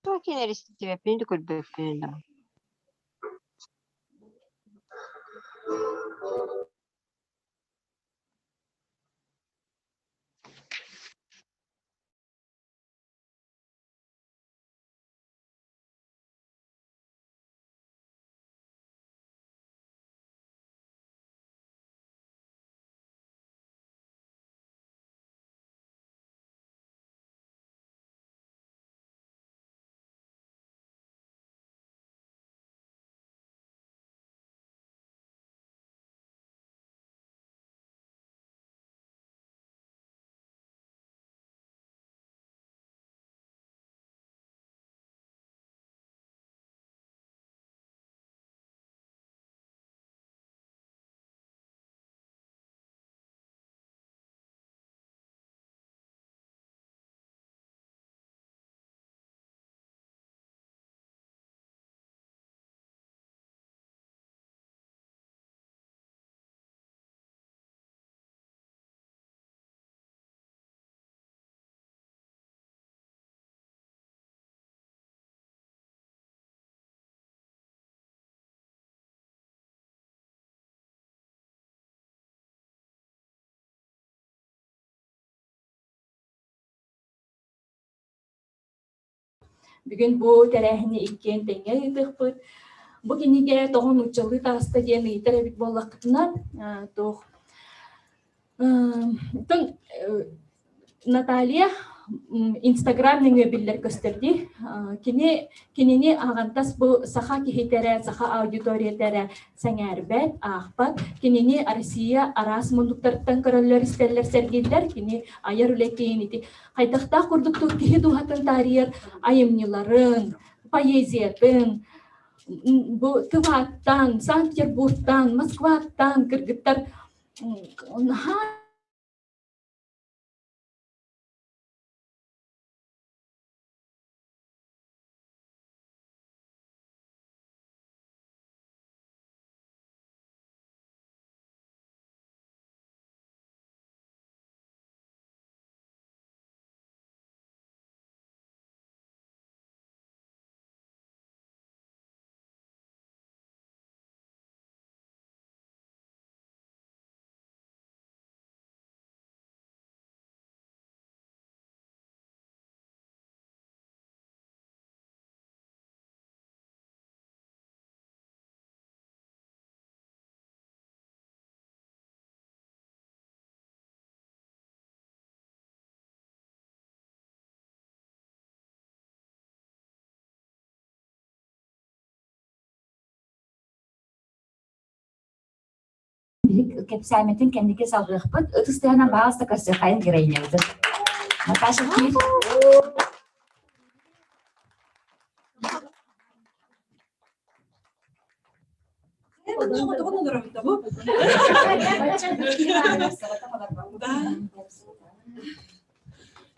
Туох киинэри истибэппин да көрбөппүн да. Бүгүн бу тэрээһини иккиэн тэҥҥэ ыытыахпыт. Бу кинигэ тоҕо нууччалыы таҕыста диэн ыйытар эбит буоллаххытына, туох Наталья Инстаграм нөҥүө биллэр көстөр дии. Кини кинини аҕантас бу саха киһитэ эрэ, саха аудиторията эрэ сэҥээрбэт, аахпат. Кинини Россия араас муннуктарыттан көрөллөр, истэллэр, сэргииллэр. Кини айар үлэтин ити хайдахтаах курдук киһи дууһатын таарыйар айымньыларын, поэзиятын, бу Тываттан, Санкт-Петербургтан, Москваттан кыргыттар наһаа Биһик кэпсээммитин кэнники салҕыахпыт. Ытыс тыаһынан баҕас да көрсүөххэйин героинябытын. Наташа киир.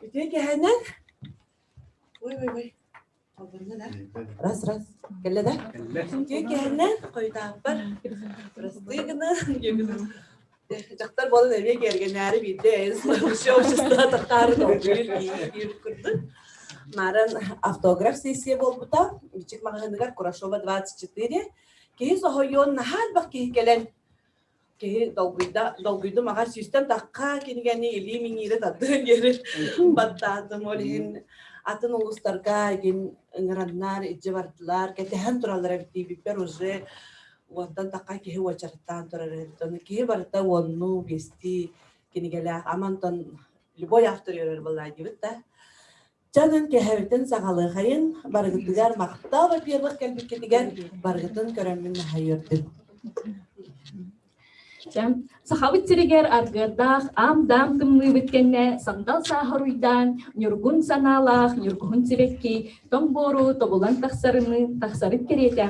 Үтүө кэһэнэн. Ой, ой, ой. Раз, раз. Кэллэ да? Үтүө кэһэнэн хойутааппар. Простые гына. Дьахтар буолан эмиэ кэргэнээри биирдэ все общество тахтаары толкуйун биир курдук. Марын автограф сессия буолбута. Бичик маҕаһыыныгар Курашова 24. Киһи соһуйуон наһаа элбэх киһи кэлэн киһи долгуйда долгуйдум аҕа сүүстэн тахха кинигэни илии миҥиирэ тардыан диэри баттаатым ол иһин атын улуустарга игин ыҥыраннар илдьэ бардылар кэтэһэн тураллар эбит диэбиппэр уже уонтан тахха киһи уочараттаан турар эбит ону киһи барыта уоннуу биэстии кинигэлээх амантан любой автор үөрэр буоллаа диэбит да Чанын кэһэбитин саҕалыахайын барыгытыгар махтал во-первых кэлбиккитигэр барыгытын көрөммүн наһаа үөрдүм. Сахабыт сиригэр аргыардаах аам-даам тымныыбыт кэннэ сандал сааһыруйдаан, ньургун санаалаах ньургуһун сибэкки тоҥ буору тобулан тахсарыныы тахсарын кэриэтэ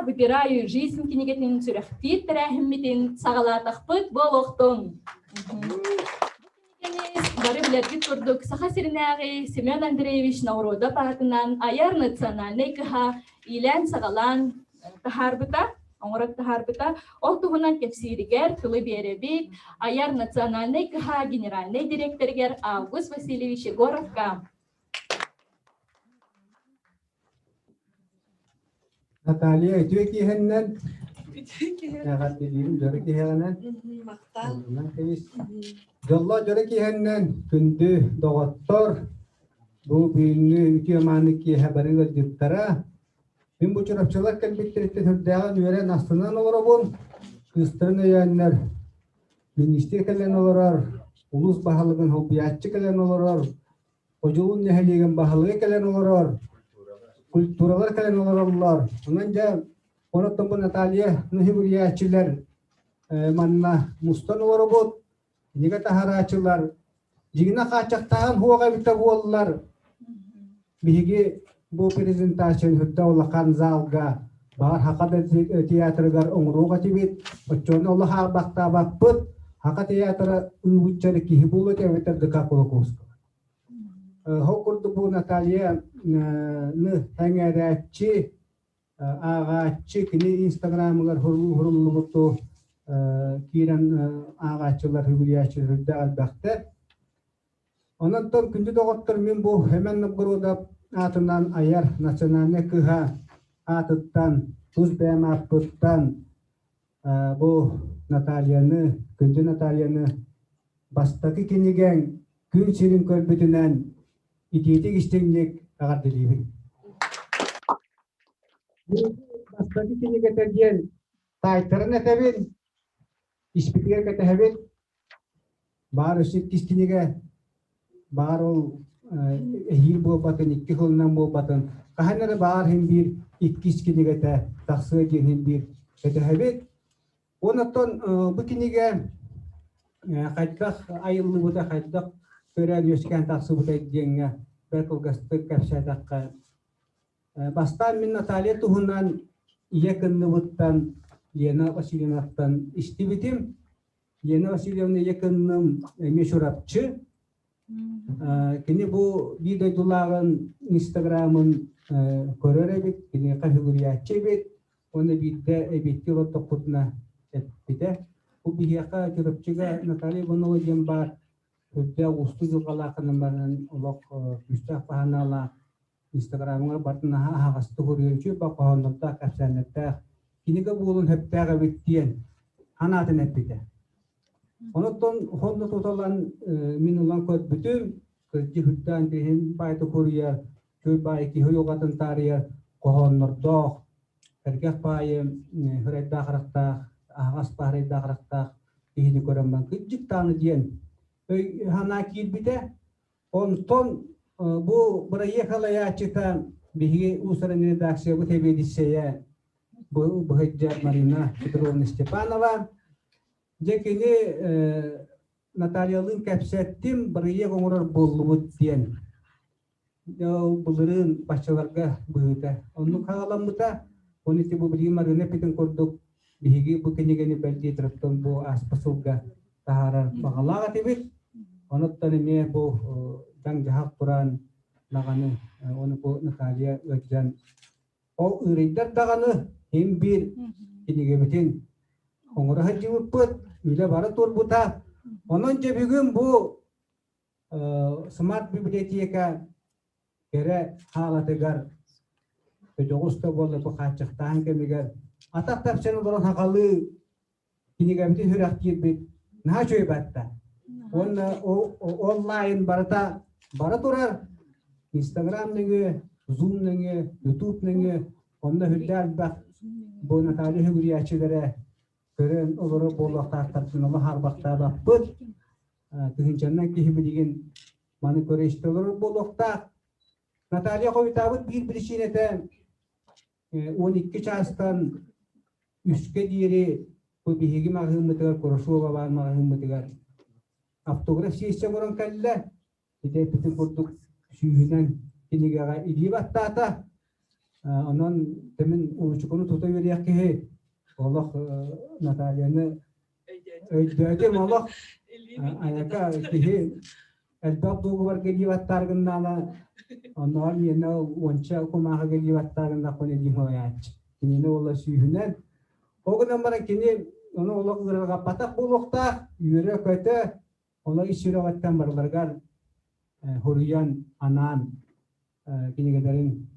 Выбираю жизнь кинигэтин сүрэхтиир тэрээһиммитин саҕалаатахпыт буолуохтун. Бары билэргит курдук Саха сиринээҕи Семен Андреевич Ноҕуруодап аатынан айар национальнай кыһа иилээн-саҕалаан таһаарбыта, оҥорон таһаарбыта. Ол туһунан кэпсииригэр тылы биэрэбит айар национальнай кыһа генеральнай дириэктэригэр Август Васильевич Егоровка. Наталья, үтүө киэһэннэн Үтүө киэһэ. эҕэрдэлиирим дьоро киэһэҕинэн. Махтал. Онон кэбис. Дьоллоох дьоро киэһэннэн күндү доҕоттор, бу бүгүҥҥү үтүө мааны киэһэ бары ыалдьыттара. Мин бу Чурапчылар кэлбиттэриттэн сүрдээҕин үөрэн астынан олоробун. Кыыстарын өйөөннөр миниистир кэлэн олорор, улуус баһылыгын солбуйааччы кэлэн олорор, Одьулуун нэһилиэгин баһылыга кэлэн олорор, культуралар кэлэн олороллор. Онон дьэ, онон бу Наталья Нуһибурьяччилар манна мустан олоробут, кинигэ таһарааччылар дьиҥинэ хааччахтааһын хуоҕа эбитэ буоллар, биһиги бу презентацияны үрдэ улахан залга баар Хака театрыгар оҥоруох этибит. Оччону олох аарбахтаабаппыт. Хака театра ыыбыччары киһи буолуо эбэтэр ДК Кулаковского. Ол курдук бу Наталья эҥээрээччи, ааҕааччы, кини инстаграмыгар хуруллубуту киирэн ааҕааччылар, үгүрүйээччилэр үрдэ элбэхтэр. Онон күндү доҕоттор, мин бу Эмэн Новгородов аатынан айар национальнай кыһа аатыттан, тус бэйэм ааппыттан бу Натальяны, күндү Натальяны бастакы кинигэҥ күн сирин көрбүтүнэн итиитик истиҥник эҕэрдэлиибин. Бастакы кинигэтэ диэн таайтаран этэбин, испитигэр кэтэһэбин. Баар өссө иккис кинигэ, баар ол эһиил буолбатын, икки сылынан буолбатын, хаһан эрэ баар иһин биир иккис кинигэтэ тахсыа диэн иһин биир кэтэһэбит. Онон бу кинигэ хайдах айыллыбыта, хайдах төрөөн үөскээн тахсыбыта диэҥҥэ бэрт кылгастык кэпсээтэххэ, Бастаан мин Наталья туһунан ийэ кынныбыттан Лена Васильевнаттан истибитим. Лена Васильевна ийэ кынным эмиэ Чурапчы. Кини бу биир дойдулааҕын Инстаграмын көрөр эбит, киниэхэ сүгүрүйээччи эбит. Уонна биирдэ эбиэттии олордохпутуна эппитэ. Бу биһиэхэ Чурапчыга Наталья Иванова диэн баар үрдээх уустук дьылҕалаахынан баран олох күүстээх баһанаалаах Инстаграмҥа барытын наһаа аһаҕастык уруйучу хоһооннордоох, кэпсээннэрдээх кинигэ буолун сөптөөх эбит диэн санаатын эппитэ. Онуттан хонно туталан мин ылан көрбүтүм, кырдьык үрдээн киһин баайты куруйар, чуй баай киһи уйулҕатын таарыйар хоһооннордоох, сэргэх баайы хырайдаах харахтаах, аһаҕас баарайдаах харахтаах киһини көрөн баран кырдьык даҕаны диэн өй санаа киирбитэ. Онтон бу бырайыак салайааччыта биһиги уус-уран редакциябыт сэбиэдиссэйэ быһыйдьа Марина Петровна Степанова. Дьэ кини Натальялыын кэпсэттим, бырайыак оҥорор буоллубут диэн. Былырыын баччаларга быһыыта. Оннук хаҕаламмыта. Оны ити бу билигин Марина эппитин курдук биһиги бу кинигэни бэл диэтирэттэн бу ааспыт сылга таһаарар баҕалаах этибит. Онуттан эмиэ бу даҥ-дьаһах туран даҕаны ону бу Наталья ыалдьан ол ыарыйдар даҕаны иһин биир кинигэбитин оҥоро сылдьыбыппыт, үлэ бара турбута. Онон дьэ бүгүн бу смарт-библиотека кэрэ хаалатыгар дьоҕус да буолла бу хааччахтааһын кэмигэр атах тапсан олорон сахалыы кинигэбитин сүрэхтиирбит наһаа үчүгэй батта. Уонна онлайн барыта бара турар. Инстаграм нөҥүө, Zoom нөҥүө, YouTube нөҥүө онно үрдээх элбэх бу Наталья Үгүрүйээччилэрэ көрөн олорор буолуохтаахтарбын олох харбахтаабаппыт. Тыһыынчаннан киһи билигин маны көрө истэ олорор буолуохтаах. Наталья хойутаабыт биир биричиинэтэ 12 чаастан үскэ диэри бу биһиги маҕаһыыммытыгар Курашова баар маҕаһыыммытыгар автограф сессия оҥорон кэллэ. Ити эппитин курдук сүүһүнэн кинигэҕэ илии баттаата. Онон тэмин уучукуну тута үөрүйэх киһи олох Натальяны өйдөөтүм олох айака киһи элбэх дуогубарга илии баттааргыннаана оннооҕор миэнэ уонча кумааҕыга илии баттааргыннахпын илиим уһайааччы. Кинини уола сүүһүнэн. Ол гынан баран кини ону олох ыарырҕаппатах буолуохтаах, үөрэ-көтө Ону ис сүрэҕиттэн барыларыгар хуруйан, анаан кинигэлэрин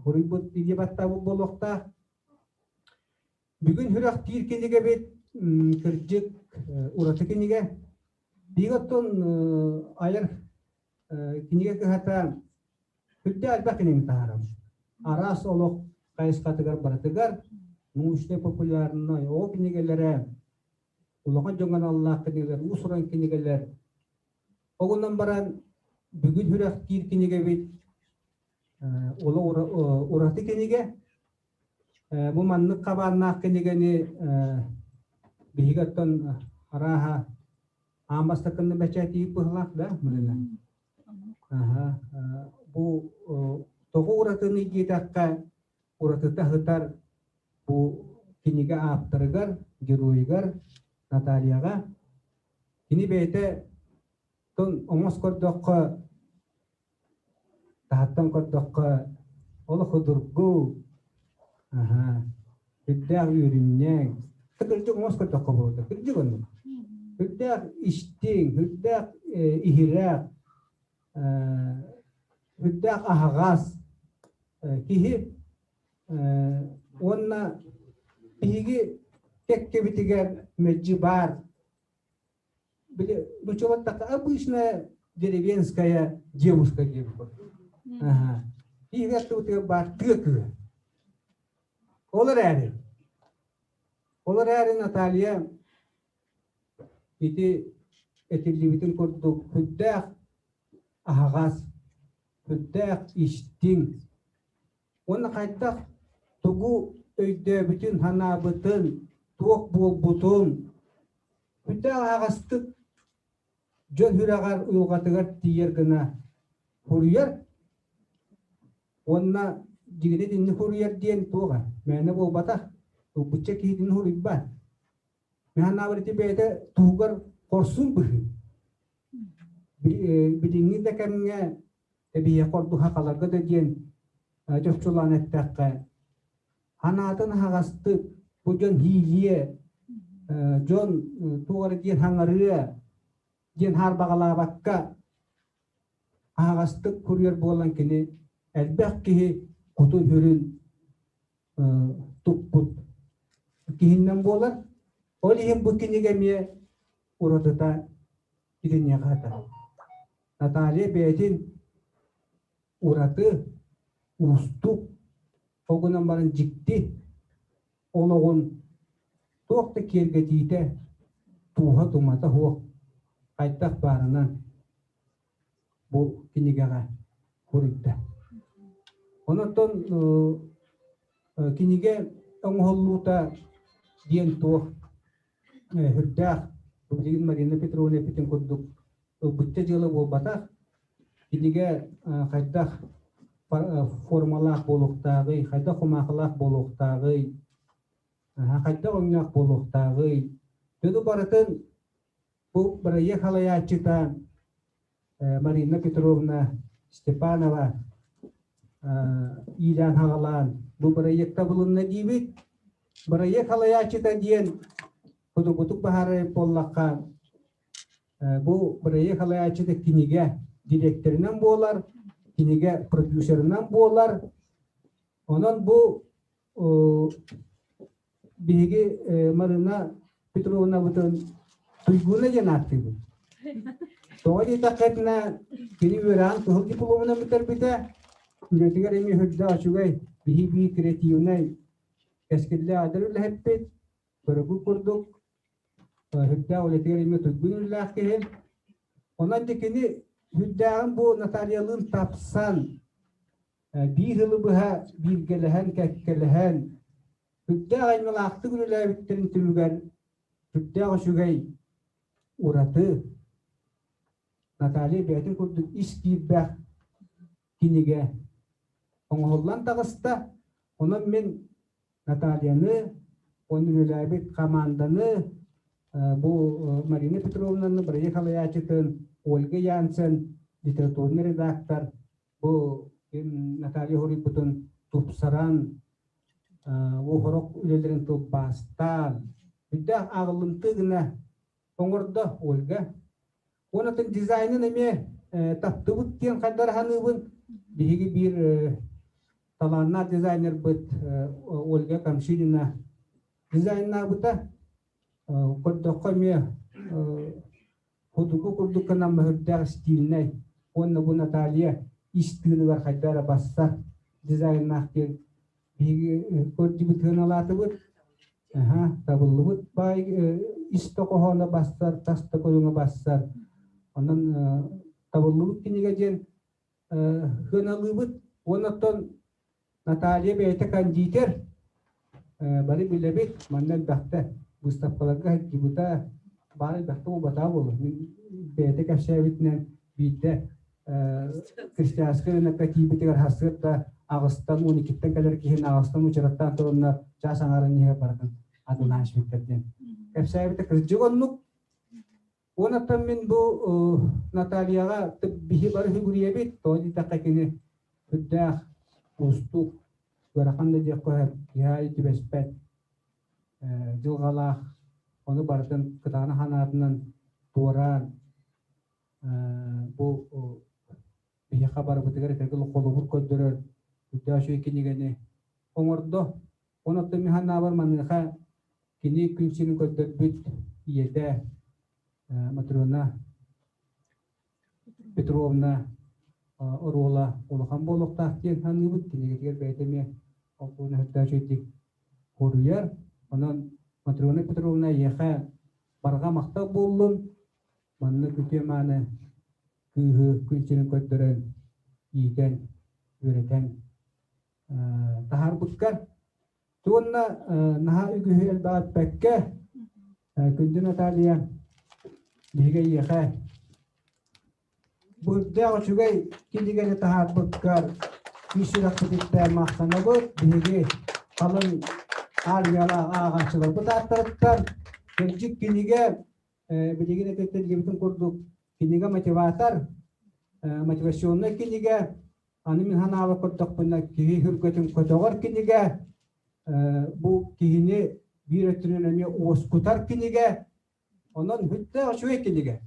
хуруйбут илии баттаабыт буолуохтаах. Бүгүн сүрэхтиир кинигэбит кырдьык ураты кинигэ. Биир оттон айар кинигэ кыһата Үрдэ элбэх кинигэни таһаарабыт. Араас олох хайысхатыгар барытыгар научнай популярнай оҕо кинигэлэрэ, улахан дьоҥҥо аналлаах кинигэлэр, уус-уран кинигэлэр. Ол гынан баран бүгүн сүрэхтиир кинигэбит олох ураты кинигэ. Бу маннык хабааннаах кинигэни биһиги оттон арааһа аан бастакынны бэчээтиир быһылаах да мырына. Бу тоҕо уратыный диэтэххэ, уратыта сытар бу кинигэ ааптарыгар, геройугар Натальяҕа. Кини бэйэтэ тон омос көрдөххө, таһыттан көрдөххө олох судургу, үрдээх үөрүнньэҥ. Кырдьык омос көрдөххө буолуо, кырдьык оннук. Үрдээх истиҥ, үрдээх иһирэх, үрдээх аһаҕас киһи уонна биһиги кэккэбитигэр мэлдьи баар били нучулаттака обычная деревенская девушка диэбит курдук. Биһиги аттыбытыгар баар тыа кыыһа. Ол эрээри, ол эрээри Наталья ити этиллибитин курдук сүрдээх аһаҕас, сүрдээх истиҥ уонна хайдах тугу өйдөөбүтүн, санаабытын, туох буолбутун сүрдээх аһаҕастык дьон сүрэҕэр, уйулҕатыгар тиийэр гына суруйар уонна дьигини итинник суруйар диэн туоҕа мээнэ буолбатах, ылбычча киһитин суруйбат. Мин санаабар ити бэйэтэ туһугар хорсун быһыы. Билиҥҥи да кэмҥэ эбийиэхэ ордук сахаларга да диэн чопчулаан эттэххэ, санаатын аһаҕастык бу дьон иилиэ, дьон туох эрэ диэн хаҥарыа диэн хаарбаҕалаабакка аһаҕастык куруйар буолан кини элбэх киһи кутун-сүрүн туппут киһиннэн буолар. Ол иһин бу кинигэ эмиэ уратыта итиниэхэ сытар. Наталья бэйэтин ураты, уустук, ол гынан баран дьикти олоҕун туох да киэргэтиитэ, тууһа-тумата суох хайдах баарынан бу кинигэҕэ суруйда. Онон кинигэ оҥоһуллуута диэн туох сүрдээх билигин Марина Петровна эппитин курдук ылбычча дьыала буолбатах. Кинигэ хайдах формалаах буолуохтааҕый, хайдах кумаахылаах буолуохтааҕый, хайдах өҥнөөх буолуохтааҕый. Дьону барытын Бу бырайыак салайааччыта Марина Петровна Степанова иилээн-хаҕалаан бу бырайыак табылынна диибит. Бырайыак салайааччыта диэн судургутук быһаарар буоллахха, бу бырайыак салайааччыта кинигэ дириэктэринэн буолар, кинигэ продюсерынан буолар. Онон бу биһиги Марина Петровнабытын Туйгуна диэн ааттыыбыт. Тоҕо диэтэххитинэ, кини үөрэҕин кыһыл дипломунан бүтэрбитэ. Үлэтигэр эмиэ үрдээх үчүгэй, биһи бии креативнай, кэскиллээх эдэр үлэһиппит, көрөгү курдук, үрдээх үлэтигэр эмиэ туйгун үлэлээх киһи. Онон дьэ кини үрдээҕин бу Натальялыын тапсан, биир сылы быһа бииргэлэһэн, кэккэлэһэн, үрдээх аймалаахтык үлэлээбиттэрин түмүгэр сүрдээх үчүгэй ураты Наталья бэйэтин курдук ис киирбэх кинигэ оҥоһуллан таҕыста. Онон мин Натальяны, уонна үлэлээбит хамаанданы, бу Марина Петровнаны, бырайыак салайааччытын Ольга Янцен, литературный редактор, бу Наталья хоруйбутун тупсаран, уоһурок үлэлэрин тылбаастаан, үрдээх ааҕыллымтыы гына оҥордо Ольга. Уонна дизайнын эмиэ таптыбыт диэн хайдах саныыбын. Биһиги биир талааннаах дизайнербыт Ольга Камшинина дизайннаабыта. Көрдөххө эмиэ хотугу курдук гынан мөһүрдээх стильнэй уонна бу Наталья ис тыыныгар хайдах эрэ бассар дизайннаах диэн биһиги көрдүбүт сыаналаатыбыт. Аха, табыллыбыт баай ис да хоһооно бассар, тас да көрүҥэ бассар. Онон табыллыбыт кинигэ диэн сыаналыыбыт. Уонна оттон Наталья бэйэтэ кондитер, бары билэбит, манна элбэхтэ выставкаларга сылдьыбыта, баар элбэхтэ буолбатаҕа буолуо. Мин бэйэтэ кэпсээбитинэн биирдэ Христианскай ынакка тиийбитигэр сарсыарда аҕыстан 12-ттэн кэлэр киһини аҕыстан учараттаан туруннар чаас аҥаарын иһэ барытын атылаан испиттэр диэн кэпсээбитэ кырдьык оннук. Уонаттан мин бу Натальяҕа биһи бары сүгүрүйэбит, тоҕо диэтэххэ кини сүрдээх уустук, ыарахан да диэххэ сөп, киһи аайы түбэспэт дьылҕалаах, ону барытын кытаанах санаатынан туораан бу биһиэхэ барыбытыгар этэргэ холобур көрдөрөр үрдээх үчүгэй кинигэни оҥордо. Онон мин санаабар маныаха кини күн сирин көрдөрбүт ийэтэ Матрена Петровна оруола улахан буолуохтаах диэн саныыбыт. Кинигэтигэр бэйэтэ эмиэ ол туһунан үрдээх үчүгэйдик хоруйар. Онон Матрена Петровна эйиэхэ барҕа махтал буоллун. Маннык үтүө-мааны кыыһы күн сирин көрдөрөн, иитэн, үөрэтэн таһаарбыккар. Уонна наһаа үгүһү элбэҕи эппэккэ, күндү Наталья, биһиги эйиэхэ бу үрдээх үчүгэй кинигэни таһаарбыккар ис сүрэхпититтэн махтанабыт. Биһиги халыҥ армиялаах ааҕааччыларбыт ааттарыттан кырдьык кинигэ билигин этиллибитин курдук кинигэ мотиватор, мотивационнай кинигэ, аны мин санаабар көрдөхпүнэ киһи сүргэтин көтөҕөр кинигэ, бу киһини биир өттүнэн эмиэ уоскутар кинигэ, онон бүттээх үчүгэй кинигэ.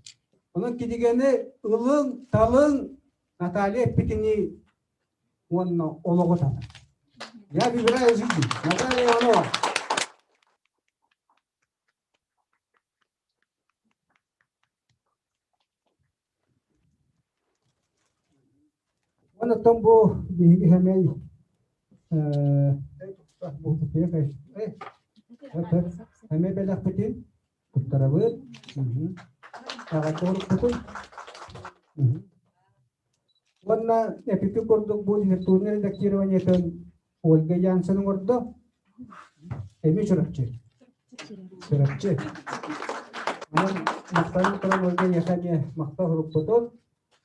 Онон кинигэни ылыҥ, талыҥ, Наталья эппитинии уонна олоҕу талыҥ. Я выбираю жизнь. Наталья Иванова. Онтон бу биһиги сэмэй эмэ бэлэхпитин туттарабыт. Аҕа Уонна эпики курдук бу литературнай редактированиетын Ольга Янсен оҥордо. Эмиэ Чурапчы. Чурапчы. Онон махтанан туран Ольга эйиэхэ эмиэ махтал сурукпутун,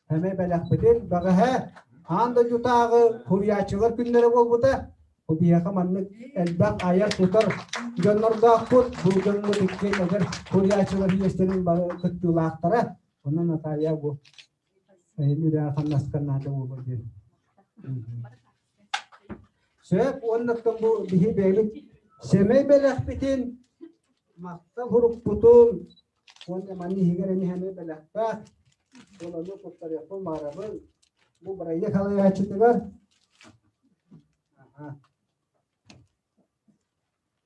эмиэ бэлэхпитин бэҕэһээ аан дойдутааҕы суруйааччылар күннэрэ буолбута. Бу биһиэхэ маннык элбэх айар-тутар дьоннордоохпут. Бу дьоммут иккиэн эдэр суруйааччылар иэстэрин бары кыттыылаахтара. Онон Наталья бу үлэҕэ хамнаска наада буолуо диэн. Сөп уоннаттан бу биһи бэйэбит сэмэй бэлэхпитин, махтал сурукпутун уонна манна иһигэр эмиэ эмиэ бэлэхтээх буоланы туттарыахпын баҕарабын. Бу бырайыак салайааччытыгар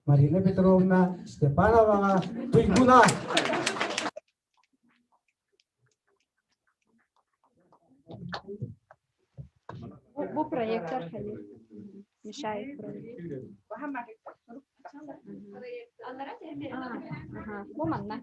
Марина Петровна Степановаҕа туйгуна! Бу Проектор мешает. Ага, бу манна.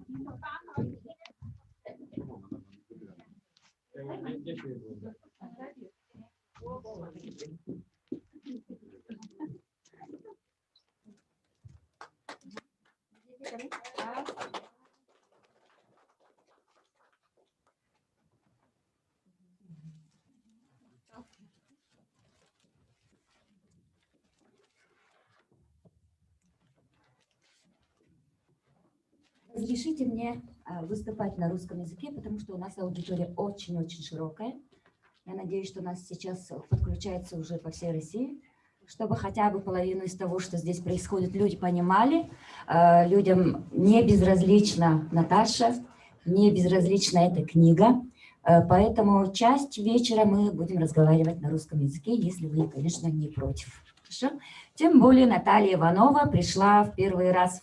Разрешите мне выступать на русском языке, потому что у нас аудитория очень-очень широкая. Я надеюсь, что нас сейчас подключается уже по всей России, чтобы хотя бы половину из того, что здесь происходит, люди понимали. Людям не безразлична Наташа, не безразлична эта книга. Поэтому часть вечера мы будем разговаривать на русском языке, если вы, конечно, не против. Хорошо? Тем более Наталья Иванова пришла в первый раз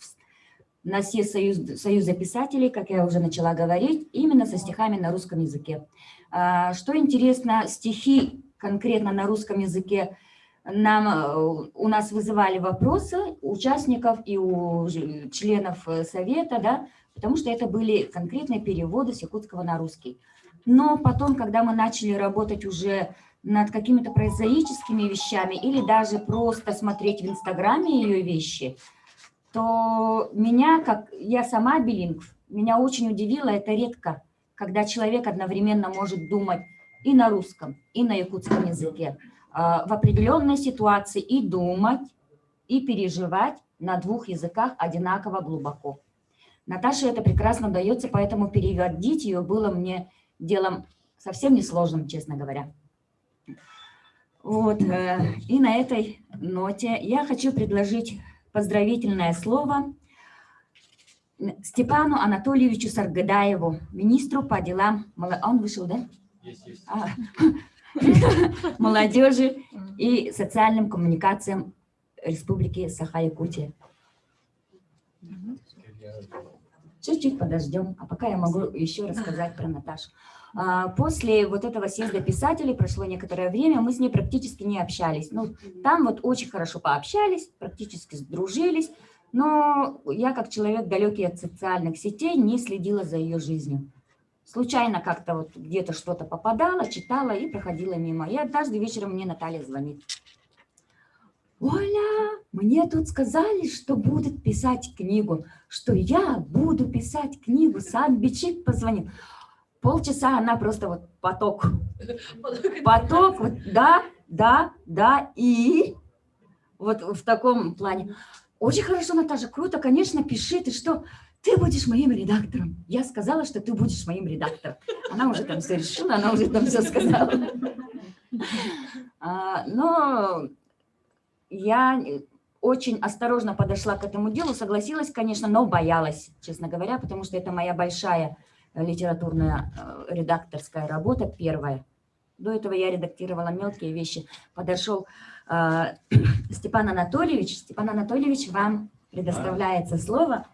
на съезд Союза писателей, как я уже начала говорить, именно со стихами на русском языке. Что интересно, стихи конкретно на русском языке у нас вызывали вопросы участников и у членов совета, да, потому что это были конкретные переводы с якутского на русский. Но потом, когда мы начали работать уже над какими-то прозаическими вещами или даже просто смотреть в Инстаграме ее вещи, то меня, как я сама билингв, меня очень удивило, это редко, когда человек одновременно может думать и на русском, и на якутском языке, в определенной ситуации и думать, и переживать на двух языках одинаково глубоко. Наташе это прекрасно дается, поэтому переводить ее было мне делом совсем несложным, честно говоря. Вот, и на этой ноте я хочу предложить поздравительное слово Степану Анатольевичу Саргыдаеву, министру по делам... Он вышел, да? Есть, есть. Молодежи и социальным коммуникациям Республики Саха-Якутия. Чуть-чуть подождем, а пока я могу еще рассказать про Наташу. После вот этого съезда писателей прошло некоторое время, мы с ней практически не общались. Ну, там вот очень хорошо пообщались, практически сдружились, но я, как человек, далекий от социальных сетей, не следила за ее жизнью. Случайно как-то вот где-то что-то попадала, читала и проходила мимо. И однажды вечером мне Наталья звонит. Оля, мне тут сказали, что будут писать книгу, что я буду писать книгу, сам Бичик позвонил. Полчаса она просто вот поток. Поток, вот, да, да, да, и вот в таком плане. Очень хорошо, Наташа, круто, конечно, пиши, ты что? Ты будешь моим редактором. Я сказала, что ты будешь моим редактором. Она уже там все решила, она уже там все сказала. Но я очень осторожно подошла к этому делу, согласилась, конечно, но боялась, честно говоря, потому что это моя большая литературная редакторская работа, первая. До этого я редактировала мелкие вещи. Подошел Степан Анатольевич. Степан Анатольевич, вам предоставляется слово.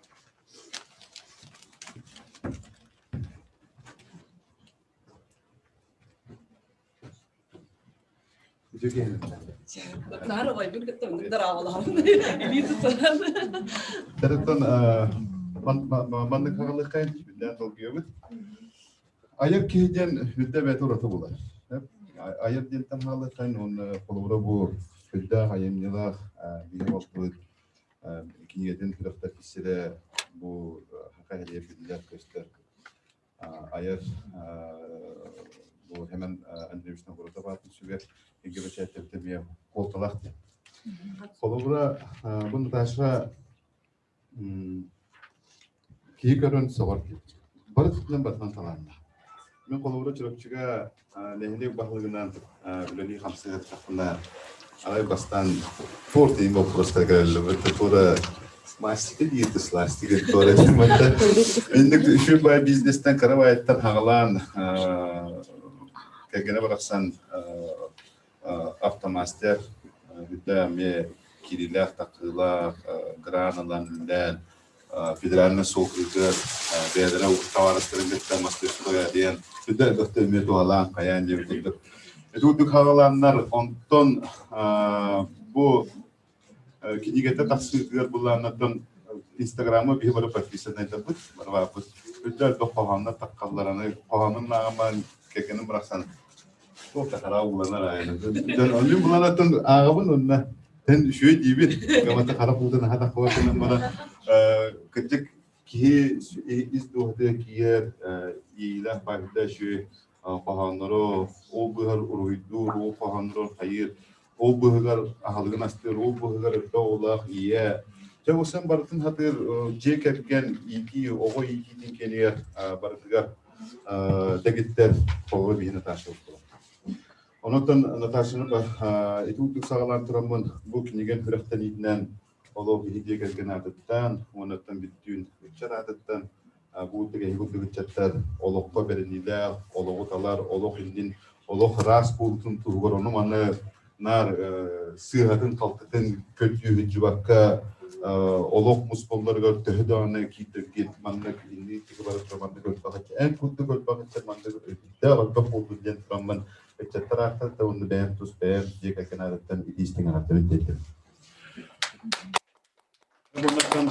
Тарыттан маннык хагалыккайын билден долгуйабыт. Айар киһи диэн үрдэ бэйэтэ ураты булар. Айар диэнтэн хаалыккайын уонна холобура бу үрдээх айымньылаах биһи балтыбыт кинигэтин күрэхтэр киссэрэ бу хака хэлиэ биллэр көстөр айар бу Хэмэн Андреевич Новгородов аатын сүгэр эгэ бэчээттэрбит эмиэ куолталаах диэн. Холобура, бу Наташа киһи көрөн сөҕөр бары тутунан барытынан талааннаах. Мин холобура Чурапчыга нэһилиэк баһылыгынан үлэлии хамсыы сырыттахпына арай бастаан торт иин боппуруостар кэлэллэр. Туора Мастика диир сластика туора диир Инник үчүгэй баай бизнестен кыра баайыттан хаҕалаан кэргэнэ барахсан автомастер бүтэ эмиэ киириилээх такыылаах гран ылан үлэлээн федеральнай суол кыытыгар бэйэлэрэ табаарыстарын кытта мастерская диэн сүрдэ элбэхтэ эмиэ туһалаан хайаан диэбит курдук. Ити курдук хаалааннар онтон бу кинигэтэ тахсыытыгар былааннартан Инстаграмма биһи бары подписаннайдарбыт, барыбааппыт. Өттө элбэх хоһооннор таххаллараны, хоһоонун нааҕамаан кэргэним барахсан туох да хараа ууланар аайы. Оннун буланаттан ааҕабын онно тэн үчүгэй диибин. Гамата хара пуутун аха таххабатын баран кырдьык киһи ис дууһатыгар киирэр иилээх баайда үчүгэй хоһооннору ол быһар уруһуйдуур, ол хоһооннору хайыыр, ол быһыгар аһылыгын астыыр, ол быһыгар өртө оҕолоох ийэ. Дьэ, ол барытын хатыыр дьиэ кэргэн иитии, оҕо иитиитин киэнигэр барытыгар дэгиттэр холобур биһи Наташа буолла. Онон Наташаны ити курдук саҕалаан тураммын бу кинигэм сүрэхтэниитинэн олох биһи дьиэ кэргэн аатыттан, уоннаттан бүттүүн ыччат аатыттан бу киһи курдук ыччаттар олоххо бэриниилээх, олоҕу талар, олох иннин, олох ыраас буолуутун туһугар ону-маны наар сыыһатын-халтытын көрдүү сылдьыбакка олох мускулларыгар төһө даҕаны киирдэргит маннык инник барыта маннык өлбөх эн курдук өлбөх ыччат маннык өлбүттээх өлбөх буолбут диэн тураммын ыччаттар аахтар да уонна бэйэм тус бэйэм дьиэ кэргэн аатыттан илиистэн аҕаттабын диэтим. Буллаттан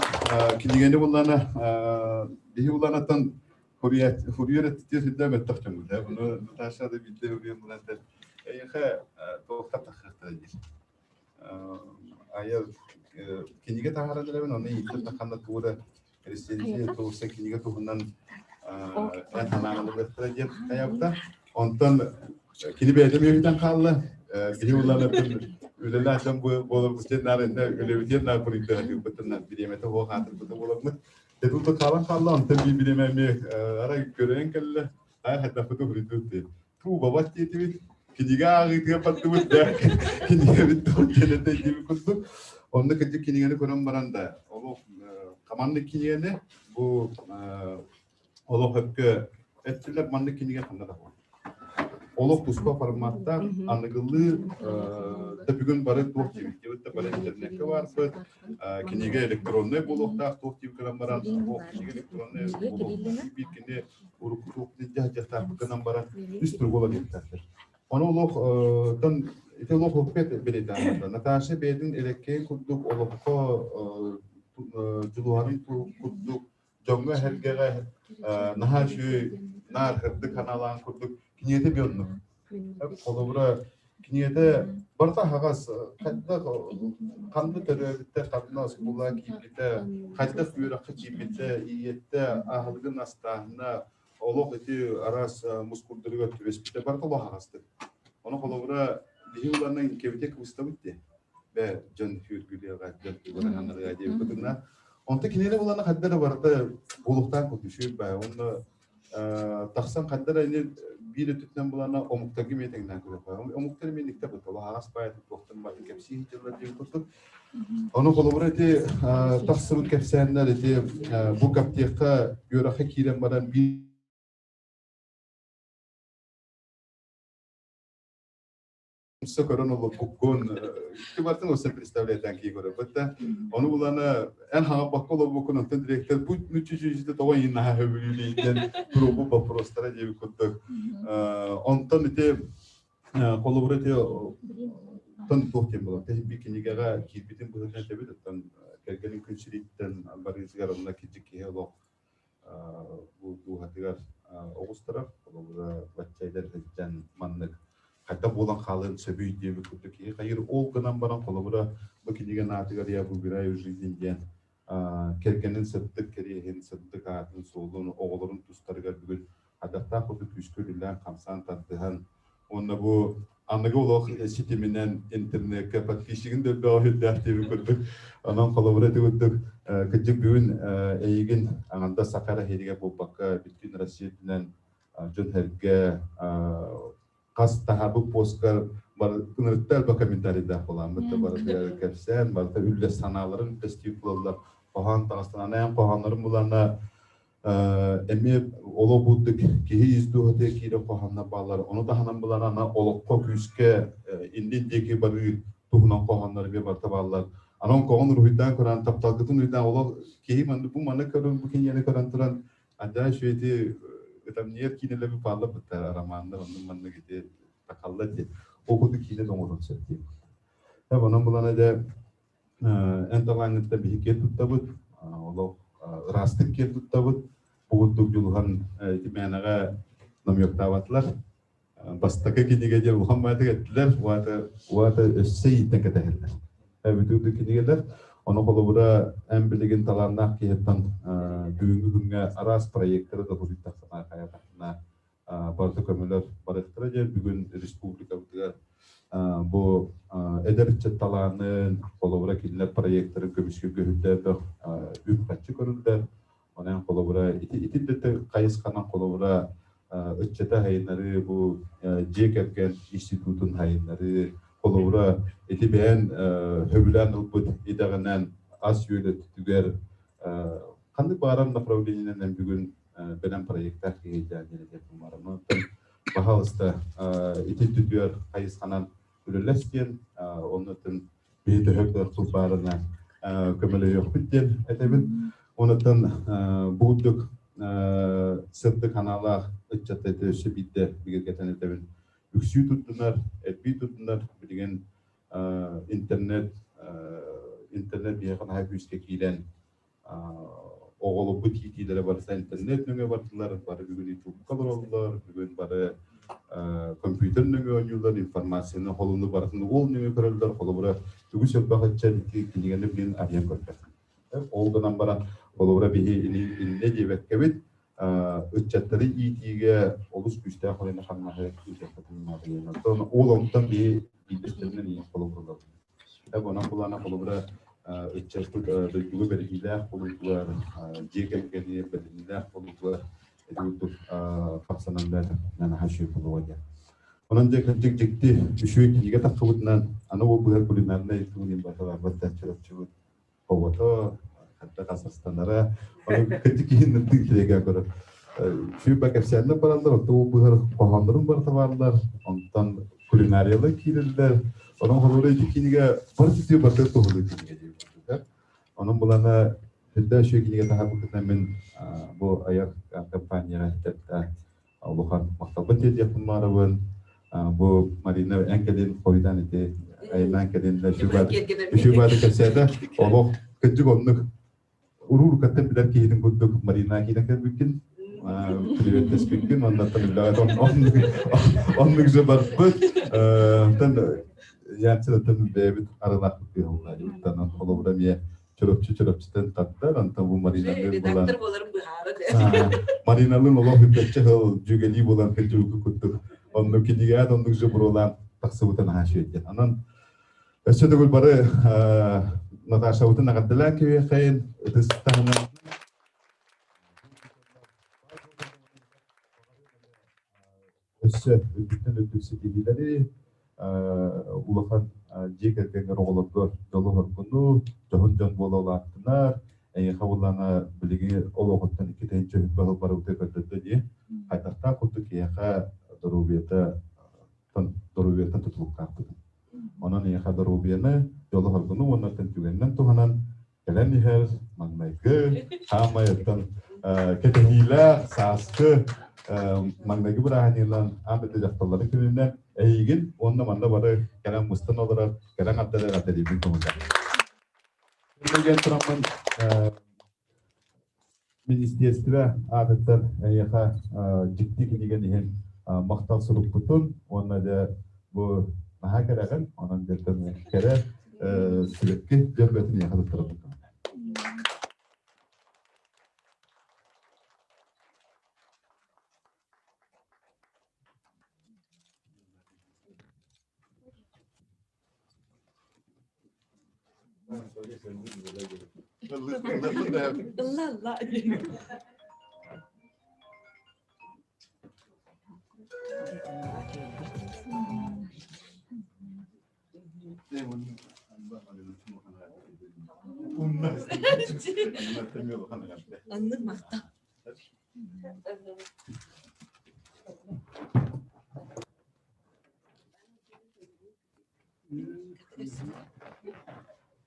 кинигэни буллана биһи буланаттан фурьер эттиэ сүрдэ мөттөх чөҥүлэ. Буну Наташа да билде үрүөн булантар. Эйхэ туохта таххахтара диир. Айар кинигэ таһааран эрэбин, оны ииттер тахханна туура рецензия туурса кинигэ туһунан эн санаан диэн хайабыта. Онтон Кини бэйэтэ мүөһүтэн хаалла. Биһи улаан үлэлээх дьон буоларбыт диэн наар иннэ үлэбитиэн наар буруйдаһыыбытын бириэмэтэ суох аатырбыта буоламмыт. Дэтулта хаалан хаалла, онтон биир бириэмэ эмиэ арай көрөн кэллэ. Аа хайдахпыт уһуруйдуут дии. Туу бабат диэтибит. Кинигэ ааҕыытыгар бардыбыт да кинигэбит туох диэн диэбит курдук. Онно кырдьык кинигэни көрөн баран да олох команда кинигэни бу олох өпкө эттилэр маннык кинигэ ханна да буолар. Олох туспа форматтаах аныгылыы да бүгүн бары туох диэбит диэбит да бары интернеккэ баарбыт кинигэ электроннай буолуохтаах туох диэбит гынан баран туох кинигэ электроннай буолуохтаах биир кини урукку туох дьаһдьахтаахпыт гынан баран үс туругула диэхтээхтэр. Ону олох тан ити олох оппет бэлиэтээн Наташа бэйэтин элэккэйин курдук олоххо дьулуһарын курдук дьоҥҥо-сэргэҕэ наһаа үчүгэй наар сырдык санаалаан курдук киниэтэ би оннук. Холобура, киниэтэ барыта аһаҕас, хайдах ханна төрөөбүттэ, ханна оскуола киирбитэ, хайдах үөрэххэ киирбитэ, ийиэттэ, аһылыгын астааһына, олох ити араас мускурдарыгар түбэспитэ барыта олох аһаҕастык. Ону холобура, биһи уланан кэбитэ кыбыстабыт дии. Бэ дьон хүргүлүөҕэ, дьон тугуна диэбит кытынна. Онто кинини булана хадда да барыта буолуохтаах курдук баа. Онно тахсан хадда да ини биир өттүттэн булана омуктарга эмиэ тэҥнээн көрүөххэ. Омуктар эмиэ никтэ быта аҕас баайы туохтан баайы кэпсии дьыллар диэн курдук. Ону холобура ити тахсыбыт кэпсээннэр ити бу каптиэхха үөрэххэ киирэн баран биир Умса көрөн олорбуккун, икки бартын осы представляетан кии көрөбүт да. Ону булана эн хаҥаппакка олорбуккун, онтон директор бу нүчүчүчүтэ тоҕо иин наһаа хөбүлүүлейден туругу вопростара диэбит курдук. Онтон ити холобура ити тон туох диэн буолар. Тэһин кинигэҕэ киирбитин быһыытынан этэбит, оттон кэргэнин күн сириттэн барыытыгар онно кирдьик киһи олох бу дууһатыгар оҕустарар, холобура, бачча эдэр сылдьан маннык хайдах буолан хаалыан сөбүй диэбит курдук киһи хайыр ол гынан баран холобура бу кинигэ наатыгар я выбираю жизнь диэн кэргэнин сырдык кэриэһин, сырдык аатын, суолун, оҕолорун тустарыгар бүгүн хайдахтаах курдук күүскэ үлэлээн, хамсаан, тардыһан уонна бу аныгы олох ситиминэн интернеккэ подписчигин да элбэҕи үрдээх диэбит курдук онон холобура ити курдук кырдьык бүгүн эйигин аҥардас саха эрэ иһигэр буолбакка бүттүүн Россия үрдүнэн дьон-сэргэ хас таһаабыт посткар ынырыкта элбэх комментарийдаах буолааммыт да барытыгар кэпсээн барыта үллэ санааларын үллэстии буолаллар хоһоон таҕыстан анаан хоһооннорун булаана эмиэ олох бурдук киһи ис дууһатыгар киирэр хоһооннор бааллар. Ону таһынан булан аны олоххо күүскэ иннин диэки барыы туһунан хоһооннор эмиэ барыта бааллар. Анан коҕун уруһуйдаан көрөн, тапталгытын уруһуйдаан олох киһи манны бу маны көрөн, бу кинигэни көрөн туран андаа үчүгэйти ытамньыйар киинэлэри бааллар бытта романнар оннун маннык ити. Такалла дии. Ол курдук киинэ да оҥорон сөп дии. Онон булан дьэ эн талааҥҥыттан биһи киэн туттабыт, олох ыраастык киэн туттабыт. Бу курдук дьулуһан ити мээнэҕэ намёктаабатылар. Бастакы кинигэ диэн улахан баайдык эттилэр, уата өссө ииттэн кэтэһэллэр. Бүтүрдүк кинигэлэр. Ону холобура эн билигин талааннаах киһиттэн бүгүҥҥү күҥҥэ араас проекттары да суруйдаххына, хайатаххына барыта көмөлөр барыахтара диэн бүгүн республикабытыгар бу эдэр ыччат талаанын, холобура кинилэр проекттарын көмүскүүргэ үрдээбэх үп-харчы көрүллэр. Онон холобура ити ити хайысханан холобура ыччата хайыннарыы бу дьиэ кэргэн институтун хайыннарыы холобура ити бэйэн сөбүлээн ылбыт идэҕинэн ас-үөл өттүгэр ханнык баарар направлениенэн бүгүн бэлэм проекттаах киһи диэн этиэхпин баарым. Пожалуйста, ити түтүөр хайысханан үлэлэс диэн, оннуттан биһи төһө кыахпыт баарына көмөлөһүөхпүт диэн этэбин. Онуттан бу курдук сырдык санаалаах ыччатта өссө биирдэ бигэргэтэн этэбин. Үксүү туттунар, элбии туттунар билигин интернет интернет биһиэхэ наһаа күүскэ киирэн оҕолорбут иитиилэрэ барыта интернет нөҥүө бардылар, бары бүгүн ютубка олороллор, бүгүн бары компьютер нөҥүө оонньууллар, информацияны холуну барытын уол нөҥүө көрөллөр, холобура үгүс элбэх ыччат ити кинигэни билин арыйан көрбөт. Ол гынан баран, холобура биһи иннэ диэбэккэбит, ыччаттары иитиигэ олус күүстээх үлэни хамнаһы ыытыахпытын наада. Ол онтон биһи биирдэстэринэн ийэ холобур Онон булаана холобура ыччаппыт дойдуга бэриниилээх буолуутугар, дьиэ кэргэни бэриниилээх буолуутугар ити курдук хамсанан наһаа үчүгэй буолуо диэн. Онон дьэ кырдьык дьикти үчүгэй кинигэ тахсыбытынан аны ол быһар кулинарнай тугун баталарбат да чурапчыбыт оҕото ханта хасастанара ону кырдьык иһин ырдыы кирэгэ көрөр. Сүүрбэ кэпсээннэр бараллар, оттон ол быһар хоһооннорун барыта бааллар, онтон кулинариялар киирэллэр. Онон холобура ити кинигэ бары түтүө барыта туһулуу кинигэ диэбит. Онон булана үрдэ үчүгэй кинигэ таһаарбыккытынан мин бу айар компанияҕа тэптэ улахан махталбын тиэрдиэхпин баарабын. Бу Марина эн кэлин хойутаан ити айаннаан кэлин үчүгэй кэпсээтэ. Олох кырдьык оннук уруу-уруккаттан билэр киһитин курдук Марина киирэн кэлбиккин приветтэспиккин оннуттан үлэҕэ оннук же барбыт оттон Янцинаттан бэйэбит арылаахпыт кыһылла диэбиттэн холобура эмиэ чөрөпчү чөрөпчүтэн тардар онтон бу Мариналыын редактор буоларын быһаара Мариналыын олох үрбэччэ сыл дьүгэлии буолан кырдьыбыкка курдук оннук кинигэҕэ оннук же буруолаан тахсыбыта наһаа үчүгэй Онон өссө төгүл бары Наташабытын эҕэрдэлээн кэбиэхэйин ытыс таһынан өссө үрдүктэн үрдүк ситиһиилэри улахан дьиэ кэргэҥҥэр оҕолорго дьолу-соргуну, дьоһун дьон буола улааттынар, эйиэхэ буллаҕына билиги олоҕуттан икки тыһыынча үһүс баһыл барыбыта көрдөрдө дии. Хайдахтаах курдук киһиэхэ доруобуйата доруобуйаттан тутулуктаахпыт. Онон эйиэхэ доруобуйаны, дьолу-соргуну уонна түгэнинэн туһанан кэлэн иһэр маҥнайгы, хаамай оттон кэтэһиилээх сааскы маҥнайгы бырааһынньыгынан аан дойду дьахталларын күнүнэн эйигин уонна манна бары кэлэн мустан олорор кэлэн ардары эҕэрдэлиибин көҥүллээх. Тураммын Министиэстибэ аатыттан эйиэхэ дьикти кинигэн иһин махтал сурукпутун уонна дьэ бу наһаа кэрэҕин, онон дьэртэн кэрэ сибэкки дьөрбөтүн эйиэхэ туттарабын. Ылла ылла. Аннык махтал.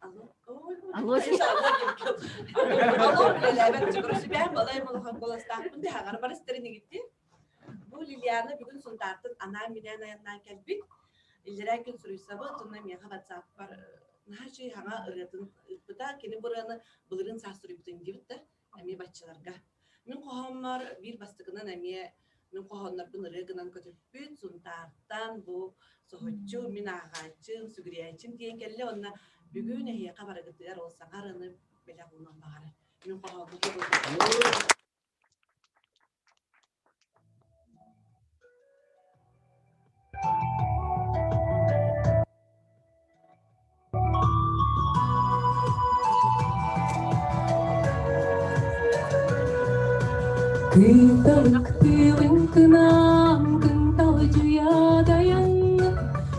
Алло, Алло, үлэлээбэт чугур сүбээн балай молохон куоластаахпын диһаҕар барыстарын игитти. Бу Лилиана бүгүн Сунтаартан анаан-минээн айаннаан кэлбит. Иллэрээ күн суруйсабыт, онно миэхэ WhatsApp-пар наһаа үчүгэй хаҥа ырыатын ыыппыта. Кини бу ырыаны былырыын саас суруйбутун диэбит да, эмиэ баччаларга. Мин хоһооммор биир бастакынан эмиэ мин хоһооннорбун ырыа гынан көтүппүт, Сунтаартан бу соһуччу мин ааҕааччым, сүгүрүйээччим диэн кэллэ уонна бүгүн эһиэхэ барыгытыгар ол саҥа ырыаны бэлэх уунан баҕарар. Мин хоһооммун Кыыталыктыыбын кынаан, кынталдьыйа дайан,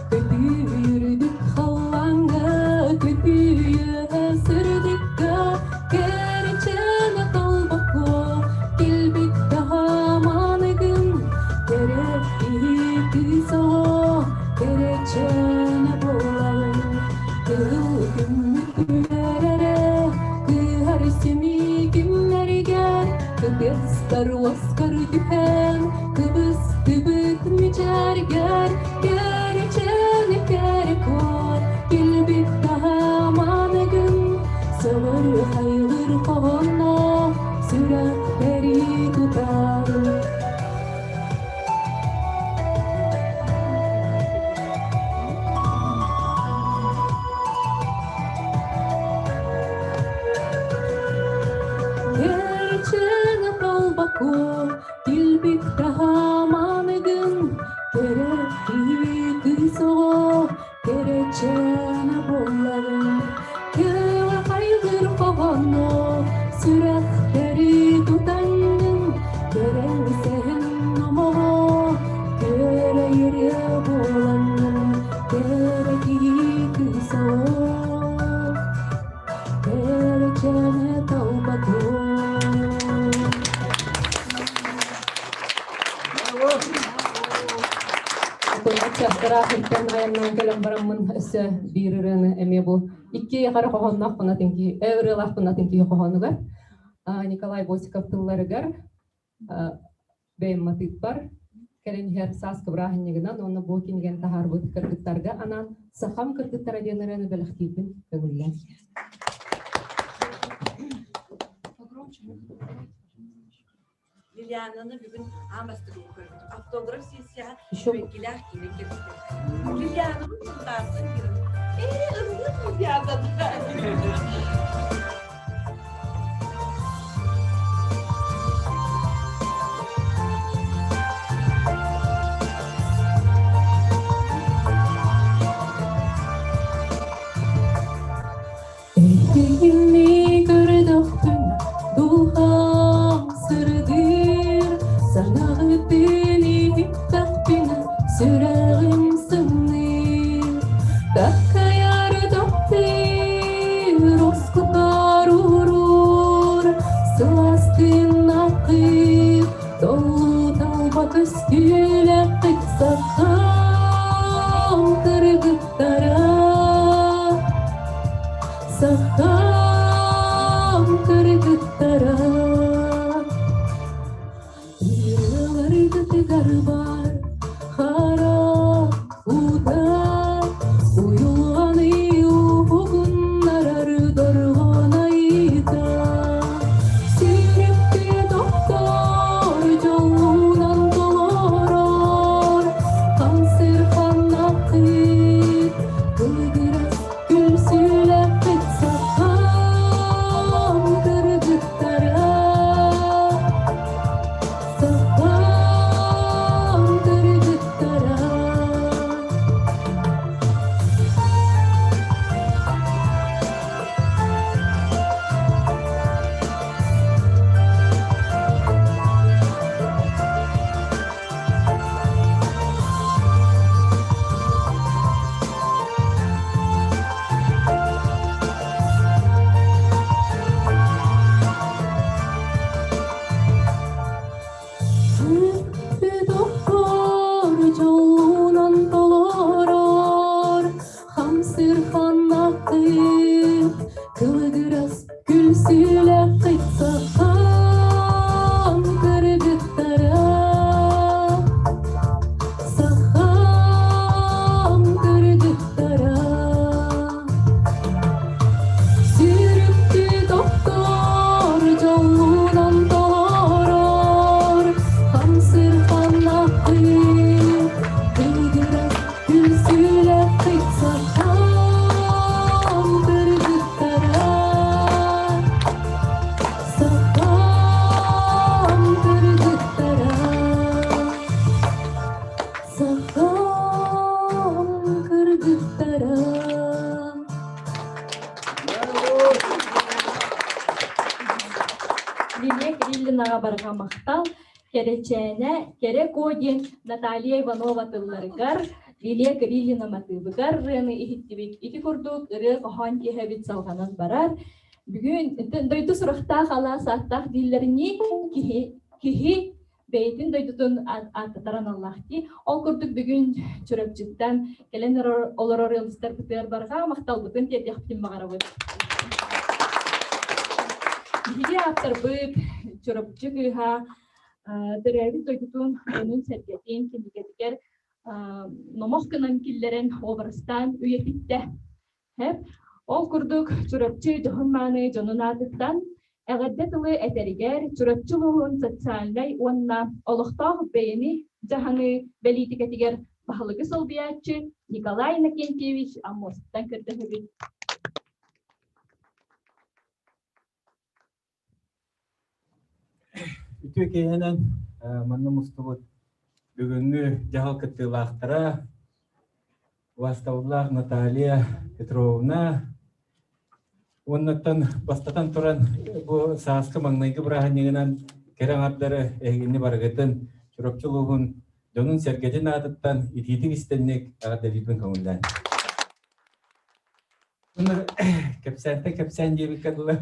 Көтүүрдүк халлааҥҥа, көтүүө сырдыкка, Кэрчэнэ талбакко, килбик таһааманыгын, Кэрэ киһи кыыс оҕо, кэрэчээнэ буолаҕын. Кыһыл күммүт күлэрэрэ, кыыһар симии күннэригэр, Кытыастар уоскар түһэн, кыбыстыбыт мичээргэр, Кэрэчээнэ кэрэ куот, килбик таһааманыгын, Сөҕөр хайгыр хоһоонноох сүрэхтэри тутар. Кэрчэҥэ талбаку, килбик таһааманыгын, Кэрэ киһи кыыс оҕо, кэрэчээнэ буоллаҕын. Кэҕэ хайгыр хоһооно, сүрэхтэри тутаҥҥын, Кэрэ сэһэн номоҕо, кэрэ ырыа буолаҥҥын, Кэрэ киһи кыыс оҕо, кэрэчээнэ талбакуо. Аччастараахыттан айаннаан кэлэн бараммын өссө биир ырыаны эмиэ бу икки хара хоһоонноохпун атын киһи ырыалаахпын атын киһи хоһоонугар Николай Босиков тылларыгар бэйэм матыыппар кэлэн иһэр сааскы бырааһынньыгынан уонна бу кинигэни таһаарбыт кыргыттарга анаан «Сахам кыргыттара» диэн ырыаны бэлэхтиирбин көҥүллээн. Лилиананы бүгүн аан бастакы көрбүтүм. Автограф сессияҕа үчүгэйкилээх киирэн кэлбитим. Лилианабын сунтаартан киирэн, ээ, ыллык Лилиана. Эйигинни көрдөхпүн дууһам сырдыыр, санаҕытын иһиттэхпинэ сүрэҕим сымныыр. Такайар таптыыр, оскутар урур, сылаастын акыыр, толлу талба көстүүлэххит сахам кыргыттара. Сахам кыргыттара Ырыаларгытыгар бар хара Сахам кыргыттара. Лилия Кириллинаҕа барҕа махтал. Кэрэчээнэ Кэрэ Куо диэн Наталья Иванова тылларыгар, Лилия Кириллина матыыбыгар ырыаны иһиттибит. Ити курдук ырыа-хоһоон киэһэбит салҕанан барар. Бүгүн дойду сурахтаах алаас ааттаах дииллэринии киһи киһи бэйэтин дойдутун ааттатар аналлаах дии. Ол курдук бүгүн Чурапчыттан кэлэн олорор ыалдьыттарбытыгар барҕа махталбытын тиэрдиэхпитин баҕарабыт. Биһиги ааптарбыт Чурапчы кыыһа төрөөбүт дойдутун дьонун-сэргэтин кинигэтигэр номох гынан киллэрэн образтаан үйэтиттэ. Ол курдук Чурапчы дьоһун-мааны дьонун аатыттан эҕэрдэ тылы этэригэр Чурапчы улууһун социальнай уонна олохтоох бэйэни дьаһаныы бэлиитикэтигэр баһылыгы солбуйааччы Николай Иннокентьевич Аммосовтан көрдөһөбүт. Үтүө киэһэнэн манна мустубут бүгүҥҥү дьаһал кыттыылаахтара убаастабыллаах Наталья Петровна уоннаттан бастатан туран бу сааскы маҥнайгы бырааһынньыгынан кэрэ аҥардары эһигини барыгытын Чурапчы улууһун дьонун-сэргэтин аатыттан итиитик истэнник эҕэрдэлиирбин көҥүллээн. Кэпсээнтэн кэпсээн диэбиккэ дылы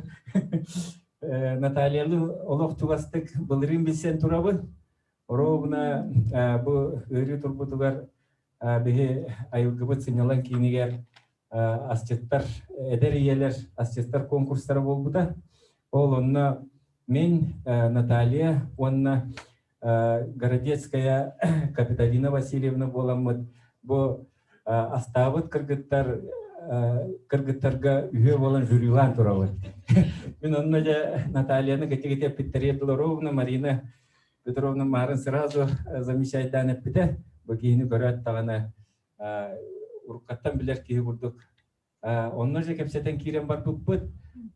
Натальялы олох чугастык былырыын билсэн турабын. Оруобуна бу ыарыы турбутугар биһи айылгыбыт сынньалаҥ киинигэр асчыттар, эдэр ийэлэр асчыттар конкурстара буолбута. Ол онно мин, Наталья уонна Городецкая Капиталина Васильевна буоламмыт бу астаабыт кыргыттар кыргыттарга үһүө буолан жюрилаан турабыт. Мин онно дьэ Натальяны кытыгыт эппиттэригэр Долоровна Марина Петровна Марын сразу замечайдаан эппитэ. Бу киһини көрөөт даҕаны уруккаттан билэр киһи курдук Онно же кэпсэтэн киирэн барбыппыт.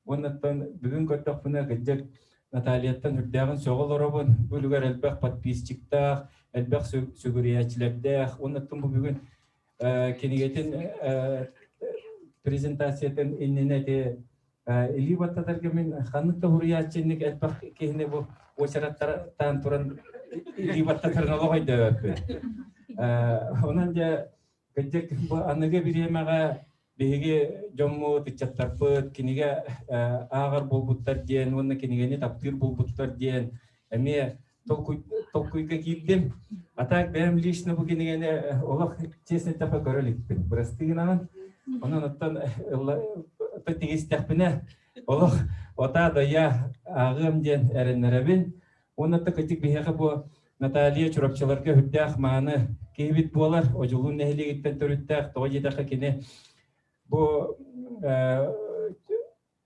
Уоннаттан бүгүн көрдөхпүнэ кырдьык Натальяттан үрдээҕин сөҕө олоробун. Бу үлүгэр элбэх подписчиктаах, элбэх сүгүрүйээччилэрдээх. Уоннаттан бу бүгүн кинигэтин презентациятын иннинэ ити илии баттатарга мин ханнык да суруйааччыннык элбэх киһини бу уочараттаан туран илии баттатарын олох өйдөөбөппүн. Онон дьэ Кырдьык, бу аныгы бириэмэҕэ биһиги дьоммут, ыччаттарбыт кинигэ ааҕар буолбуттар диэн уонна кинигэни таптыыр буолбуттар диэн эмиэ толкуйга киирдим. А так бэйэм лично бу кинигэни олох честно эттэххэ көрө иликпин. Бырастыы гынаҕын. Онон оттон тигистэхпинэ олох ота да я ааҕыам диэн эрэннэрэбин. Уонна кытык биһиэхэ бу Наталья Чурапчыларга үрдээх мааны киһибит буолар, Одьулуун нэһилиэгиттэн төрүттээх, тоҕо диэтэххэ кини бу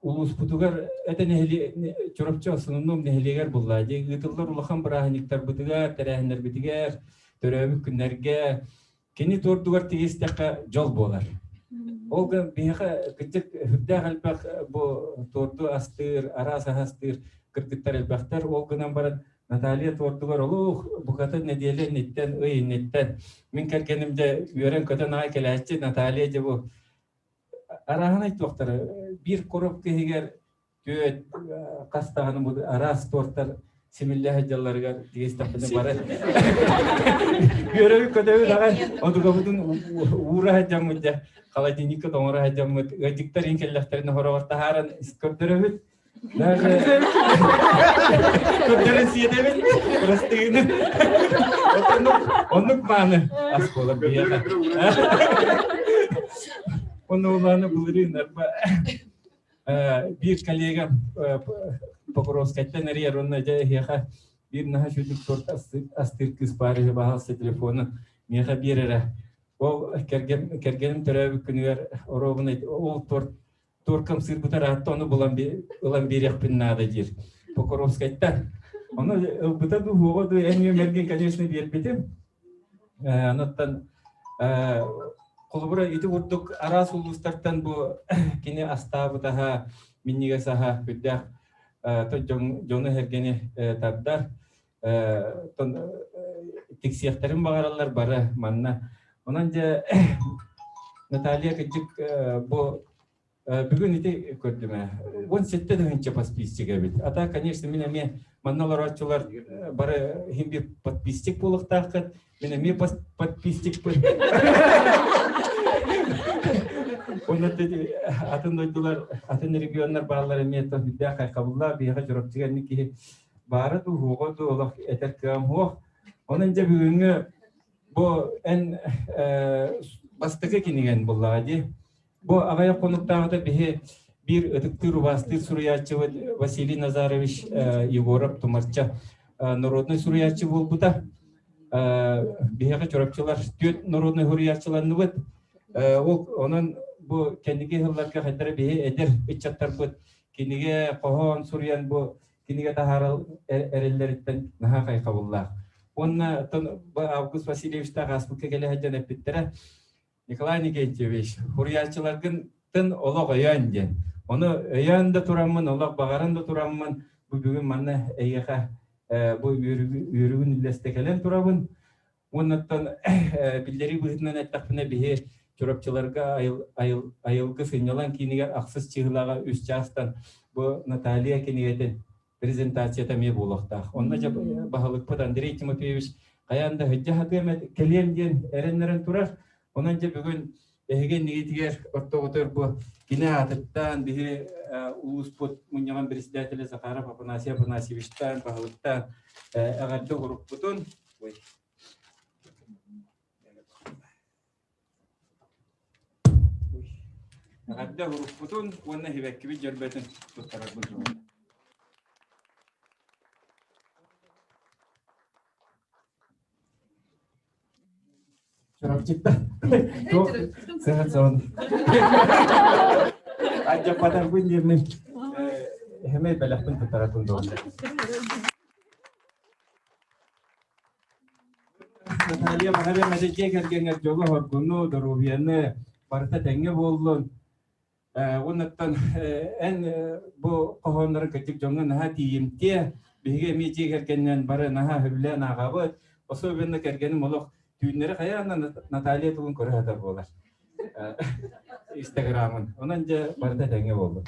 улууспутугар это нэһилиэк Чурапчы основном нэһилиэгэр булла дии ыытыллар улахан бырааһынньыктарбытыгар, тэрээһиннэрбитигэр, төрөөбүт күннэргэ кини туордугар тигистэххэ дьол буолар. Ол гын биһиэхэ кырдьык үрдээх элбэх бу туорду астыыр, араас аһы астыыр кыргыттар элбэхтэр. Ол гынан баран Наталья туордугар олох букатын нэдиэлэ инниттэн, ый инниттэн мин кэргэним дьэ үөрэн-көтөн аҕай кэлээччи Наталья дьэ бу арааһынай туохтары биир коробка иһигэр түөт хас даҕаны бу араас туортар симиллэ сылдьалларыгар тигистэхпинэ бары үөрэбит көтөбүт аҕай одугабытын уура сылдьаммыт дьэ холодильникка тоҥоро сылдьаммыт ыалдьыттар иин кэллэхтэринэ хороҕор таһааран көрдөрөбүт даже көрдөрөн сиэтэбит бырастыгыны оннук оннук мааны ас буолар биһиэхэ онно улааны былырыын арба биир коллега Покровскайтан эрийэр уонна дьэ эһиэхэ биир наһаа үчүгэй торт астыыр кыыс баар үһү баһаалыста телефону миэхэ биэр эрэ. Ол кэргэн кэргэним төрөөбүт күнүгэр оруобунай ол торт торкам сыырбытар аатта ону булан ылан биэриэхпин наада диир Покровскайтан. Ону ылбыта дуу, суоҕа дуу, эн үөмэргин, конечно, биэрбитим. Онуттан холобура ити курдук араас улуустартан бу кини астаабыт аһа, минньигэс аһа үрдээх дьону-сэргэни тардар. тиксиэхтэрин баҕараллар бары манна. Онон дьэ Наталья кырдьык бу бүгүн ити көрдүм ээ. 17 тыһыынча подписчик эбит. А так, конечно, мин эмиэ манна олорооччулар бары иһин биир подписчик буолуохтааххыт. Мин эмиэ подписчикпын. Онно атын дойдулар, атын регионнар бааллар эмиэ үрдээх хайхабыллаах биһиэхэ Чурапчыга инник киһи баара дуу, уоҕа дуу олох этэр кыам суох. Онон дьэ бүгүҥҥү бу эн бастакы кинигэн буллаҕа дии. Бу аҕыйах хонуктааҕыта биһи биир ытыктыыр убаастыыр суруйааччыбыт Василий Назарович Егоров Тумарча народнай суруйааччы буолбута. Биһиэхэ чурапчылар түөрт народнай суруйааччыланныбыт. Ол онон бу кэнники сылларга хайдара биһи эдэр ыччаттарбыт кинигэ хоһоон суруйан бу кинигэ таһаарал эрэллэриттэн наһаа хайҕабыллаах. Уонна Август Васильевичтаах ааспыкка кэлэ сылдьан эппиттэрэ Николай Никитьевич, суруйааччыларгын тын олох өйөөн диэн. Ону өйөөн да тураммын, олох баҕаран да тураммын, бу бүгүн манна эйиэхэ бу үөрүүгүн үллэстэ кэлэн турабын. Уоннаттан биллэрии быһыытынан эттэхпинэ, биһи Чурапчыларга айылгы сынньалаҥ киинигэр ахсыс чыһылаҕа үс чаастан бу Наталья кинигэтин презентацията эмиэ буолуохтаах. Онно дьэ баһылыкпыт Андрей Тимофеевич хайаан да сылдьа сатыам кэлиэм диэн эрэннэрэн турар. Онон дьэ бүгүн эһиги иннигитигэр ортоҕутугар бу кини аатыттан биһи улууспут мунньаҕын председателэ Захаров Афанасий Афанасьевичтаан баһылыктаан эҕэрдэ урукпутун Эҕэрдэ урукпутун уонна сибэккибит дьөрбөтүн туттарарбыт туһунан. Чурапчытта. Сыһан сабын. Адьаппатарбын диэммин хэмэй бэлэхпин туттарарбын дуо. Наталья баҕарыам этэ дьиэ кэргэҥҥэр дьолу-соргуну, доруобуйаны барыта тэҥҥэ буоллун. Уоннаттан эн бу хоһооннорун кырдьык дьоҥҥо наһаа тиийимтиэ. Биһиги эмиэ дьиэ кэргэнинэн бары наһаа сөбүлээн ааҕабыт. Особенно кэргэним олох түүннэри хайаан да Наталья тылын көрө сатар буолар. Инстаграмын. Онон дьэ барыта тэҥҥэ буоллун.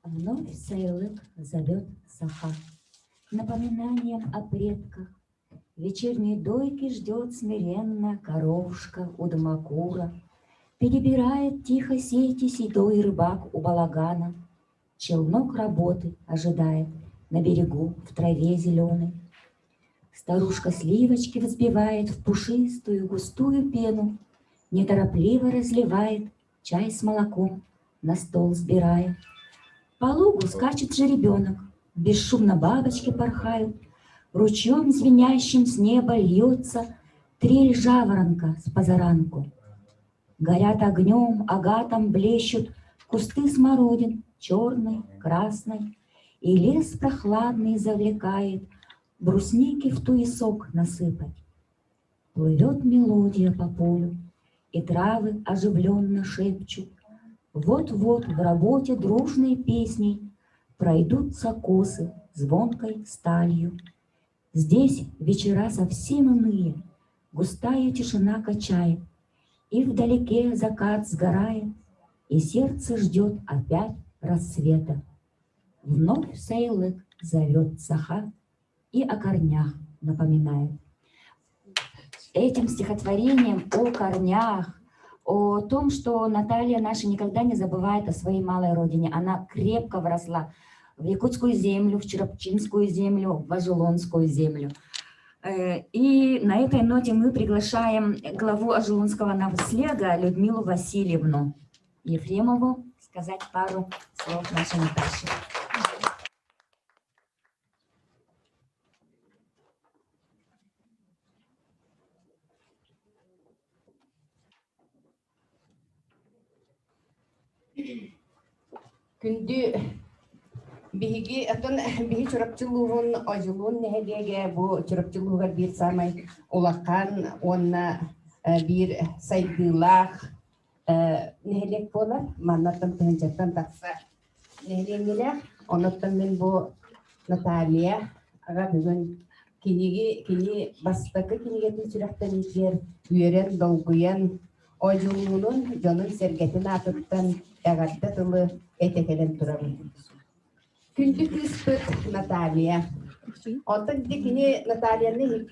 Вновь Сайлык зовет Саха напоминанием о предках. Вечерней дойки ждет смиренно коровушка у домокура. Перебирает тихо сети седой рыбак у балагана. Челнок работы ожидает на берегу в траве зеленой. Старушка сливочки взбивает в пушистую густую пену, Неторопливо разливает чай с молоком, на стол сбирая. По лугу скачет жеребенок, бесшумно бабочки порхают, Ручьем звенящим с неба льется трель жаворонка с позаранку. Горят огнем, агатом блещут кусты смородин, черной, красной, И лес прохладный завлекает брусники в туесок насыпать. Плывет мелодия по полю, и травы оживленно шепчут. Вот-вот в работе дружной песней Пройдутся косы звонкой сталью. Здесь вечера совсем иные, Густая тишина качает, И вдалеке закат сгорает, И сердце ждет опять рассвета. Вновь Сайлык зовет Саха и о корнях напоминает. Этим стихотворением о корнях, о том, что Наталья наша никогда не забывает о своей малой родине. Она крепко вросла в якутскую землю, в Чурапчинскую землю, в Ажулонскую землю. И на этой ноте мы приглашаем главу Ажулунского наслега Людмилу Васильевну Ефремову сказать пару слов нашей Наташе. Күндү биһиги оттон биһи Чурапчы улууһун Одьулуун нэһилиэгэ бу Чурапчы улууһугар биир саамай улахан уонна биир сайдыылаах нэһилиэк буолар. Маннаттан тыһыынчаттан тахса нэһилиэнньэлээх. Онуттан мин бу Наталья аҕа бүгүн киниги кини бастакы кинигэтин сүрэхтэниитигэр үөрэн, долгуйан Одьулуунун дьонун-сэргэтин аатыттан эҕэрдэ тылы этэ кэлэн турабын. Күндү кыыспыт Наталья. Онтон ити кини Натальяны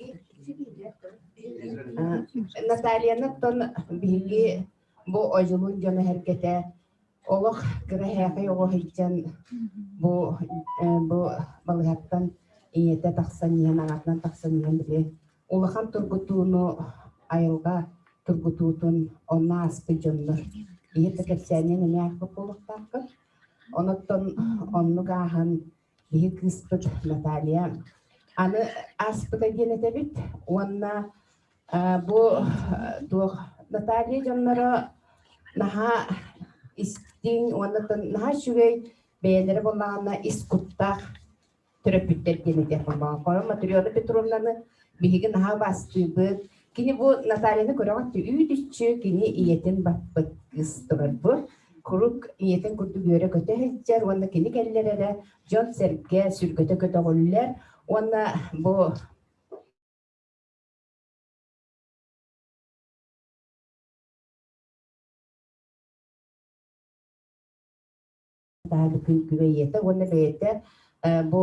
Натальяны оттон биһиги бу Одьулуун дьоно сэргэтэ олох кыра эһээхэй оҕо сылдьан бу бу балыыһаттан ийэтэ тахсан иһэн аҕатынан тахсан иһэн били улахан тургутууну айылҕа тургутуутун онно ааспыт дьоннор ийэтэ кэпсээнинэн эмиэ аахпыт буолуохтааххын. Оноттон оннук ааһан биһи кыыспыт Наталья аны ааспыта диэн этэбит уонна бу туох Наталья дьонноро наһаа истиҥ уонна наһаа үчүгэй бэйэлэрэ буоллаҕына ис куттаах төрөппүттэр диэн этиэхпин баҕарабын. Матрена Петровнаны биһиги наһаа убаастыыбыт. Кини бу Натальяны көрөҕүт үүт-үччү кини ийэтин баппыт кыыс турар бу. Куруук ийэтин курдук үөрэ-көтө сылдьар уонна кини кэллэр эрэ дьон-сэргэ сүргэтэ көтөҕүллэр уонна бу күн күбэй ийэтэ уонна бэйэтэ бу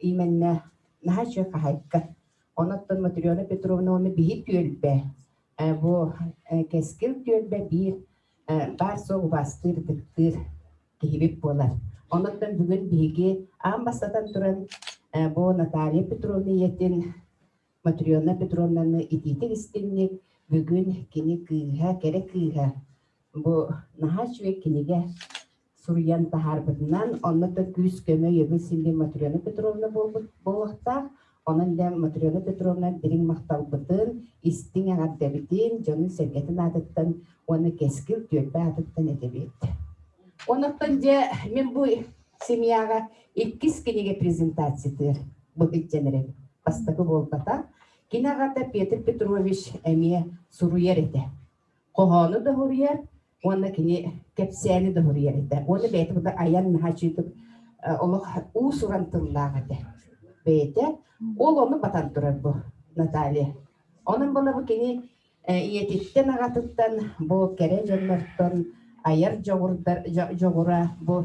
именно наһаа үчүгэй хаһаайка. Онон Матрена Петровна уонна биһи түөлбэ бу Кэскил түөлбэ биир баар-суох убаастыыр, ытыктыыр киһибит буолар. Онон бүгүн биһиги аан бастатан туран бу Наталья Петровна ийэтин Матрена Петровнаны итиитик истиҥник бүгүн кини кыыһа, кэрэ кыыһа бу наһаа үчүгэй кинигэ суруйан таһаарбытынан, онно да күүс-көмө өйөбүл син Матрена Петровна буолбут буолуохтаах. Онон да Матрена Петровна дириҥ махталбытын, истиҥ эҕэрдэбитин дьонун-сэргэтин аатыттан уонна Кэскил түөлбэ аатыттан этэбит. Онуттан дьэ мин бу семьяҕа иккис кинигэ презентациятыгар бу илдьэн эрэбин. Бастакы буолбата. Кини аҕата Петр Петрович эмиэ суруйар этэ. Хоһоону да суруйар уонна кини кэпсээни да суруйар этэ. Уонна бэйэтэ бу айан наһаа үчүгэй олох уус-уран тыллаах этэ. Бэйэтэ ол ону батан турар бу Наталья. Онон була бу кини Ийэтиттэн, аҕатыттан бу кэрэ дьоннортон айар дьоҕурдар дьоҕура бу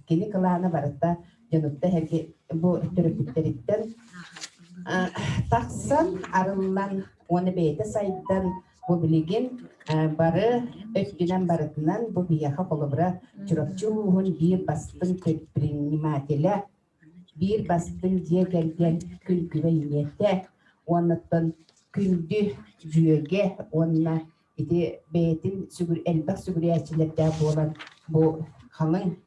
кини кылаана барыта дьонутта эһэрги бу төрөппүттэриттэн тахсан арыллан уонна бэйэтэ сайдан бу билигин бары өттүнэн барытынан бу биһиэхэ холобура Чурапчы улууһун биир бастыҥ предпринимателэ биир бастыҥ дьиэ кэргэн күн-күбэй ийэтэ уоннаттан күндү дьүөгэ уонна ити бэйэтин сүгүр элбэх сүгүрүйээччилэрдээх буолан бу халыҥ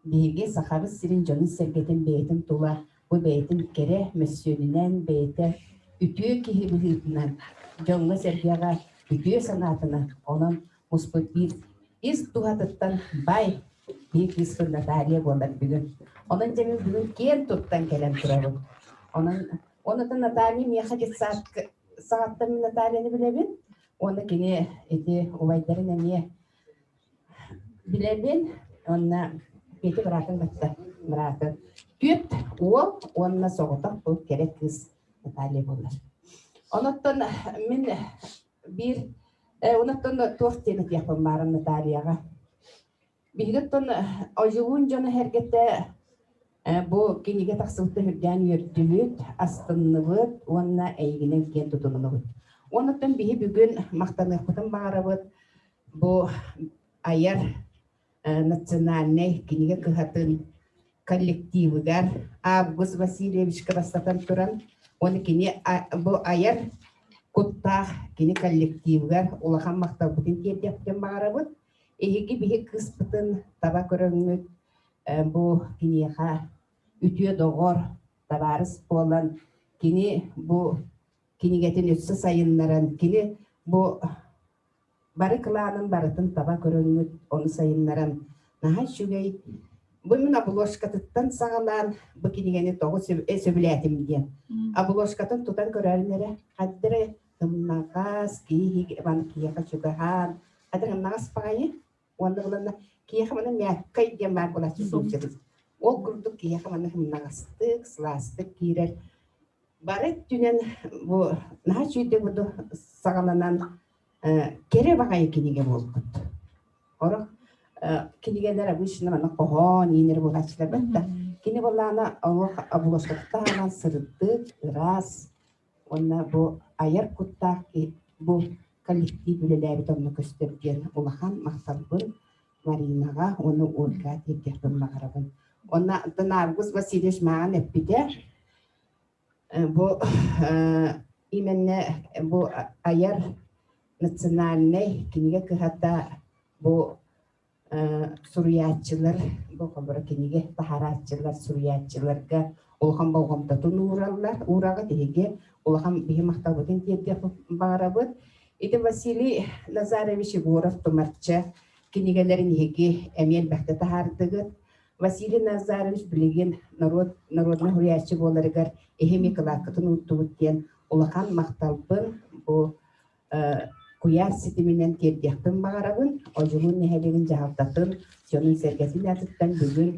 биһиги Сахабыт сирин дьонун-сэргэтин бэйэтин тула бу бэйэтин кэрэ мөссүөнүнэн бэйэтэ үтүө киһи быһыытынан дьоҥҥо-сэргэҕэ үтүө санаатынан онон муспут биир ис туһатыттан бай биир кыыспын Наталья буолар бүгүн. Онон дьэ мин бүгүн киэн туттан кэлэн турабын. Онон онон Наталья миэхэ детсадка саҕаттан мин Натальяны билэбин. Уонна кини ити убайдарын эмиэ билэбин. Уонна Петя быраатын кытта быраатын. Түөрт уол уонна соҕотох бу кэрэ кыыс Наталья буолар. Онуттан мин биир онуттан туох диэн этиэхпин баарым Натальяҕа. Биһиги оттон Одьулуун дьоно сэргэтэ бу кинигэ тахсыбыта үрдээн үөрдүбүт, астынныбыт уонна эйигинэн киэн тутуннубут. Онуттан биһи бүгүн махтаныахпытын баҕарабыт бу айар национальнай кинигэ кыһатын коллективыгар Август Васильевичка бастатан туран уонна кини бу айар куттаах кини коллективыгар улахан махталбытын тиэрдиэхпитин баҕарабыт. Эһиги биһи кыыспытын таба көрөҥҥүт бу киниэхэ үтүө доҕор, табаарыс буолан кини бу кинигэтин өссө сайыннаран кини бу бары кылаанын барытын таба көрөҥҥүт ону сайыннаран Наһаа үчүгэй. Бу мин обложкатыттан саҕалаан бу кинигэни тоҕо сөбүлээтим диэн. Обложкатын тутан көрөөрүн эрэ, хадда эрэ ымнаҕас киһи киһиэхэ чугаһаан, хадда ымнаҕас баҕайы уонна буланна киһиэхэ маны мягкай диэн баар буолааччы сылдьабыт. Ол курдук киһиэхэ маны ымнаҕастык, сылаастык киирэр. Бары өттүнэн бу наһаа үчүгэйдик буду саҕаланан кэрэ баҕайы кинигэ буолбут. Орох кинигэлэр обычно манна хоһоон иинэр буолааччылар бэтта. Кини буоллаана олох обложкаттаанан сырдык, ыраас уонна бу айар куттаах бу коллектив үлэлээбит онно көстөр диэн улахан махталбын Маринаҕа уонна Ольга тиэрдиэхпин баҕарабын. Уонна Август Васильевич мааҕын эппитэ Бу именно бу айар национальнай кинигэ кыһата бу суруйааччылар бу холобура кинигэ таһаарааччылар суруйааччыларга улахан болҕомтотун уураллар уураҕыт эһиги улахан биһи махталбытын тиэрдиэх баҕарабыт. Ити Василий Назарович Егоров Тумарча кинигэлэрин эһиги эмиэ элбэхтэ таһаардыгыт. Василий Назарович билигин норуот народнай суруйааччы буоларыгар эһи кылааккытын уурдубут диэн улахан махталбын бу куйаар ситиминэн тиэрдиэхпин баҕарабын. Одьулуун нэһилиэгин дьаһалтатын дьонун-сэргэтин аатыттан бүгүн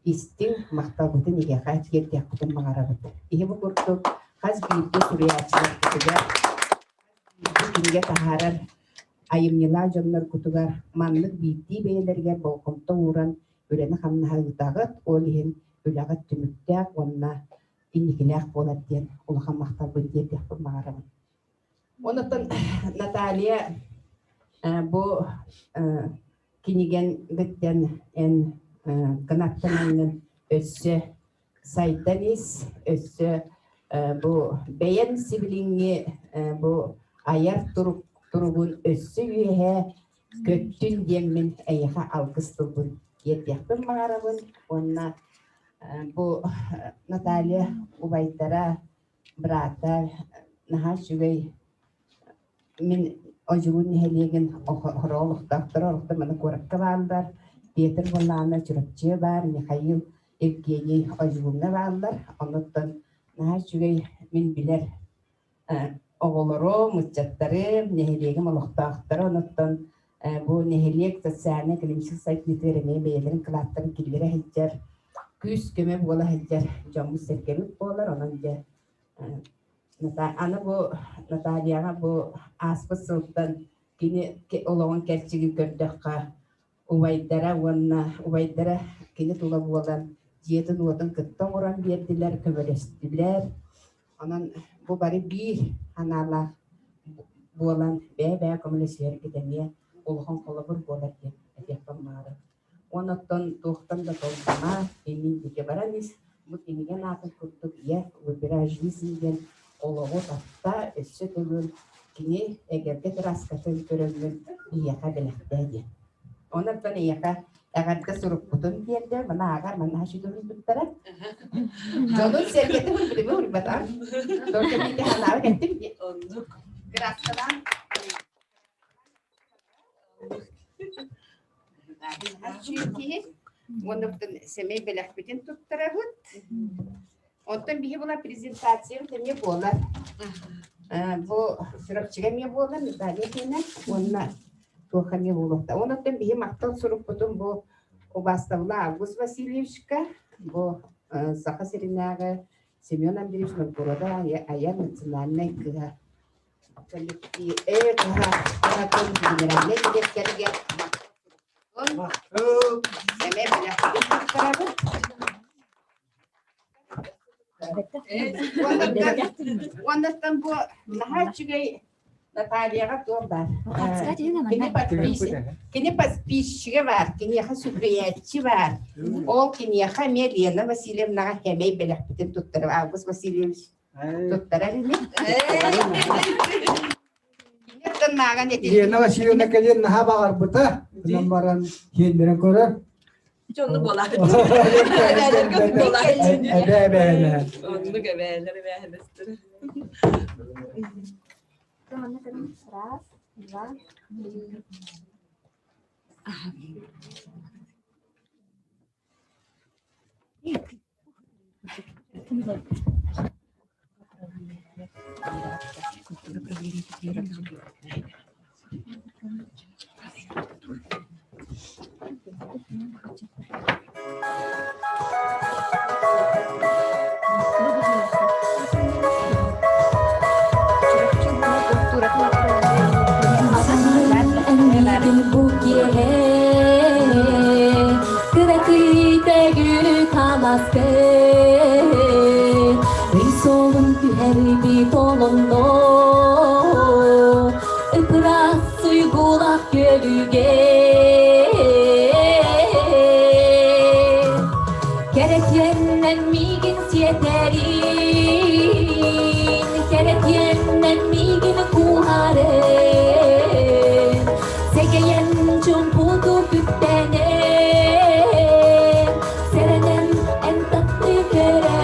истиҥ махталбытын эһиэхэ тиэрдиэхпитин баҕарабыт. Иһи бу курдук хас биирдии суруйааччыларбытыгар кинигэ таһаарар айымньылаах дьонноргутугар маннык биирдии бэйэлэригэр болҕомто ууран үлэни-хамнаһы ыытаҕыт, ол иһин үлэҕит түмүктээх уонна инникилээх буолар диэн улахан махталбын тиэрдиэхпин баҕарабын. Онтон Наталья бу кинигэн бүттэн эн кынаттананнын өссө сайдан ис, өссө бу бэйэн сибилиҥҥи бу айар турук туругун өссө үөһэ көттүн диэммин эйиэхэ алгыс тылбын тиэрдиэхпин баҕарабын уонна бу Наталья убайдара быраата наһаа үчүгэй мин Одьулуун нэһилиэгин хоро олохтоохторо олохтон маны куоракка бааллар Петр Валлаана Чурапчыга баар Михаил Евгений Одьулууҥҥа бааллар онуттан наһаа үчүгэй мин билэр оҕолорум, ыччаттарым, нэһилиэгим олохтоохторо онуттан бу нэһилиэк социальнай-экономическай сайдыытыгар эмиэ бэйэлэрин кылааттарын киллэрэ сылдьар, күүс-көмө буола сылдьар дьоммут-сэргэбит буолар. Онон дьэ аны бу Натальяҕа бу ааспыт сылтан кини олоҕун кэрчигин көрдөххө убайдара уонна убайдара кини тула буолан дьиэтин-уотун кытта оҥорон биэрдилэр, көмөлөстүлэр. Онон бу бары биир санаалаах буолан бэйэ-бэйэ көмөлөсүһэргит эмиэ улахан холобур буолар диэн этиэхпин баҕарабын. Уонна оттон туохтан да толкума, иннин диэки баран ис, бу кинигэ аатын курдук «Я выбираю жизнь» диэн олоҕу таптаа, өссө төгүл кини эгэлгэ кырааскатын көрөммүн биһиэхэ бэлэхтээ диэн. Онон эйиэхэ эҕэрдэ сурукпутун биэрдэ, маны ааҕар, маны сүтүрүлбүттэрэ. Дьонун сэргэтин урбутугу урбатан. Только биитэ ханаабы кэттим дии. Оннук. Кырааскалаан. Киһи уонна сэмэй бэлэхпитин туттарабыт. Оттон биһи була презентациябыт эмиэ буолар. Бу Чурапчыга эмиэ буолар, Наталья киэнэ уонна туох эмиэ буолуохта. Онон биһи махтал сурукпутун бу убаастабыла Август Васильевичка, бу Саха сиринээҕи Семен Андреевич Новгородов айар национальнай кыһа коллектив кыһа кыһатын генеральнай дириэктэригэр сэмэй бэлэхпитин туттарабыт. Уоннаттан бу наһаа үчүгэй Натальяҕа туох баар? Кини подписчига баар, киниэхэ сүгүрүйээччи баар. Ол киниэхэ эмиэ Лена Васильевнаҕа кэмэй бэлэхпитин туттарар Август Васильевич туттарар ини. Лена Васильевна кэлин наһаа баҕарбыта. Онон баран киэннэрин көрөр. Дьонну буолааччы. Эбээ эбээлэр. Оннук эбээлэр эбээһинэстэр. Раз, два, три. Ый суолун түһэрбит олонно Ыпырас суйгулах күөлүгэ Кэрэтиэннэн миигин сиэтэрин Кэрэтиэннэн миигин кууһарын Сэгэйэн чумпуту күттэнэн Сэрэнэн эн таптыы көрөрүн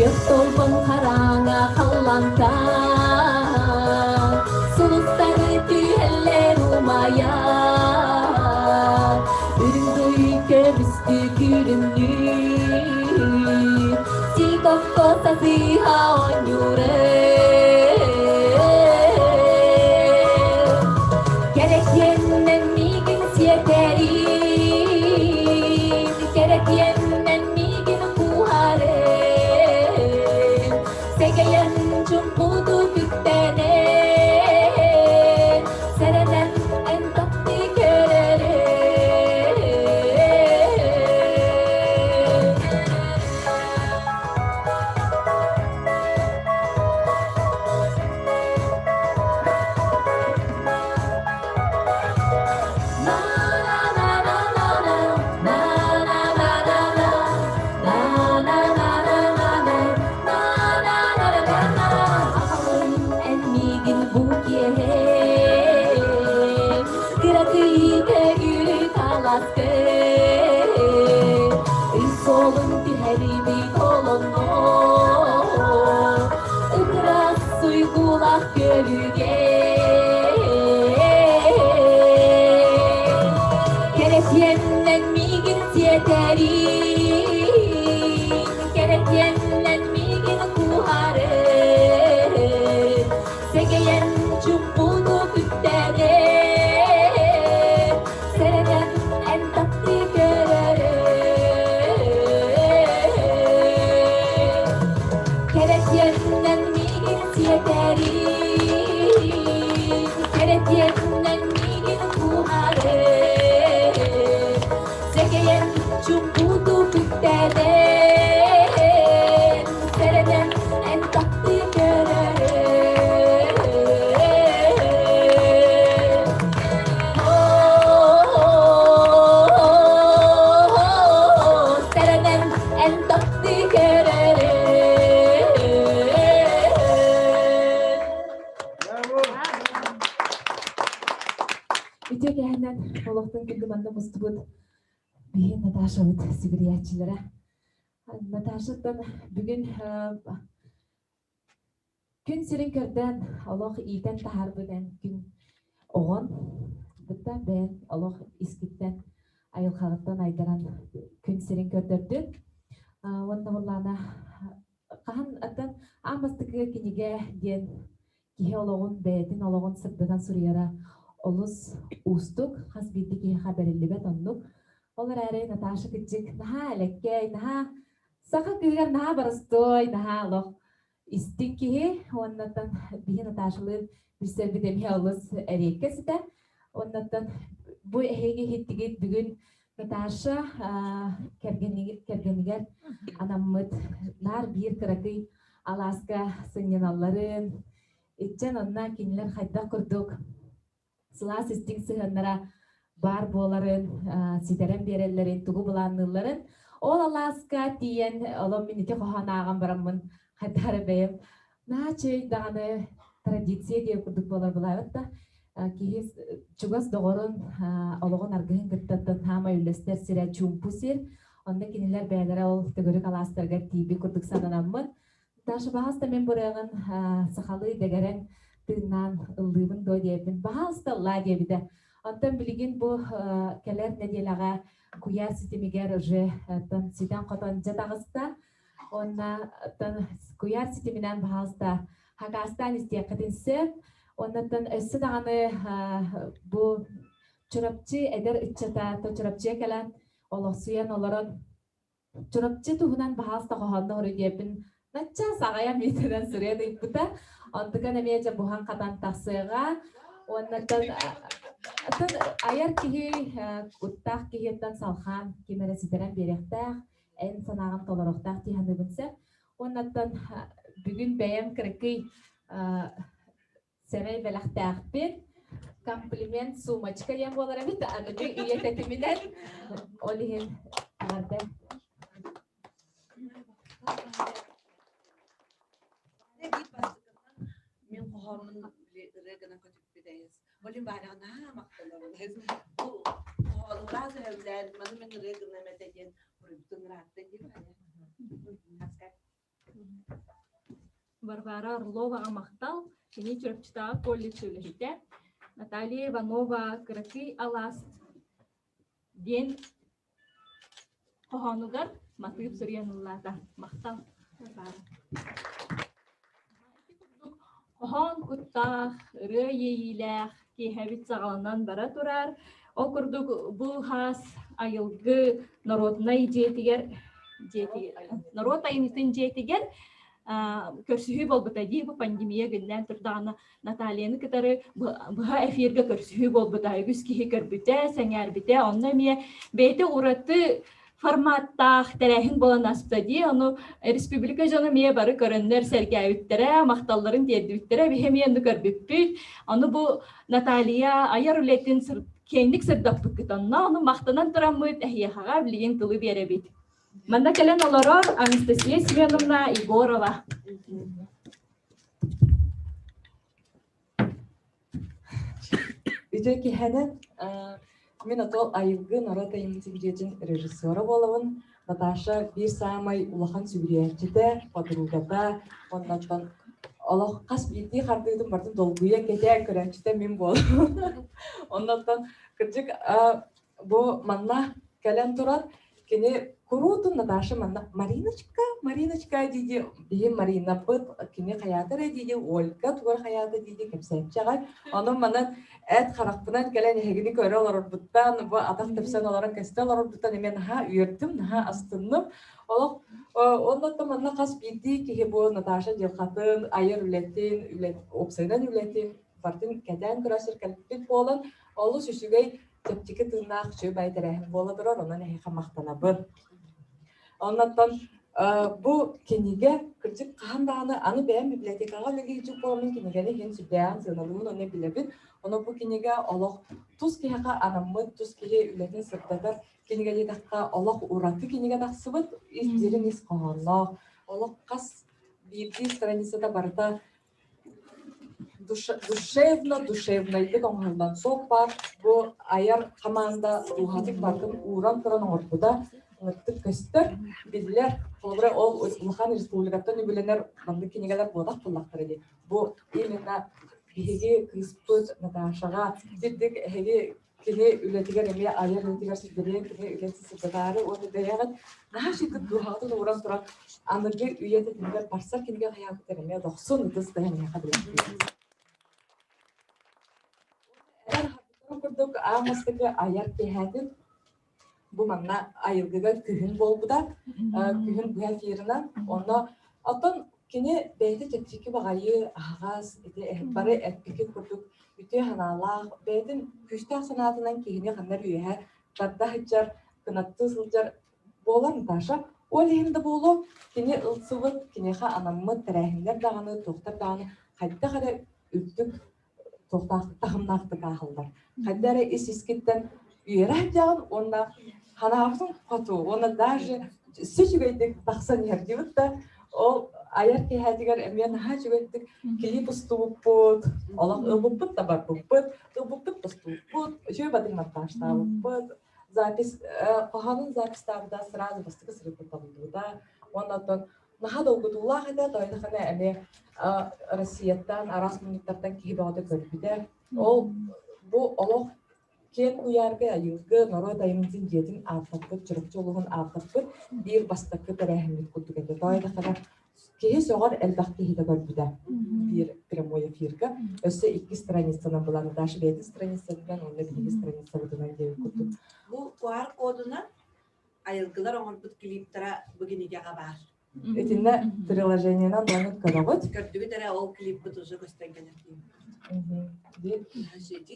Көх толбон хараҥа халлантан Сулустары түһэллэр умайа Үрүҥ дуй көмүстүү күлүмнүү Сиикокко сасыыһа оонньуурэ Кэрэтиэннэн миигин сиэтэрин Кэрэтиэннэн миигин кууһарын Сэгэйэн чумпуту күттэнэн Сэрэнэн эн таптыы көрөрүн Эн миигин бу киэһэ кыракый төгүрүк алааска ый суолун түһэрибит олонно ыгырас уйгулаах көлүгэ Кэрэтиэннэн миигин сиэтэрин Кэрэтиэннэн миигин кууһарын Сэгэйэн чумпуну күттэнэн Сэрэнэн эн таптыы көрөрүн Кэрэтиэннэн миигин сиэтэрин Кэрэтиэннэн миигин кууһарын Сэгэйэн чумпуту күттэнэн Сэрэнэн эн таптыы көрөрүн Сэрэнэн эн таптыы көрөрүн Үтүө кэһэнэн олохтон күндү манна мустубут биһи Наташабыт сүгүрүйээччилэрэ. Наташаттан бүгүн күн сирин көрдөөн олох иитэн таһаарбыт эн күн оҕон бытта бэйэн олох искиттэн айылҕаҕыттан айдаран күн сирин көрдөрдүн. Уонна буоллаана хаһан аттан аан бастакы кинигэ диэн киһи олоҕун бэйэтин олоҕун сырдатан суруйара олус уустук, хас биирдии киһиэхэ бэриллибэт оннук. Ол эрээри Наташа кырдьык наһаа элэккэй, наһаа саха кыыһыгар наһаа боростуой, наһаа олох истиҥ киһи. Уоннаттан биһи Наташалыын билсэрбит эмиэ олус эриэккэс этэ. Уоннаттан бу эһиги иһиттигит бүгүн Наташа кэргэнигэр анаммыт наар биир кыракый алааска сынньаналларын, иччэн онно кинилэр хайдах курдук сылаас истиҥ сыһыаннара баар буоларын, ситэрэн биэрэллэрин, тугу былаанныылларын, ол алааска тиийэн олом мин ити хоһоон ааҕан бараммын хайдах эрэ бэйэм наһаа үчүгэй даҕаны традиция диэн курдук буолар былаабыт да киһи чугас доҕорун олоҕун аргыһын кыттаттан хаамай үллэстэр сирэ чуумпу сир онно кинилэр бэйэлэрэ ол төгүрүк алаастарыгар тиийбит курдук сананаммын Даша баһаалыста мин бырыаҕын сахалыы дэгэрэҥ тыыннаан ыллыыбын дуо диэбин баһаалыста ыллаа диэбитэ. Онтон билигин бу кэлэр нэдиэлэҕэ куйаар ситимигэр уже ситэн-хотон дьэ таҕыста. Уонна куйаар ситиминэн баһаалыста хакаастаан истиэххитин сөп. Оннуттан өссө даҕаны бу Чурапчы эдэр ыччата Чурапчыга кэлэн олохсуйан олорон Чурапчы туһунан баһаалыста хоһоонно хоруйдиэппин наччас аҕайа миэтэрэн суруйан ыйыппыта. Онтукан эмиэ дьэ буһан-хатан тахсыаҕа. Уоннаттан атын айар киһи куттаах киһиттэн салхаан ким эрэ ситэрэн биэриэхтээх, эн санааҕын толоруохтаах дии саныыбын сөп. Уоннаттан бүгүн бэйэм кыракый сэмэй бэлэхтээхпин. Комплимент сумочка диэн буолар эбит. Аныгы үйэ тэтиминэн. Ол иһин эҕэрдэ. Мин хоһооммун ырыа гынан көтүппүт эйэс. Олин баарыга наһаа махтанабын. Бу хоһоонугар сөбүлээн маны мин ырыа гынам этэ диэн хоруйбутун ыраатта дии Варвара Орловаҕа махтал. Кини Чурапчытааҕы колледж үлэһитэ. Наталья Иванова «Кыракый алаас» диэн хоһоонугар матыып суруйан ыллаата. Махтал, Варвара. Хоһоон куттаах, ырыа иэйиилээх киэһэбит саҕаланан бара турар. Ол курдук бу хаас айылгы норуотунай дьиэтигэр норуот айымньытын дьиэтигэр көрсүһүү буолбута дии бу пандемия гыннаан турдаҕына Натальяны кытары быһа эфиргэ көрсүһүү буолбута үгүс киһи көрбүтэ сэҥээрбитэ онно эмиэ бэйэтэ ураты форматтаах тэрээһин буолан аста дии. Ону республика дьоно эмиэ бары көрөннөр сэргээбиттэрэ, махталларын тиэрдибиттэрэ. Биһи эмиэ ону көрбүппүт. Ону бу Наталья айар үлэтин киэҥник сырдаппыккыт онно. Ону махтанан тураммыт эһиэхэҕэ билигин тылы биэрэбит. Манна кэлэн олорор Анастасия Семеновна Егорова. Үтүө киһэнэн мин отол айылгы норуот айымньытын дьиэтин режиссера буолабын. Наташа биир саамай улахан сүгүрүйээччитэ, подругата, оннооттон олох хас биирдии хардыытын барытын долгуйа кэтээн көрөөччүтэ мин буолабын. Оннооттон кырдьык бу манна кэлэн туран кини куруутун Наташа манна Мариночка, Мариночка дии биһи Маринаппыт кини хайаата эрэ дии Ольга тугар хайаата дии кэпсээччэҕэ. Онон манан эт харахпынан кэлэн эһигини көрө олорорбуттан, бу атах тэпсэн олорон кэстэ олорорбуттан эмиэ наһаа үөрдүм, наһаа астынным. Олох оннуттан манна хас биирдии киһи бу Наташа дьылҕатын, айар үлэтин, үлэ, уопсайынан үлэтин барытын кэтээн көрө кэлбит буолан олус үчүгэй чэпчэки тыыннаах үчүгэй бай тэрээһин буола турар, онон эһиэхэ махтанабын. Оннуттан бу кинигэ кырдьык хаһан даҕаны аны бэйэм библиотекаҕа үлэлиир буоламмын кинигэни иһин сүрдээҕин сыаналыыбын уонна билэбин. Ону бу кинигэ олох тус киһиэхэ анаммыт, тус киһи үлэтин сырдатар кинигэ диэтэххэ олох ураты кинигэ тахсыбыт, ис дириҥ ис хоһоонноох, олох хас биирдии страницата барыта Душевно, душевнайдык оҥоһуллан суох баар. Бу айар хамаанда дууһатын барытын ууран туран оҥорбута ынырыктык көстөр, биллэр. Холобура, ол улахан республикаттан үбүлэнэр маннык кинигэлэр буолах буоллахтара дии. Бу именно биһиги кыыспыт Наташаҕа сирдик эһиги кини үлэтигэр эмиэ айар үлэтигэр сирдэрин кини үлэтин сырдатаары уонна бэйэҕит наһаа шыйдык дууһаҕытын ууран туран аныгы үйэ тэтимигэр барсар кинигэ хайаабытыгар эмиэ дохсун ытыс таһын миэхэ билэхтиир. курдук аан бастакы айар киэһээтин бу манна айылгыга күһүн буолбута күһүн быһа эфирынан онно оттон кини бэйэтэ чэпчэки баҕайы аһаҕас ити бары эппикин курдук үтүө санаалаах бэйэтин күүстээх санаатынан киһини ханна эрэ үөһэ тарда сылдьар кынаттыы сылдьар буолар Наташа ол иһин да буолуо кини ылсыбыт киниэхэ анаммыт тэрээһиннэр даҕаны туохтар даҕаны хайдах эрэ үрдүк таһымнаахтык ааһаллар. Хайда эрэ ис-искиттэн үөрэ сылдьаҕын уонна ханаабытын хоту уонна даже өссө үчүгэйдик тахсан иһэр диэбит да ол айар киэһэтигэр эмиэ наһаа үчүгэйдик клип устубуппут, олох ылбыппыт да барбыппыт, ылбыппыт устубуппут, үчүгэй бадыҥ монтажтаабыппыт, запись хоһоонун записьтаабыта сразу бастакы сырыыта табыллыбыта уонна оттон наһаа долгутуулаах этэ, тоойдоххуна эмиэ Россияттан, араас муннуктартан киһи бөҕөтө көрбүтэ. Ол бу олох киэн куйаарга айылгы норуот айымньытын дьиэтин ааттаппыт, Чурапчы улууһун ааттаппыт биир бастакы тэрээһиммит курдук этэ. Тоҕо диэтэххинэ, киһи сөҕөр элбэх киһитэ көрбүтэ биир прямой эфирга. Өссө икки страницанан была Наташа бэйэтин страницатынан уонна биһиги страницабытынан диэбит курдук. Бу QR кодунан айылгылар оҥорбут клиптара бу кинигэҕэ баар. Итиннэ приложениенан маннык көрөҕүт. Көрдүгүт эрэ ол клиппыт уже көстөн кэлэр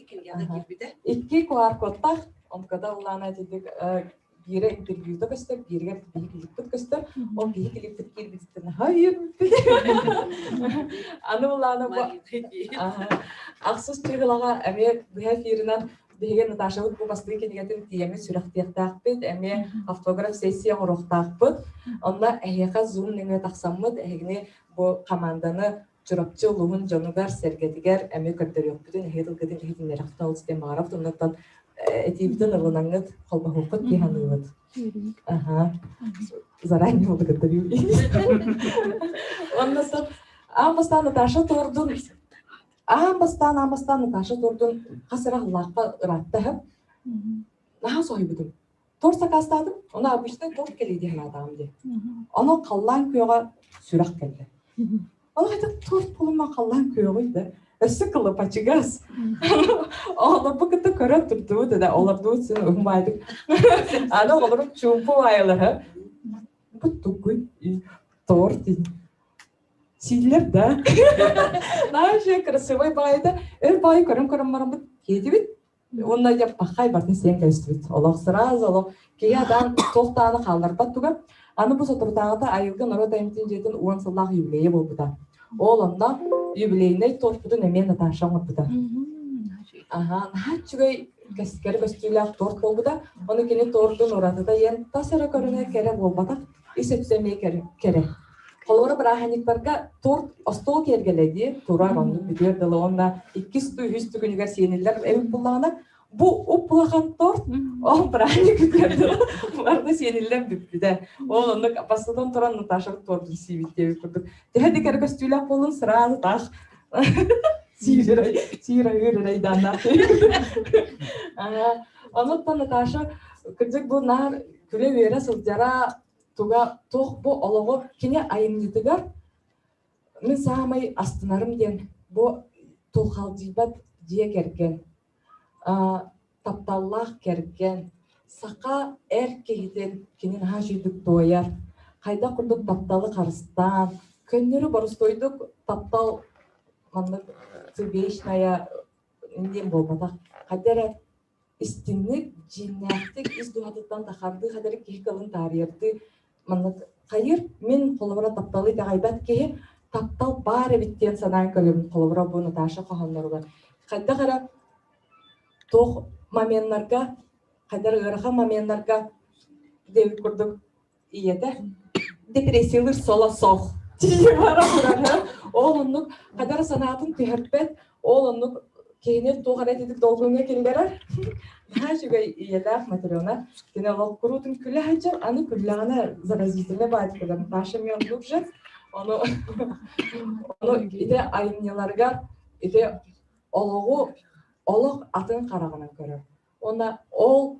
кинигэҕэ киирбитэ. Икки QR-кодтаах, онтуката улаана итинник биирэ интервьюта көстөр, бииригэр биһи клиппит көстөр. Ол биһи клиппит киирбититтэн наһаа үөрбүппүт. Аны улаана бу ахсыс чыгылаҕа эмиэ быһа эфиринэн Биһиги Наташабыт бу бастакы кинигэтин тиийэммит сүрэхтиэхтээхпит, эмиэ автограф-сессия оҥоруохтаахпыт. Онно эһиэхэ Zoom нөҥүө тахсаммыт, эһигини бу хамаанданы Чурапчы улууһун дьонугар-сэргэтигэр эмиэ көрдөрүөхпүтүн, эһиги тылгытын иһитиннэриэхпитин олус диэн баҕарабыт. Оннуттан этиибитин ылынаҥҥыт, холбоһуоххут дии саныыбыт. Аха. Заранее благодарю. Онно аан бастаан Наташа тордун Аан бастаан, аан бастаан Наташа тордун хас эрэ халлаахха ыраатта иһэм. Наһаа соһуйбутум. Торт сакаастаатым, ону обычный торт кэлиэ дии санаатаҕым дии. Ону халлаан күөҕэ сүрэх кэллэ. Ол это торт буолума халлаан күөҕүй да. Өссө кылапачыгас. Оҕолорбу кытта көрө турдубут да, олордубут син уһумаайдык. Аны оҕолорум чуумпу айылаһа. Бу тугуй торт Сииллэр да. Наша красивый баайда өр баайы көрөн-көрөн бараммыт киэтибит. Уонна дьэ пахай бартын сиэн кэбистибит. Олох сразу олох киһи адаан туох даҕаны хаалларбат туга. Аны бу соторутааҕыта Айылгы норуот айымньытын дьиэтин уон сыллаах юбилейа буолбута. Ол онно юбилейнай тортпутун эмиэ Наташа оҥорбута. Аха, наһаа үчүгэй кэскэр көстүүлээх торт буолбута. Ону кини тордун уратыта иэн тас эрэ көрүҥэ кэрэ буолбатах, ис өттө эмиэ кэрэ. Холобура бырааһынньыктарга торт остуол киэргэлэ дии турар оннук бүтүөр дылы уонна иккис туу үһүс түгүнүгэр сиэниллэр эбит буллаҕына бу уп-улахан торт ол бырааһынньык бүтүөр дылы барыта сиэниллэн бүппүтэ. Ол оннук бастатан туран Наташабыт тортун сиибит диэбит курдук. Төһө да кэрэ көстүүлээх буоллун сразу таах сиир сиир ыыр дааннаах. Онуттан Наташа кырдьык бу наар күлэ-үөрэ сылдьара туга туох бу олоҕу кини айымньытыгар мин саамай астынарым диэн бу тулхалдьыйбат дьиэ кэргэн, тапталлаах кэргэн, саха эр киһитин кини наһаа үчүгдүк туойар, хайдах курдук тапталы харыстаан, көннөрү боростуойдук таптал маннык вечная диэн буолбатах. Хайда эрэ истиҥник, дьиҥнээхтик ис дууһатыттан тахардыы хадары киһи кылын таарыйардыы маннык хайыр мин холобура тапталы итэҕэйбэт киһи таптал баар эбит диэн санаан кэлэбин холобура бу Наташа хоһоонноругар хайдах эрэ туох моменнарга хайдах ыарахан моменнарга диэбит курдук ийэтэ депрессиялыыр соло суох ол оннук хадара санаатын түһэрбэт ол оннук киһини туох эрэ ититик долгуҥҥа киллэрэр наһаа үчүгэй ийэлээх Матрена кини олох куруутун күлэ сылдьар аны күллэҕинэ заразительный баатикалар Наташа эмиэ оннук же ону ону ити айымньыларыгар ити олоҕу олох атын хараҕынан көрөр Уонна ол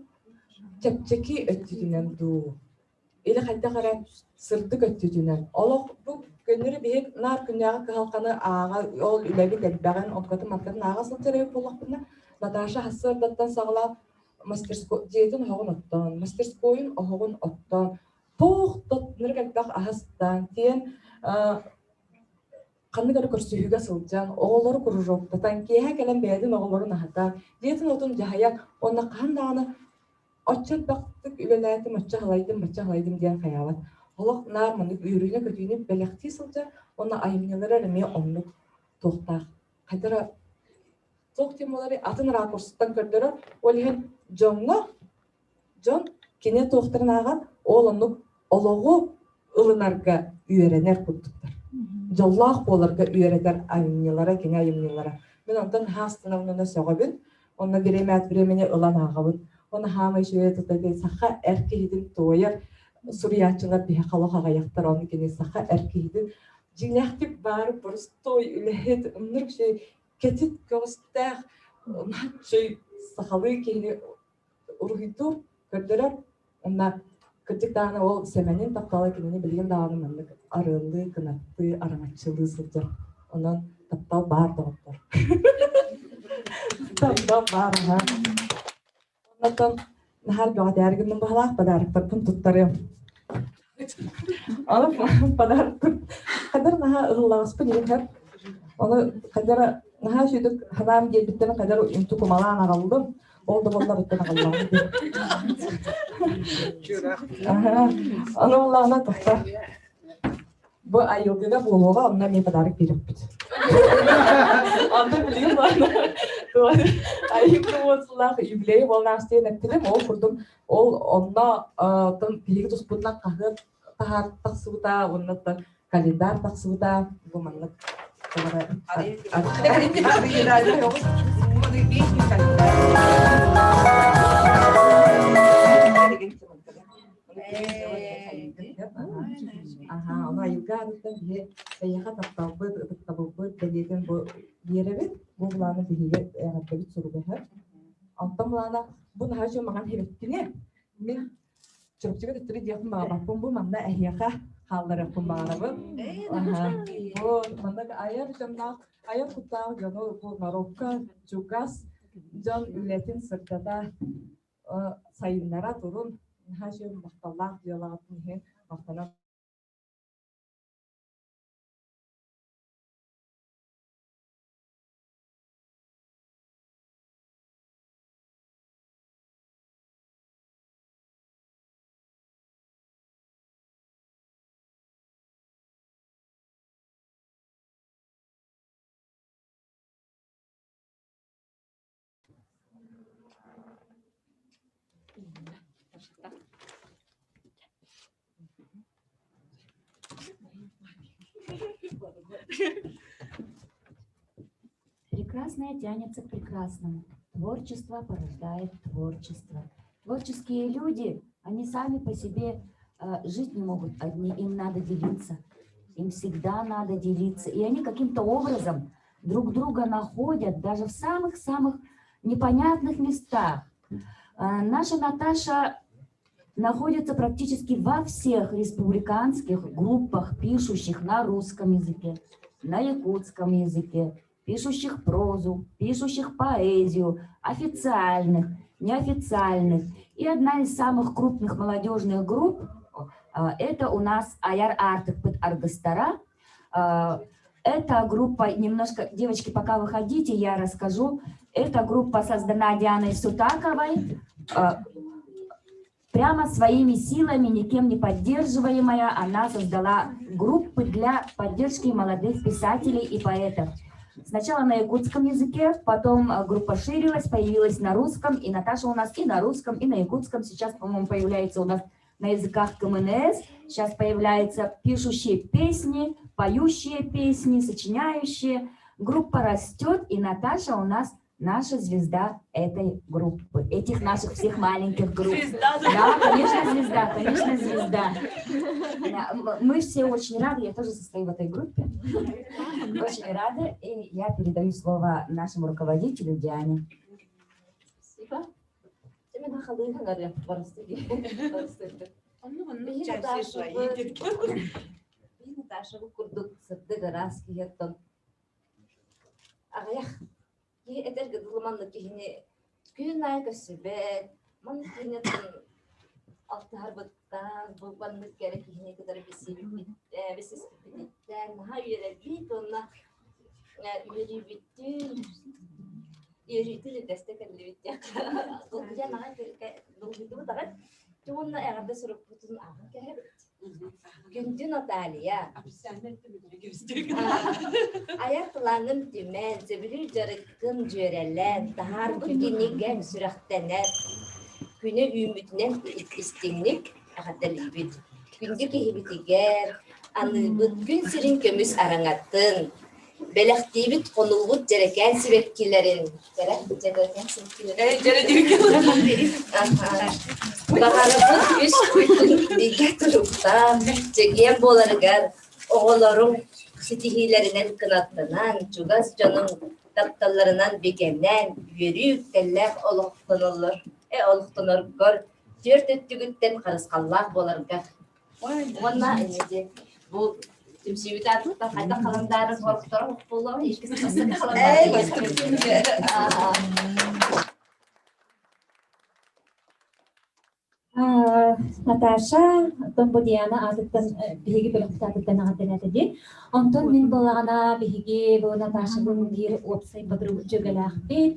чэпчэки өттүтүнэн дуу, или хайдах эрэ сырдык өттүтүнэн. Олох бу көннөрү биһи наар күннээҕи кыһалҕаны ааҕа, ол үлэбит элбэҕин, онтукатын-мантыкатын ааҕа сылдьар эбит буоллахпына, Наташа сарсыардаттан саҕалаан мастерской дьиэтин оһоҕун оттоон, мастерскойун оһоҕун оттоон, туох да нырык элбэх аһастаан, тиэн ханнык эрэ көрсүһүүгэ сылдьан, оҕолору кружоктатан, киэһэ кэлэн бэйэтин оҕолорун аһатан, дьиэтин-уотун дьаһайан уонна хаһан даҕаны оччо элбэхтик үлэлээтим, оччо аһылайдым, бачча аһылайдым диэн хайаабат. Олох наар маннык үөрүүнү-көтүүнү бэлэхтии сылдьар уонна айымньылара эмиэ оннук туохтаах. Хайдара туох диэн буоларый атын ракурстан көрдөрөр. Ол иһин дьоҥҥо Дьон кини туохтарын ааҕан, ол оннук олоҕу ылынарга үөрэнэр курдуктар. Дьоллоох буоларга үөрэтэр айымньылара, кини айымньылара. Мин онтон наһаа астынабын уонна сөҕөбүн. Онно время от времени ылан ааҕабын. Оны хаамай үчүгэй тута саха эр киһитин туойар суруйааччылар биһиэхэ олох аҕыйахтар. Ону кини саха эр киһитин дьиҥнээхтик баар боростуой үлэһит, ынырык үчүгэй кэтит көҕүстээх, наһаа үчүгэй сахалыы киһини уруһуйдуур, көрдөрөр. Онно кырдьык даҕаны ол Сэмэнин таптала кинини билигин даҕаны маннык арыаллыы, кынаттыы, араҥаччылыы сылдьар. Онон таптал баар доҕоттор. Таптал баар аһа. Оннотон наһаа бөҕөтөөр гынным баһалаах подароктарбын туттарыам. Ону подарок хадар наһаа ыллаҕаспын иһэр. Ону хадар наһаа сүйдүк ханаам диэбиттэрин хадар үнтү кумалаан аҕаллым. Ол да буоллар ыттан аҕаллаҕым. Ону буллаҕына тахса Бу айылгыга буолуоҕа, онно эмиэ подарок биэриэхпит. Онто билигин ладно. Айылгы уон сыллаах юбилей буолан диэн эттилим. Ол курдук ол онно тон биһиги туспутунан хаһыат таһаар тахсыбыта, уонна календарь тахсыбыта. Бу маннык Аха, ону айылга аатыттан биһи эйиэхэ тапталбыт, ытыктабылбыт бэлиэтин бу биэрэбит. Бу былааны биһиги эҕэрдэбит суругаһар. Онтон былаана бу наһаа үчүгэй маҥан хэбэттиҥэ. Мин Чурапчыга төттөрү диэхпин баҕарбаппын бу манна эһиэхэ хаалларыахпын баҕарабын. Бу маннык айар дьонноох, айар куттаах дьону бу норуокка чугас дьон үлэтин сырдата сайыннара турун наһаа үчүгэй махталлаах дьыалаҕытын иһин махтанан Прекрасное тянется к прекрасному. Творчество порождает творчество. Творческие люди, они сами по себе жить не могут одни, им надо делиться. Им всегда надо делиться. И они каким-то образом друг друга находят даже в самых-самых непонятных местах. Наша Наташа находится практически во всех республиканских группах, пишущих на русском языке, на якутском языке, пишущих прозу, пишущих поэзию, официальных, неофициальных. И одна из самых крупных молодежных групп это у нас Аяр Артык Аргастара. Эта группа, немножко, девочки, пока выходите, я расскажу. Эта группа создана Дианой Сутаковой, прямо своими силами, никем не поддерживаемая, она создала группы для поддержки молодых писателей и поэтов. Сначала на якутском языке, потом группа ширилась, появилась на русском, и Наташа у нас и на русском, и на якутском. Сейчас, по-моему, появляется у нас на языках КМНС. Сейчас появляются пишущие песни, поющие песни, сочиняющие. Группа растет, и Наташа у нас наша звезда этой группы, этих наших всех маленьких групп. Звезда, да? Да, конечно, звезда, конечно, звезда. Мы все очень рады, я тоже состою в этой группе. Очень рады, и я передаю слово нашему руководителю Диане. Спасибо. Наташа курдук сырдык ыраас киһиттэн аҕыйах киһи этэргэ дылы маннык киһини күн аайы көрсүбэт, маннык киһини алтыһарбыттан, бу маннык кэрэ киһини кытары билсиспититтэн наһаа үөрэбит уонна үөрүүбүтүн үөрүүтүн үтэстэ кэллибит диэххэ долгуйан аҕай долгуйдубут аҕай уонна эҕэрдэ сурукпутун ааҕан кэһэбит Күндү Наталья, айар талааным түмэн, сөбүлүүр дьарыккын дьүөрэлээн, таһаарбыт кинигэҥ сүрэхтэнэр, күнэ үүммүтүнэн истиҥник эҕэрдэлиибит. Күндү киһибитигэр аныыбыт күн сирин көмүс араҥатын, Бэлэхтиибит хонуубут дьэрэкээн сибэккилэрин дьэрэкээн сибэккилэрин Баҕарабыт үс бигэ туруктаах, чэгиэн буоларыгар оҕолоруҥ ситиһиилэринэн кынаттанан, чугас дьонуҥ Тапталларынан бигэнэн, үөрүү үктэллээх олохтоноллор, э олохтоноргор түөрт өттүгүттэн харысхаллаах буоларга. Уонна эмиэ бу түмсүүбүт аатыттан хайдах халандаары хорохторо буолуо иккис Наташа, оттон бу Диана аатыттан биһиги бөлөхпүт аатыттан эҕэрдэлээтэ дии. Онтон мин буоллаҕына биһиги бу Наташабын биир уопсай подруг дьүөгэлээхпит.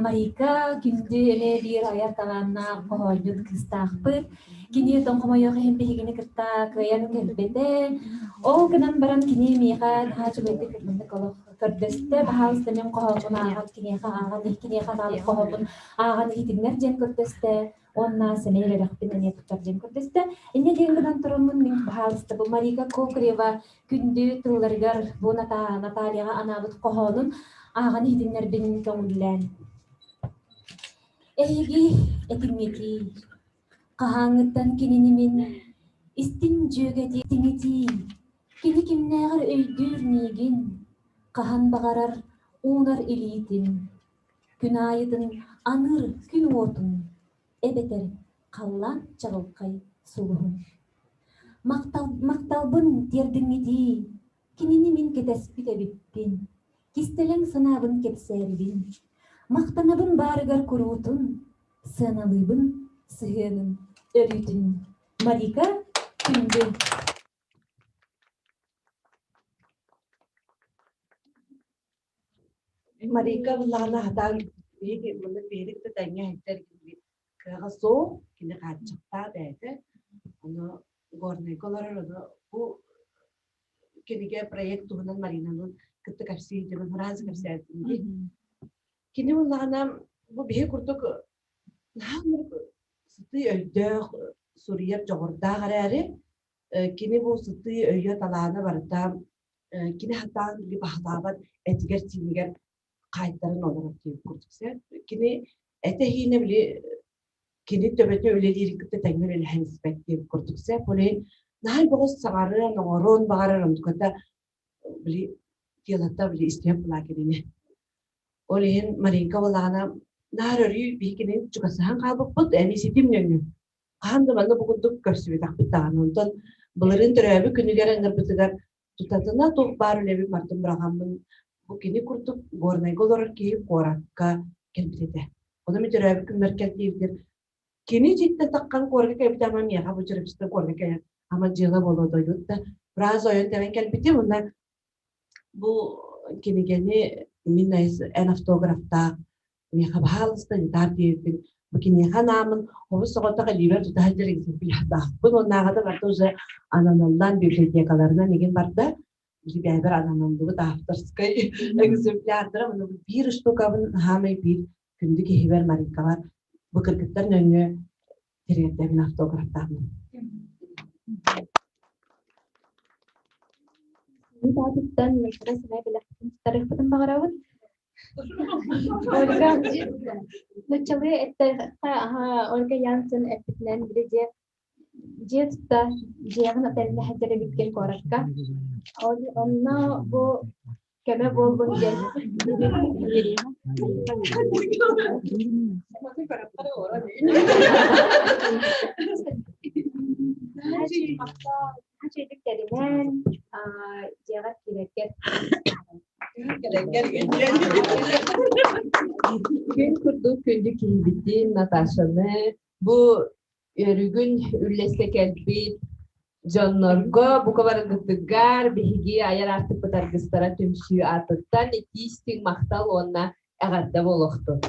Марика күндү эмиэ биир айар талааннаах хоһоонньут кыыстаахпыт. Кини тоҥхомойуох иһин биһигини кытта кыайан кэлбэтэ. Ол гынан баран кини миэхэ наһаа үчүгэйдик маннык олох көрдөстө. Баһаалыста мин хоһооммун ааҕан киниэхэ ааҕан киниэхэ анаабыт хоһооммун ааҕан иһитиннэр диэн көрдөстө. Уонна сэмэй үөрэхпин эмиэ туттар диэн көрдөстө. Инньэ диэн гынан тураммын мин баһаалыста бу Марика Кокарева күндү тылларыгар бу Натальяҕа анаабыт хоһоонун ааҕан иһитиннэрбин көҥүллээн. Эһиги этиҥҥитии, хаһааҥҥыттан кинини мин истиҥ дьүөгэтии, кини кимнээҕэр өйдүүр миигин, хаһан баҕарар уунар илиитин, күн аайытын аныыр күн уотун, эбэтэр халлаан чаҕылхай сулуһун. Махтал, махталбын тиэрдиҥҥитии, кинини мин кэтэспит эбиппин, кистэлэҥ санаабын кэпсээрибин, махтанабын баарыгар куруутун, сыаналыыбын сыһыанын өрүүтүн. Марика Күндү. Марика буллаҕына хатаан биһиги маннык биһиги да тэҥҥэ иһиттэр кыаҕа суох, кини хааччахтаах бэйэтэ. Ону Горнайга олорор, ону бу кинигэ проект туһунан Маринаны кытта кэпсии дьонун фраза кэпсээбитим дии. Кини буллаҕына бу биһи курдук наһаа сытыы өйдөөх, суруйар дьоҕурдаах эрээри, кини бу сытыы өйө талаана барыта кини хатаан били баһылаабат этигэр-сиинигэр хаайтаран олорор диэн курдук сөп. Кини этэ-иһиинэ били кини төбөтө үлэлиирин кытта тэҥҥэ үлэлэһэн испэт диэн курдук сөп. Ол иһин наһаа бөҕөс саҥарыан, оҥоруон баҕарар онтуката били телата били истиһэн булаа кинини. Ол иһин Маринка буоллаҕына наар өрүү биһи кинини чугасыһан хаалбыппыт, эмиэ ситим нөҥүө хаһан да манна бу курдук көрсүбэтэхпит даҕаны. Онтон былырыын төрөөбүт күнүгэр ыҥырбытыгар тутатына туох баар үлэбин барытын быраҕаммын бу кини курдук Горнайга олорор киһи куоракка кэлбит этэ. Ону мин төрөөбүт күммэр кэлтиибитигэр кини дьиттэн таххан куоракка кэлбитэ ама миэхэ бу Чурапчыттан куоракка кэлэн ама дьыала буолуо дойдут да фраза ойон тэбэн кэлбитим уонна бу кинигэни мин эн автографтаах миэхэ баһаалыста гитар диэбиппин бу киниэхэ анааммын олус соҕотох илиибэр тута сылдьар экземплярдаахпын уоннааҕыта барыта уже ананаллаан библиотекаларынан игин барда бэйэбэр ананыллыбыт авторскай экземплярдара уонна бу биир штукабын хаамай биир күндү киһибэр Марикабар бу кыргыттар нөҥүө тириэрдэбин автографтаахпын. Аатыттан Микра сэмэй бэлэхпитин туттарыахпытын баҕарабыт. Ольга нуччалыы эттэххэ аһа Ольга Янсен эппитинэн били дьиэ дьиэ тутта дьиэҕин отельна сылдьар эбиккин куоракка. Ол онно бу көмө буолбун диэн Үчүгэйдик тэринэн, дьиэҕэр киирэргэр Күн курдук күндү киһибитин Наташаны бу үөрүүгүн үллэстэ кэлбит дьоннорго бука барыгытыгар биһиги айар аартыкпыт аргыстара түмсүү аатыттан итии-истиҥ махтал уонна эҕэрдэ буолуохтун.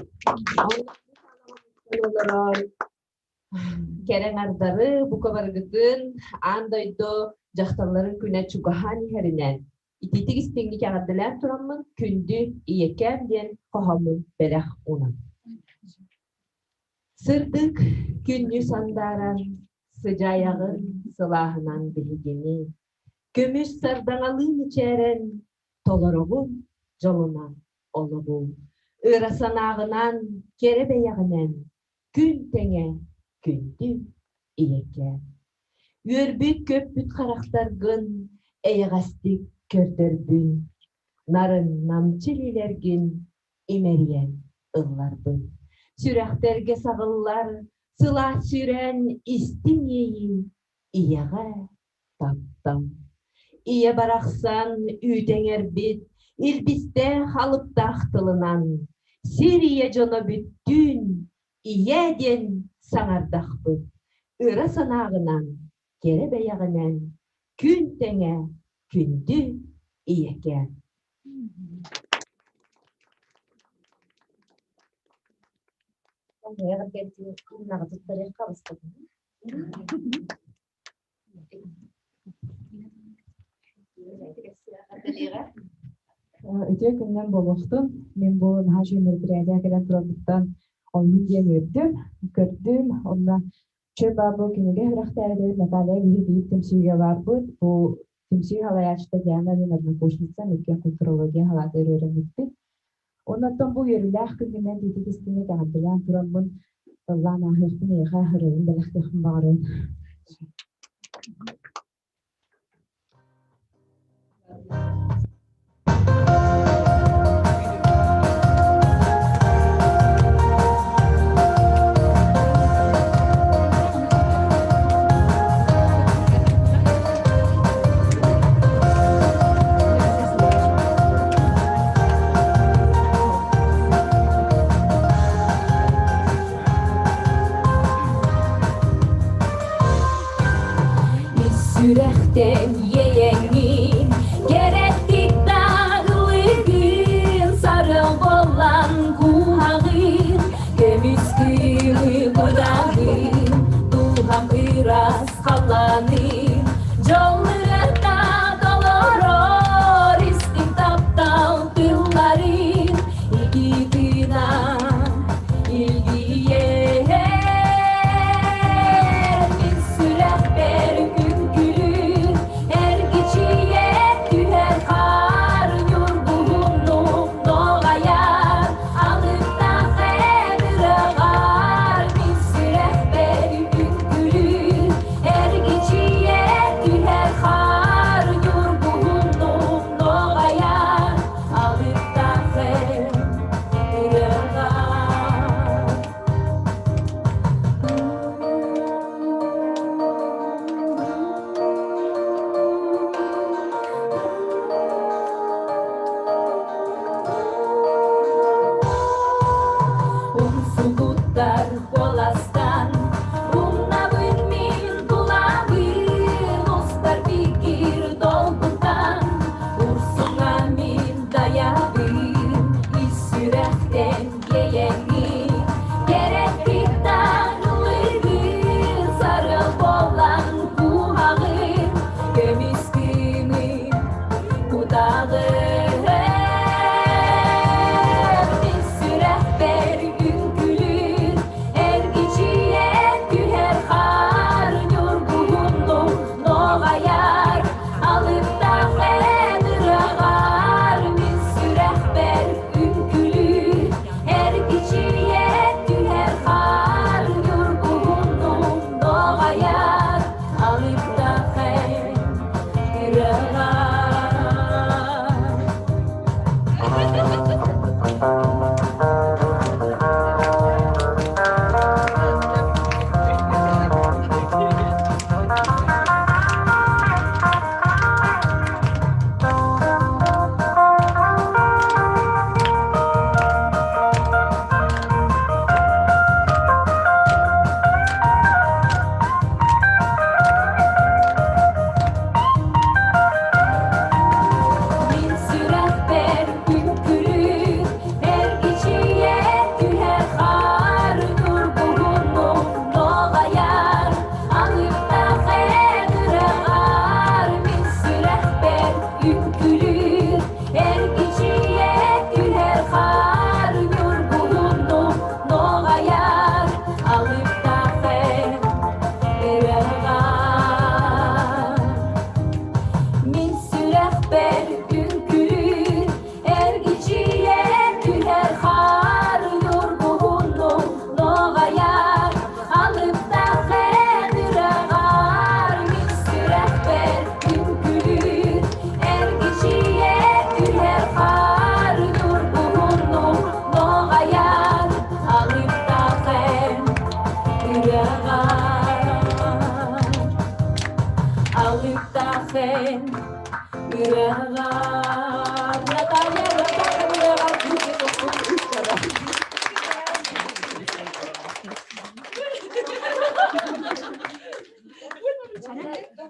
Олорор Кэрэ аҥардары, бука барыгытын аан дойду дьахталларын күнэ чугаһаан иһэринэн итиитик истиҥник эҕэрдэлээн тураммын күндү ийэкээм диэн хоһооммун бэлэх уунам. Сырдык күннүү сандааран, сыдьаайаҕын сылааһынан биһигини, көмүс сардаҥалыы мичээрэн, толороҕун дьолунан олоҕу, ыра санааҕынан, кэрэ бэйэҕинэн күн тэҥэ күндү ийэкээ. Үөрбүт-көппүт харахтаргын эйэҕэстик көрдөрбүн. Нарын намчы илиилэргин имэрийэн ылларбын. Сүрэхтэргэ саҕыллар сылаас сүүрээн истиҥ иэйии ийэҕэ таптал. Ийэ барахсан үүтэҥэрбит илбистээх алыптаах тылынан сир ийэ дьоно бүттүүн ийэ диэн саҥардахпыт ыра санааҕынан кэрэ бэйэҕинэн күн тэҥэ күндү ийэкээн. Үтүө күннэн буолуохтун. Мин бу наһаа үчүгэй мероприятие кэлэн турарбыттан оннун диэн үөрдүм, көрдүм. Онно Чэ бу кинигэ үрэхтээри Наталья биһи биир түмсүүгэ баарбыт. Бу түмсүү салайааччыта Диана мин однокурсница, иккиэн культурология салаатыгар үөрэммиппит. Оннуттан бу үөрүүлээх күҥҥүнэн тиити истиҥник эҕэрдэлээн тураммын ыллаан ааһыахпын эйиэхэ ырыабын бэлэхтиэхпин баҕарабын. Сүрэхтэн иэйэҥҥин кэрэттик таарылыгын сарыл боллан куһаҕын көмүс кыымы кудаҕын дууһам ыраас халлаанын дьоллурата толорор истиҥ таптал тылларын икитина илгийэр мин сүрэхпэр күҥкүлүүр эргичийэ түһэр хаар ньургуһуннук нуоҕайар алыптаах эн мин сүрэхпэр күҥкүлүүр эргичийэ түһэр хаар ньургуһуннук нуоҕайар алыптаах эн ырыаҕар. Умсугуттар куоластан умнабын мин тулабын устар бикир долгутан урсуҥа мин дайабын ис сүрэхтэн иэйэҥҥин кэрэттик таҥылыгын сарыал буолан куһаҕын көмүс кыымын кутаҕын мин сүрэхпэр үҥкүлүүр эргичийэ түһэр хаар ньургуһуннук нуоҕайар алыптаах эн ырыаҕар мин сүрэхпэр үҥкүлүүр эргичийэ түһэр хаар. эн ырыаҕар Наталья ырыаҕар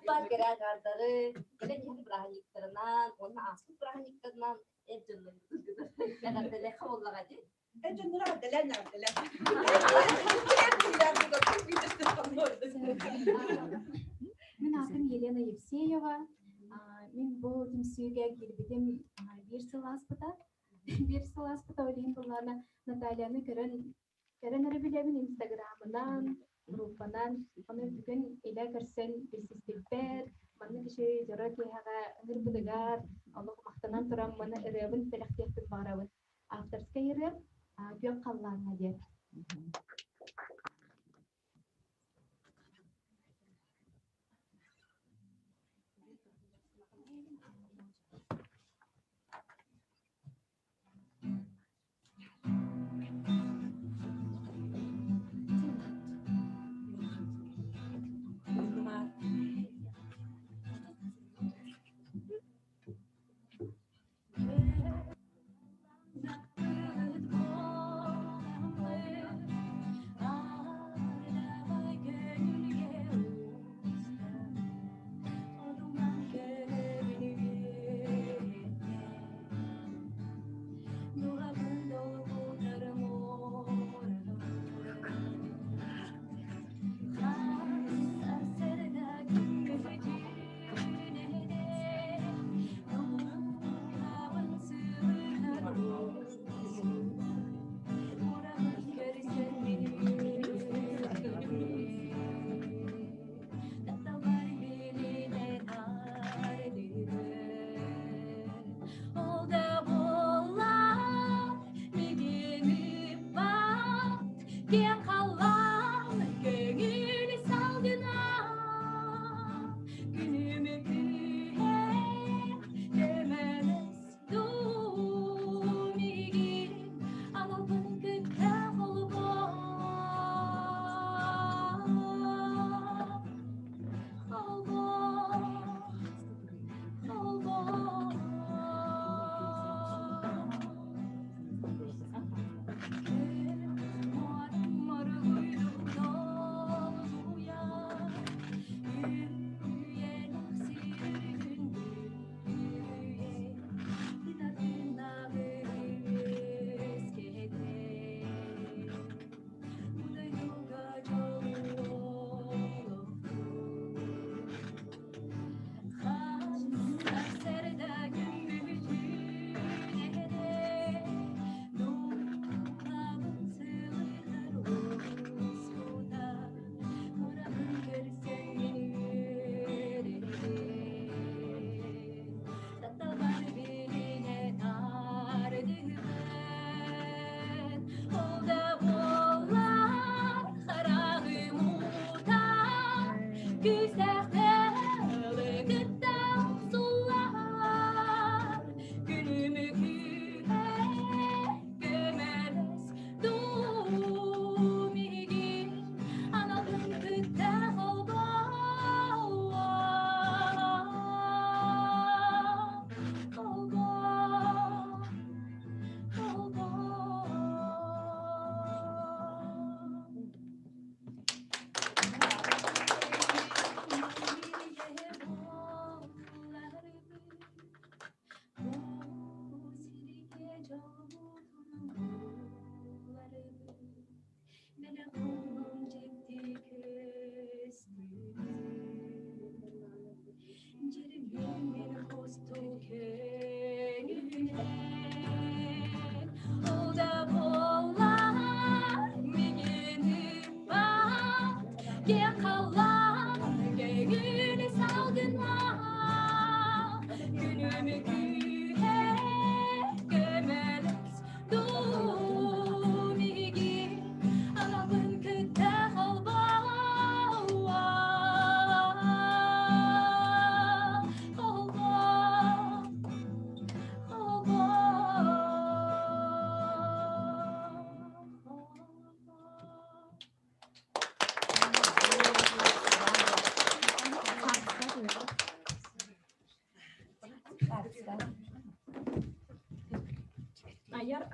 Бу кэрэ агаардары, кэлэн иһэр бырааһынньыктарынан уонна ааспыт бырааһынньыктарынан эр дьоннор эҕэрдэлээх буоллаҕа дии. Эр дьоннор эҕэрдэлээн эҕэрдэлээн. Мин аатым Елена Евсеева. Мин бу түмсүүгэ киирбитим биир сыл ааспыта. Биир сыл ааспыта ол иһин былаана Натальяны көрөн көрөн эрэ билэбин Инстаграмынан, группанан. Ону бүгүн илэ көрсөн билсиспиппэр, маннык үчүгэй дьоро киэһэҕэ ыҥырбытыгар олох махтанан тураммын ырыабын бэлэхтиэхпин баҕарабын. Авторскай ырыа Күөх халлааҥҥа диэн.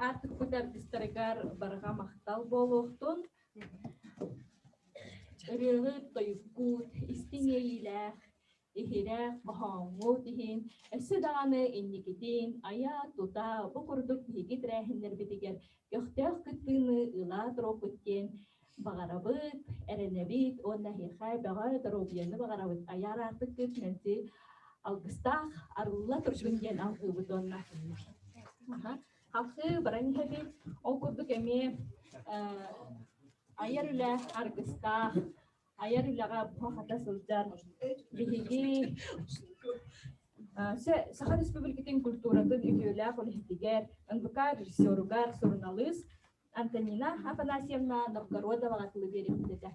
аартыкпыт артистарыгар барҕа махтал буолуохтун. Ырыаһыт, тойуккут, истиҥ иэйиилээх, иһирэх хоһооҥҥут иһин өссө даҕаны инникитин айа-тута бу курдук биһиги тэрээһиннэрбитигэр көхтөөх кыттыыны ыла туруохпут диэн баҕарабыт, эрэнэбит уонна эһиэхэ бөҕө доруобуйаны баҕарабыт. Айар аартыккыт мэлдьи алгыстаах арылла турдун диэн алгыыбыт уонна Халхыы баран иһэбит. Ол курдук эмиэ айар үлэ аргыстаах, айар үлэҕэ буһа-хата сылдьар биһиги Саха Республикатын культуратын үтүөлээх үлэһитигэр, НВК режиссеругар, суруналыыс Антонина Афанасьевна Новгородоваҕа тылы биэриэхпит этэ.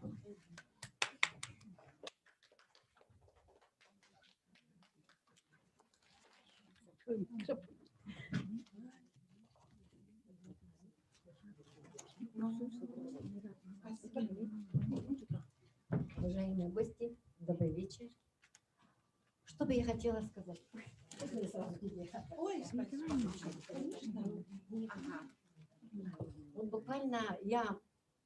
Уважаемые гости, добрый вечер. Что бы я хотела сказать? Ой, спасибо. Вот буквально я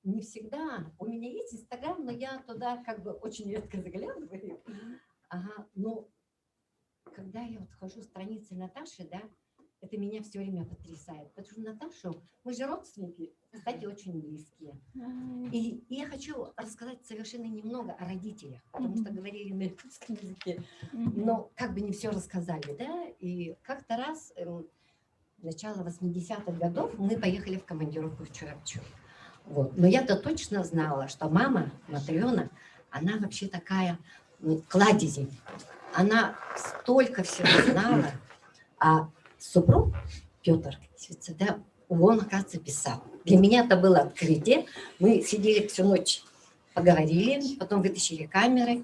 не всегда, у меня есть Инстаграм, но я туда как бы очень редко заглядываю. Ага, но когда я вот хожу страницы Наташи, да, это меня все время потрясает. Потому что Наташу, мы же родственники, кстати, очень близкие. И я хочу рассказать совершенно немного о родителях, потому что говорили на якутском языке, но как бы не все рассказали, да. И как-то раз, начало 80-х годов, мы поехали в командировку в Чурапчу. Вот. Но я-то точно знала, что мама Матрена, она вообще такая кладезень. Она столько всего знала. А супруг Петр да, он, оказывается, писал. Для меня это было открытие. Мы сидели всю ночь, поговорили, потом вытащили камеры,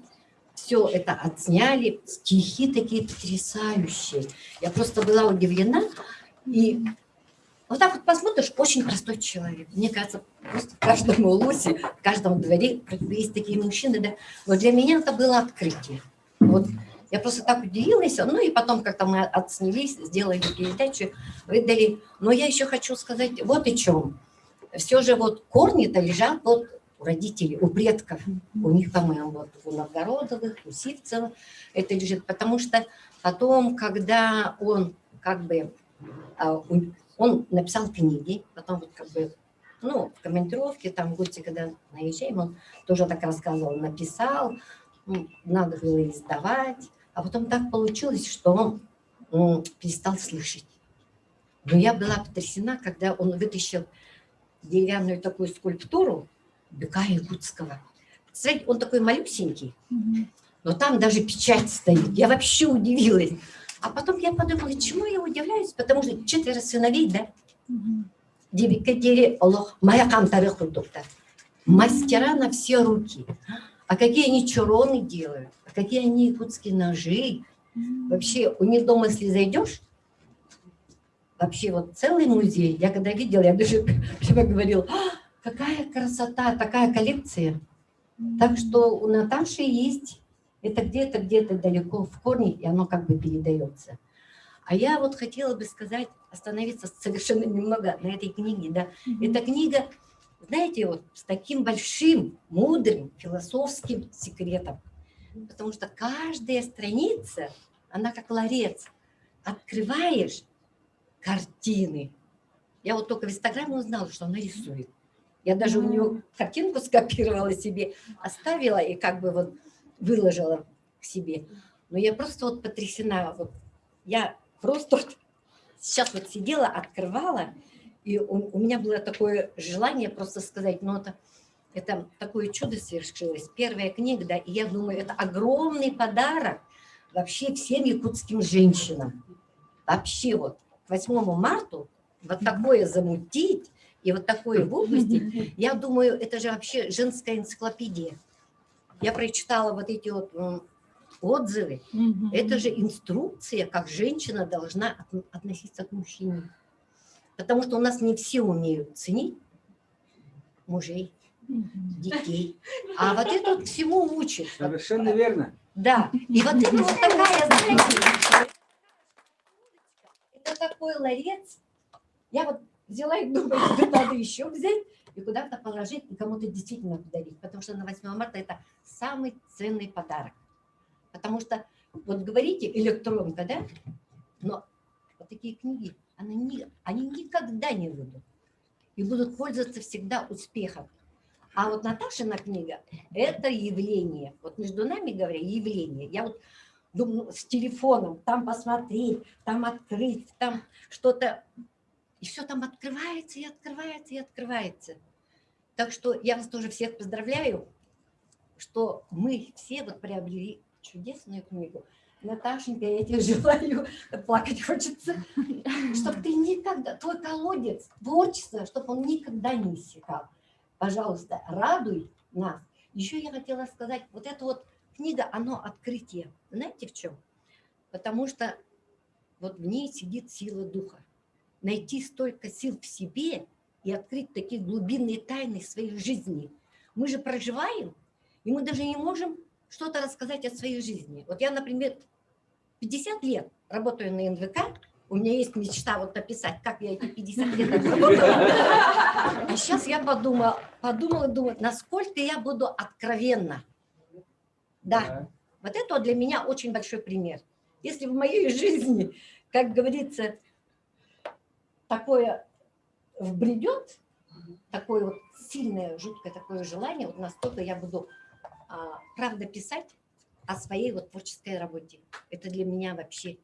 все это отсняли, стихи такие потрясающие. Я просто была удивлена. И вот так вот посмотришь, очень простой человек. Мне кажется, просто в каждом улусе, в каждом дворе есть такие мужчины, да. Но для меня это было открытие. Вот я просто так удивилась. Ну и потом как-то мы отснялись, сделали передачу, выдали. Но я еще хочу сказать вот о чем. Все же вот корни-то лежат вот у родителей, у предков. У них, по-моему, вот у Новгородовых, у Сивцева это лежит. Потому что потом, когда он как бы он написал книги, потом вот как бы, ну, в командировке, там в гости, когда наезжаем, он тоже так рассказывал, написал, надо было издавать, а потом так получилось, что он перестал слышать. Но я была потрясена, когда он вытащил деревянную такую скульптуру быка якутского. Представляете, он такой малюсенький, но там даже печать стоит. Я вообще удивилась. А потом я подумала, чему я удивляюсь, потому что четверо сыновей, да? Дебикке олох моя камтары курдуктар. Мастера на все руки. А какие они чуроны делают, а какие они якутские ножи. Вообще, у них дома, если зайдешь, вообще вот целый музей. Я когда видела, я даже прямо говорила, «А, какая красота, такая коллекция. Так что у Наташи есть, это где-то, где-то далеко в корне, и оно как бы передается. А я вот хотела бы сказать, остановиться совершенно немного на этой книге. Да. Эта книга, знаете, вот с таким большим, мудрым, философским секретом. Потому что каждая страница, она как ларец. Открываешь картины. Я вот только в Инстаграме узнала, что она рисует. Я даже у нее картинку скопировала себе, оставила и как бы вот выложила к себе. Но я просто вот потрясена. Вот я просто вот сейчас вот сидела, открывала, и у меня было такое желание просто сказать, ну это такое чудо свершилось. Первая книга, да, и я думаю, это огромный подарок вообще всем якутским женщинам. Вообще вот к 8 марта вот такое замутить и вот такое выпустить, я думаю, это же вообще женская энциклопедия. Я прочитала вот эти вот отзывы. Это же инструкция, как женщина должна относиться к мужчине. Потому что у нас не все умеют ценить мужей, детей. А вот это вот всему учит. Совершенно верно. Да. И вот это вот такая, знаете, это такой ларец. Я вот Взяла и думаю, тебе надо еще взять и куда-то положить, и кому-то действительно подарить. Потому что на 8 марта это самый ценный подарок. Потому что, вот говорите, электронка, да? Но вот такие книги, они, не, они никогда не выйдут. И будут пользоваться всегда успехом. А вот Наташина книга – это явление. Вот между нами говоря, явление. Я вот думаю, с телефоном, там посмотреть, там открыть, там что-то. И все там открывается, и открывается, и открывается. Так что я вас тоже всех поздравляю, что мы все вот приобрели чудесную книгу. Наташенька, я тебе желаю, плакать хочется, чтобы ты никогда, твой колодец творчества, чтобы он никогда не иссякал. Пожалуйста, радуй нас. Еще я хотела сказать, вот эта вот книга, оно открытие. Знаете в чем? Потому что вот в ней сидит сила духа. Найти столько сил в себе и открыть такие глубинные тайны своей жизни. Мы же проживаем, и мы даже не можем что-то рассказать о своей жизни. Вот я, например, 50 лет работаю на НВК, у меня есть мечта вот написать, как я эти 50 лет отработала. А сейчас я подумала, подумала, думаю, насколько я буду откровенна. Да, вот это для меня очень большой пример. Если в моей жизни, как говорится, такое вбредет, такое вот сильное, жуткое такое желание, вот настолько я буду правда писать о своей вот творческой работе. Это для меня вообще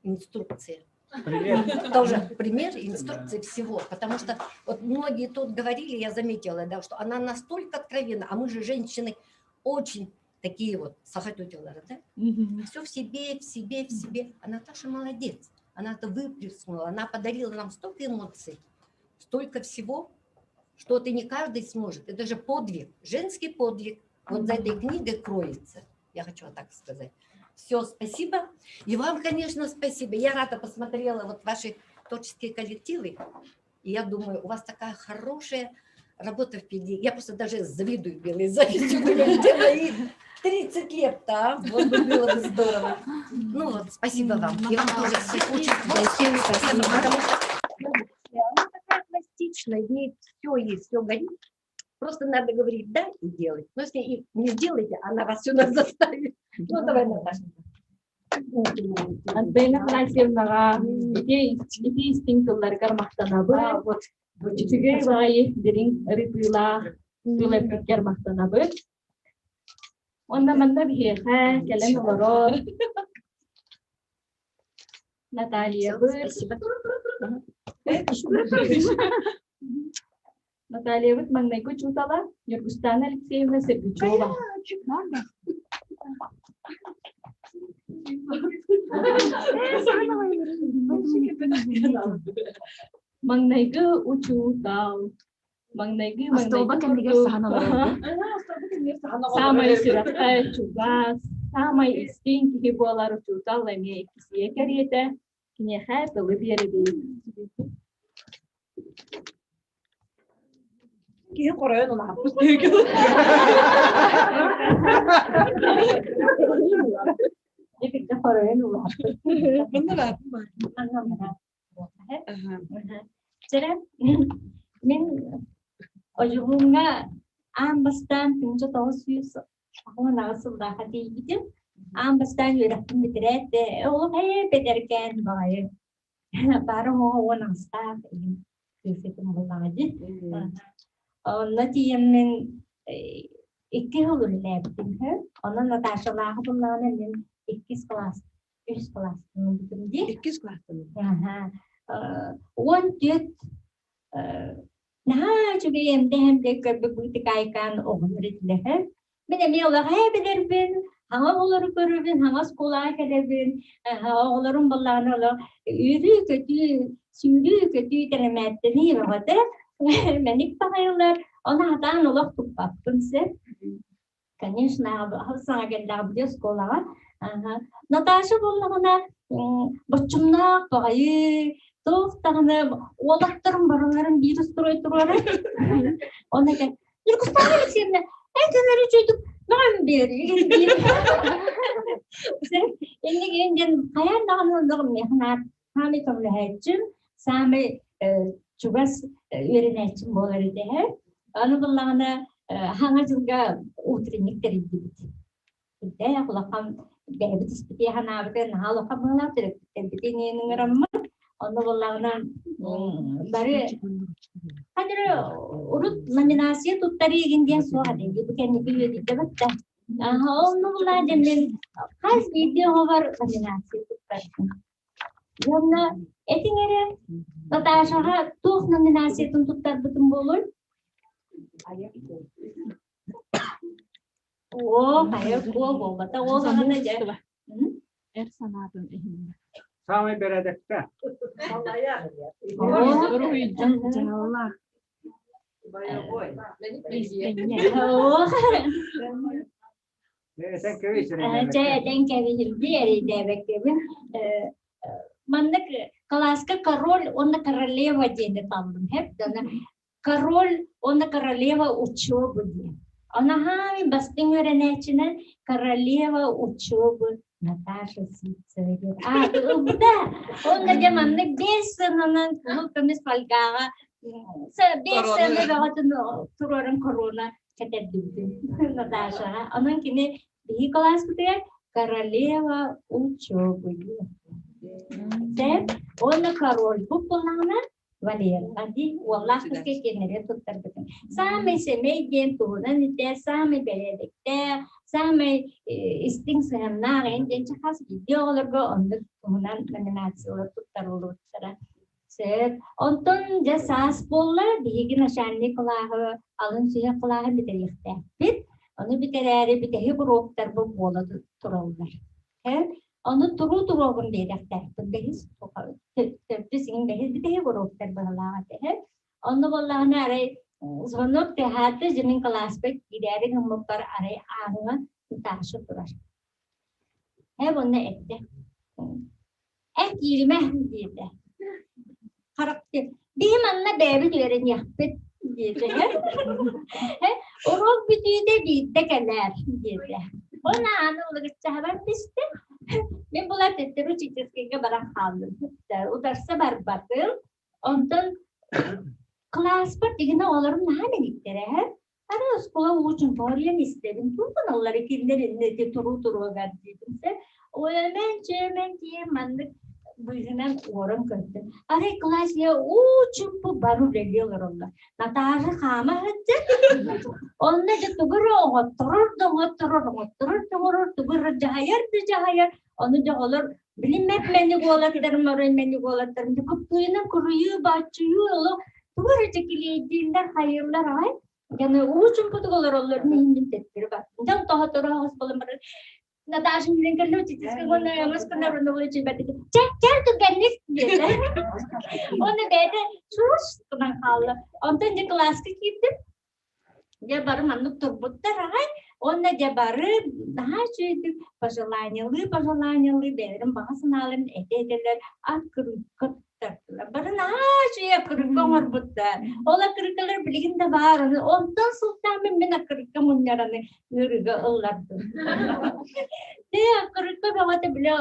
инструкция. Пример. Тоже пример, инструкция всего. Потому что вот многие тут говорили, я заметила, да, что она настолько откровенна, а мы же женщины очень такие вот, сахатютилары, да? Все в себе, в себе, в себе. А Наташа молодец. Она это выплеснула, она подарила нам столько эмоций, столько всего, что это не каждый сможет. Это же подвиг, женский подвиг. Вот за этой книгой кроется, я хочу вот так сказать. Все, спасибо. И вам, конечно, спасибо. Я рада посмотрела вот ваши творческие коллективы. И я думаю, у вас такая хорошая работа впереди. Я просто даже завидую белой завистью. Думаю, где мои 30 лет-то, а? Вот бы было бы здорово. Ну вот, спасибо вам. И вам тоже всех очень творческих спасибо, потому что она такая пластичная, в ней все есть, все горит. Просто надо говорить «да» и делать. Но если и не сделаете, она вас сюда заставит. Ну, давай, Наташа. Антонина Афанасьевнаҕа ити ити истиҥ тылларгар махтанабыт. Үчүгэй баҕайы дириҥ ырытыылаах тыл эппиккэр махтанабыт. Уонна манна биһиэхэ кэлэн олорор Натальябыт. Натальябыт маҥнайгы учуутала Ньургустаана Алексеевна Сергучева. Маҥнайгы учуутал, маҥнайгы Остуолба кэннигэр саһан олорорбут. Саамай сүрэххэ чугас, саамай истиҥ киһи буолар учуутал эмиэ иккисийэ кэриэтэ киниэхэ тылы биэрэбит. Киһи хоройон улааппыт. Иккитэ хоройон улааппыт. Чэрэ, мин Одьулууҥҥа аан бастаан 1998 сыллаахха тиийбитим. Аан бастаан үөрэхпин бүтэрээт, олох ээ бэдэркээн баҕайы Баара оҕо уон аҕыстаах иһин кыыс этим буоллаҕа дии. Онно тиийэммин икки сыл үлэлээбитим үһү. Онон Наташалааҕы буллаҕына мин иккис кылаас, үс кылаастан ылбытым дии. Иккис кылаастан. 14 наһаа үчүгэй эмдэ-эмдэ көрбүт быытыкаайкаан оҕолор этилэр. Мин эмиэ олох ээ билэрбин, хаҥа оҕолору көрөбүн, хаҥа оскуолаҕа кэлэбин, оҕолорум буоллаҕына олох үөрүү-көтүү, сүүрүү-көтүү тэрэмээттэнии бөҕөтө. Мэник баҕайылар, ону хатаан олох туппаппын сөп. Конечно, саҥа кэллэҕим дии оскуолаҕа. Наташа буоллаҕына боччумнаах баҕайы, туох даҕаны уолаттарым барыларын биир устуруой туруорар. Оны этэр, Ньургустаана Алексеевна, эн көнөрү үчүгүйдүк мөҕөн биэр. Инник диэн хайаан даҕаны оннук миэхэ саамай көмөлөһөөччүм, саамай. чугас үөрэнээччим буолар этэ. Аны буллаҕына хаҥа дьылга утренник тэрийдибит. Үрдээх улахан бэйэбит испитиэ санаабыты наһаа улахан быһалаах төрөппүттэрбитин ыҥыраммыт. Онно буоллаҕына бары ханыры урут номинация туттарыы игин диэн суох этэ. Бу кэнники үөдүйдэ батта. Онно булаа дьэммин хас биирдии оҕобор номинация туттардым. Уонна этиҥ эрэ, Наташаҕа туох номинациятын туттарбытым буолуой? Оо, хайа куо буолбата. Ол саҕана дьэ. Эр санаатын иһиннэ. Саамай бэрээдэктээх. Уруһуйдьун дьаһаллаах. Этэн кэбис Чэ, этэн кэбиһирдии эрийдээбэккэбин. Маннык кылааска король уонна королева диэни таллым. Хэп король уонна королева учебы диэн. Онаһаай бастыҥ үөрэнээччинэн королева учебы Наташа Сивцева диэн ааты ылбыта. Онно дьэ маннык биэс сыананан кыһыл көмүс фольгаҕа биэс сыана бөҕөтүн туруоран корона кэтэрдибитим Наташаҕа. Онон кини биһиги кылааспытыгар королева учебы диэн. Уонна король бу буоллаҕына Валера дии уоллаах кыыска иккиэннэригэр туттарбытым. Саамай сэмэй диэн туһунан этэ, саамай бэрээдэктээх, саамай истиҥ сыһыаннаах эн диэн хас биирдии оҕолорго оннук туһунан номинациялар туттарыллыбыттара. Сөп. Онтон дьэ саас буолла, биһиги начальник кылааһы, алын сүһүөх кылааһы бүтэриэхтээхпит. Ону бүтэрээри бүтэһик уруоктарбыт буола тураллар. Ону туруу туруогун биэрэхтээхпин бэһис төрдүс иҥин бэһис бүтэһик уруоктар быһалаах этэ. Онно буоллаҕына арай звонок тыаһаата дьэ мин кылааспар киирээри гыммыппар арай ааҥҥа Наташа турар. Ээ уонна эттэ. Эн кииримэ диэтэ. Харахты биһи манна бэйэбит үөрэниэхпит диэтэ. Уруок бүтүүтэ биирдэ кэлээр диэтэ. Уонна аны уларыччаһабар түстэ. Мин була төттөрү учительскайга баран хааллым. Утарса барбатым. Онтон кылааспар дигинэ оҕолорум наһаа мэниктэрэ Аны оскуола уучун тоһуйан истэбин, тугун аллары кинилэр инники туруу туруогар диэтим сэ. Ой, чөмөн тиийэн маннык быыһынан уоран көрдүм. Арай класс я уу-чумпу бары үлэлии олороллор. Наташа хаама сылдьар. Онно дьэ тугу эрэ оҥотторор да оҥотторор, оҥотторор да оҥорор, тугу эрэ дьаһайар да дьаһайар. Ону дьэ оҕолор билиммэт мэник уолаттарым, орой мэник уолаттарым дьэ куттуйунан куруйуу, бааччыйыы олох тугу эрэ дьэкилиэйдииллэр, хайыыллар аҕай. Дьону уу чумпутук олороллор миһиннин төттөрү бардым. Дьон тоһоторо оҕус болон баран Наташа мин кэллэ учительскай уонна өҥөс гынар уонна була чүйбэтик. Чэ, чэ, түргэнник диэтэ. Уонна бэйэтэ чуус гынан хаалла. Онтон дьэ кылааска киирдим. Дьэ бары маннык турбуттар аҕай. Уонна дьэ бары наһаа үчүгэйдик пожеланиелыы пожеланиелыы бэйэлэрин баҕа санааларын этэ-этэлэр открытка туттардылар. Бары наһаа үчүгэй открытка оҥорбуттар. Ол открыткалар билигин да баар. Онтон сылтаан мин открытка мунньараны ыарыыга ыллардым. Дьэ открытка бөҕөтө бile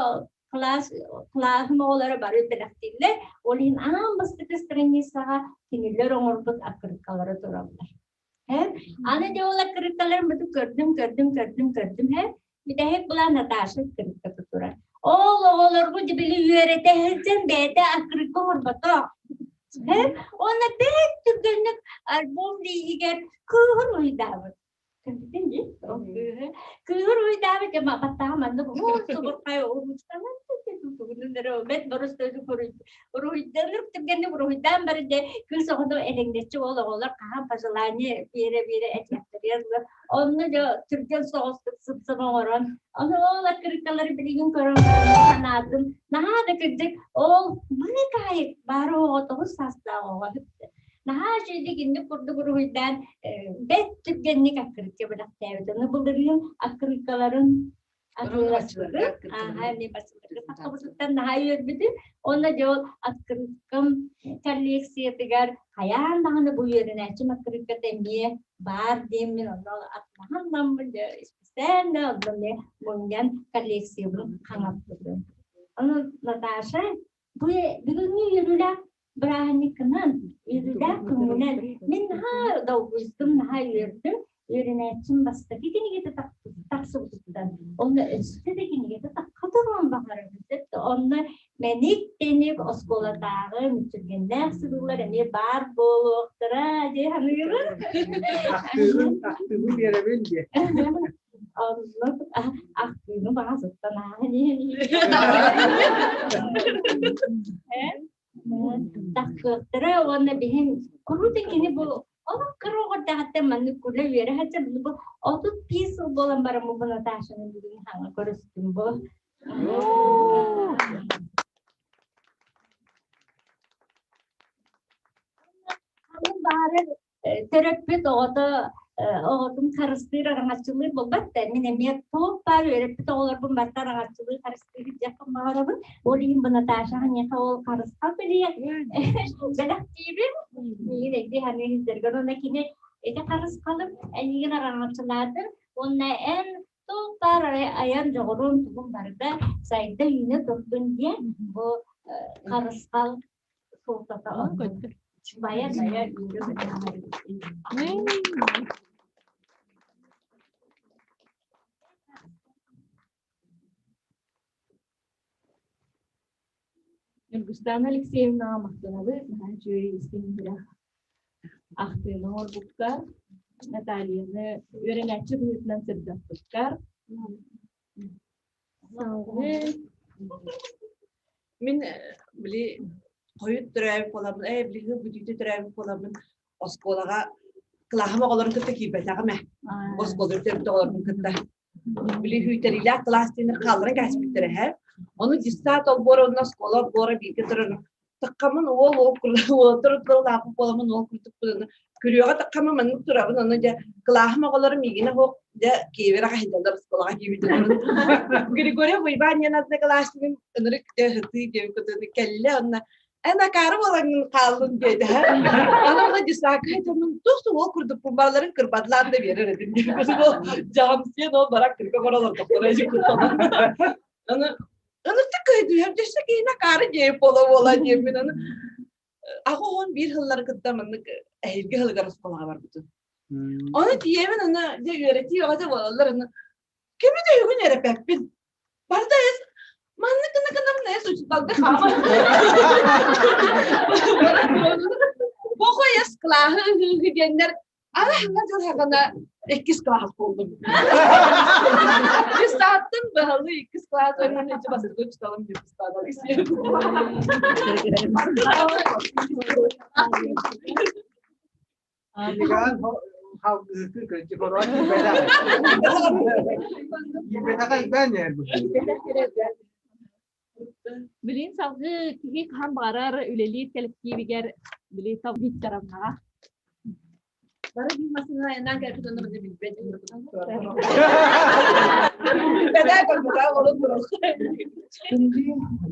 кылаас кылааһым оҕолоро бары бэлэхтииллэр. Ол иһин аан бастакы страницаҕа кинилэр оҥорбут аккырыыккалара тураллар. Аны дьэ ол аккырыыккаларын буту көрдүм, көрдүм, көрдүм, көрдүм һэ. Бүтэһик былаан Наташа аккырыыкката турар. Ол оҕолорбут дьэ били үөрэтэ сылдьан бэйэтэ аккырыыкка оҥорботох. Уонна бэрт түргэнник альбом лииһигэр кыыһын уйдаабыт. Кырдьык дии. Кыыһыр уйдаабыт дьэ баттаҕа маннык уһун субурхай уруучканан бэт боростуойдук уруһуйданыр түргэнник уруһуйдаан бары дьэ кыыс оҕону элэҥнэччи уол оҕолор хаһан пожелание биэрэ-биэрэ этиэхтэригэр онно дьэ түргэн соҕустук сыпсып оҥорон ону ол аккырыыккалары билигин көрөн санаатым наһаа да кырдьык ол быыкаайык баара оҕо тоҕус саастаах оҕо Наһаа үчүгэйдик инник курдук уруһуйдаан бэрт түргэнник аккырыыкка бэлэхтээбит. Ону былырыын аккырыыккаларын атыыласпытым. Ааһа, эмиэ барсыбытым. Таххабытыттан наһаа үөрбүтүм. Уонна дьэ ол аккырыыккам коллекциятыгар хайаан даҕаны бу үөрэнээччим аккырыыкката эмиэ баар диэммин онно атылаһан ламмын дьэ исписээн да онно эмиэ мунньан коллекциябын хаҥаппытым. Ону Наташа бу бүгүҥҥү үөрүүлээх. Бырааһынньыккынан, үөрүүлээх күҥҥүнэн мин наһаа долгуйдум, наһаа үөрдүм. Үөрэнээччим бастакы кинигэтэ тахсыбытыттан, онно өссө да кинигэтэ тахха туруон баҕарабын. Онно мэник-тэник оскуолатааҕы мүччүргэннээх сырыылар эмиэ баар буолуохтара дии саныыбын. Ахтыыбын, ахтыыбын биэрэбин диэ. Оннук ахтыыны баҕасыттан ааһан иһэн Тахсыахтара уонна биһин куруутун кини бу олох кыра оҕордоҕуттан маннык күлэ үөрэ сылдьар бу 35 сыл буолан баран бу Наташаны бүгүн хаҥа көрүстүм бу. Ханнык баҕарар төрөппүт оҕото оҕотун харыстыыр араҥаччылыыр буолбат да мин эмиэ туох баар үөрэппит оҕолорбун барыта араҥаччылыы харыстыыр диэхпин баҕарабын ол иһин бу Наташа эйиэхэ ол харысхал бэлиэ бэлэхтиибин миигин өйдүү саныы сылдьаргар уонна кини ити харысхалым эйигин араҥаччылаатын уонна эн туох баар айан дьоҕурун тугун барыта сайда үүнэ турдун диэн бу харысхал суолтата Бая бая Ньургустаана Алексеевнаҕа махтанабыт, наһаа үчүгэй истиҥ күрэх ахтыыны оҥорбуккар, Натальяны үөрэнээччи быһыытынан сырдаппыккар. Салгыы Мин били хойут төрөөбүт буоламмын, били сыл бүтүүтэ төрөөбүт буоламмын оскуолаҕа кылааһым оҕолорун кытта киирбэтэҕим ээ. Оскуола төрөөбүт оҕолорбун кытта. Били күүтэриилээх кылаас диэннэр хаалларан кээспиттэрэ эһэ. Ону дьыссаат олбуора уонна оскуола олбуора бииргэ турар таххаммын уол уол уолаттар улааппыт буоламмын уол курдук күрүөҕэ таххаммын маннык турабын ону дьэ кылааһым оҕолоро миигинэ суох дьэ киэбирэ хаһыйдаллар оскуолаҕа киирбитим Григорьев Уйбаан диэн одноклассникым ынырык дьэ ытыы диэн кутуну кэллэ онно эн акаары буолаҥҥын хааллын диэтэ аны онно десака дьонун туох уол курдукпун барыларын кырбатлаан да биэрэр этим дьаамсыйан ол барак кырга баралар Аны ыныртык көйдүһэр дьөссө киһини акаары диэбит буола-буола диэммин аны 81 сыллары кытта маннык эһиилги сылыгар оскуолаҕа барбытым. Ону тиийэбин аны дьэ үөрэтии бөҕөтө буолаллар аны кими да үгүн үөрэппэппин. Барыта эс маннык гына гынабын эс учууталга хаама. Бохо эс кылааһы ыһыыһы диэннэр Аны хаҥа дьыл хаҕана иккис кылаас буоллум. Дьыссааттан баһылы иккис кылаас уонна ичи бастакы учууталым Дьыссаат Алексеев. Кинигэҕин халгыһыкы кырдьык ороон киирбэтэх элбээн иһэр Билин салгыы киһи хаһан баҕарар үлэлиир кэлэктиибигэр били Викторовнаҕа. Бары биир массыына айаннаан кэлбит онно манна билбэт Бэдээ көрбүтэ олорон турар. Күндү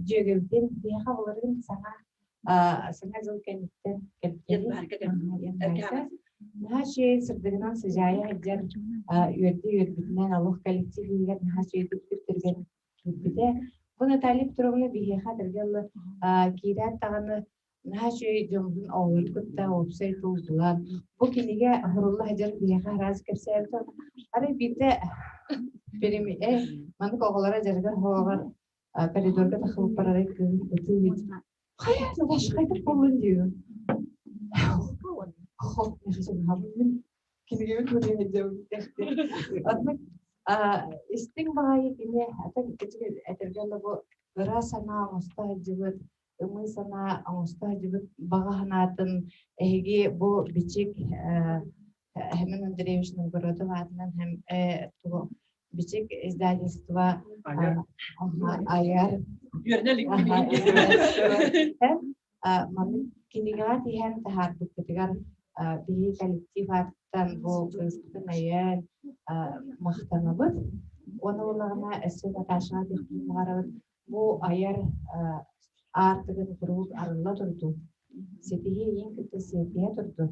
дьүөгэбитин биһиэхэ былырыын саҥа саҥа дьыл кэнниттэн кэлбитэ. Наһаа үчүгэй сырдыгынан сыдьаайа сылдьар үөрдүү үөрбүтүнэн олох коллектив иһигэр наһаа үчүгэйдик түргэн киирбитэ. Бу Наталья Петровна биһиэхэ этэргэ дылы киирээт даҕаны наһаа үчүгэй дьоммутун оҕолору кытта уопсай тыл булан, бу кинигэ оһорулла сылдьар биһиэхэ араас кэпсээбит. Арай биирдэ э маннык оҕолоро дьарыгар оһоҕор коридорга тахсыбыппар арай кыыһым ытыы хайа Наташа хайдах буоллун диибин. Хоп, мин кинигэбин көрүө сылдьабын. Оннук истиҥ баҕайы кини этэргэ дылы бу ыра санаа оҥосто сылдьыбыт, ымыы санаа оҥосто сылдьыбыт баҕа санаатын эһиги бу бичик Хэмэн Андреевич Новгородов аатынан һэм бичик издательство айар маннык кинигэҕэ тиһэн таһаарбыккытыгар биһиги коллектив аатыттан бу кыыспытын өйөөн махтанабыт. Уонна буоллаҕына өссө Наташаҕа диэхпин баҕарабыт. Бу айар аартыгын куруук арылла турдун. Ситиһии эйигин кытта сиэттиһэ турдун.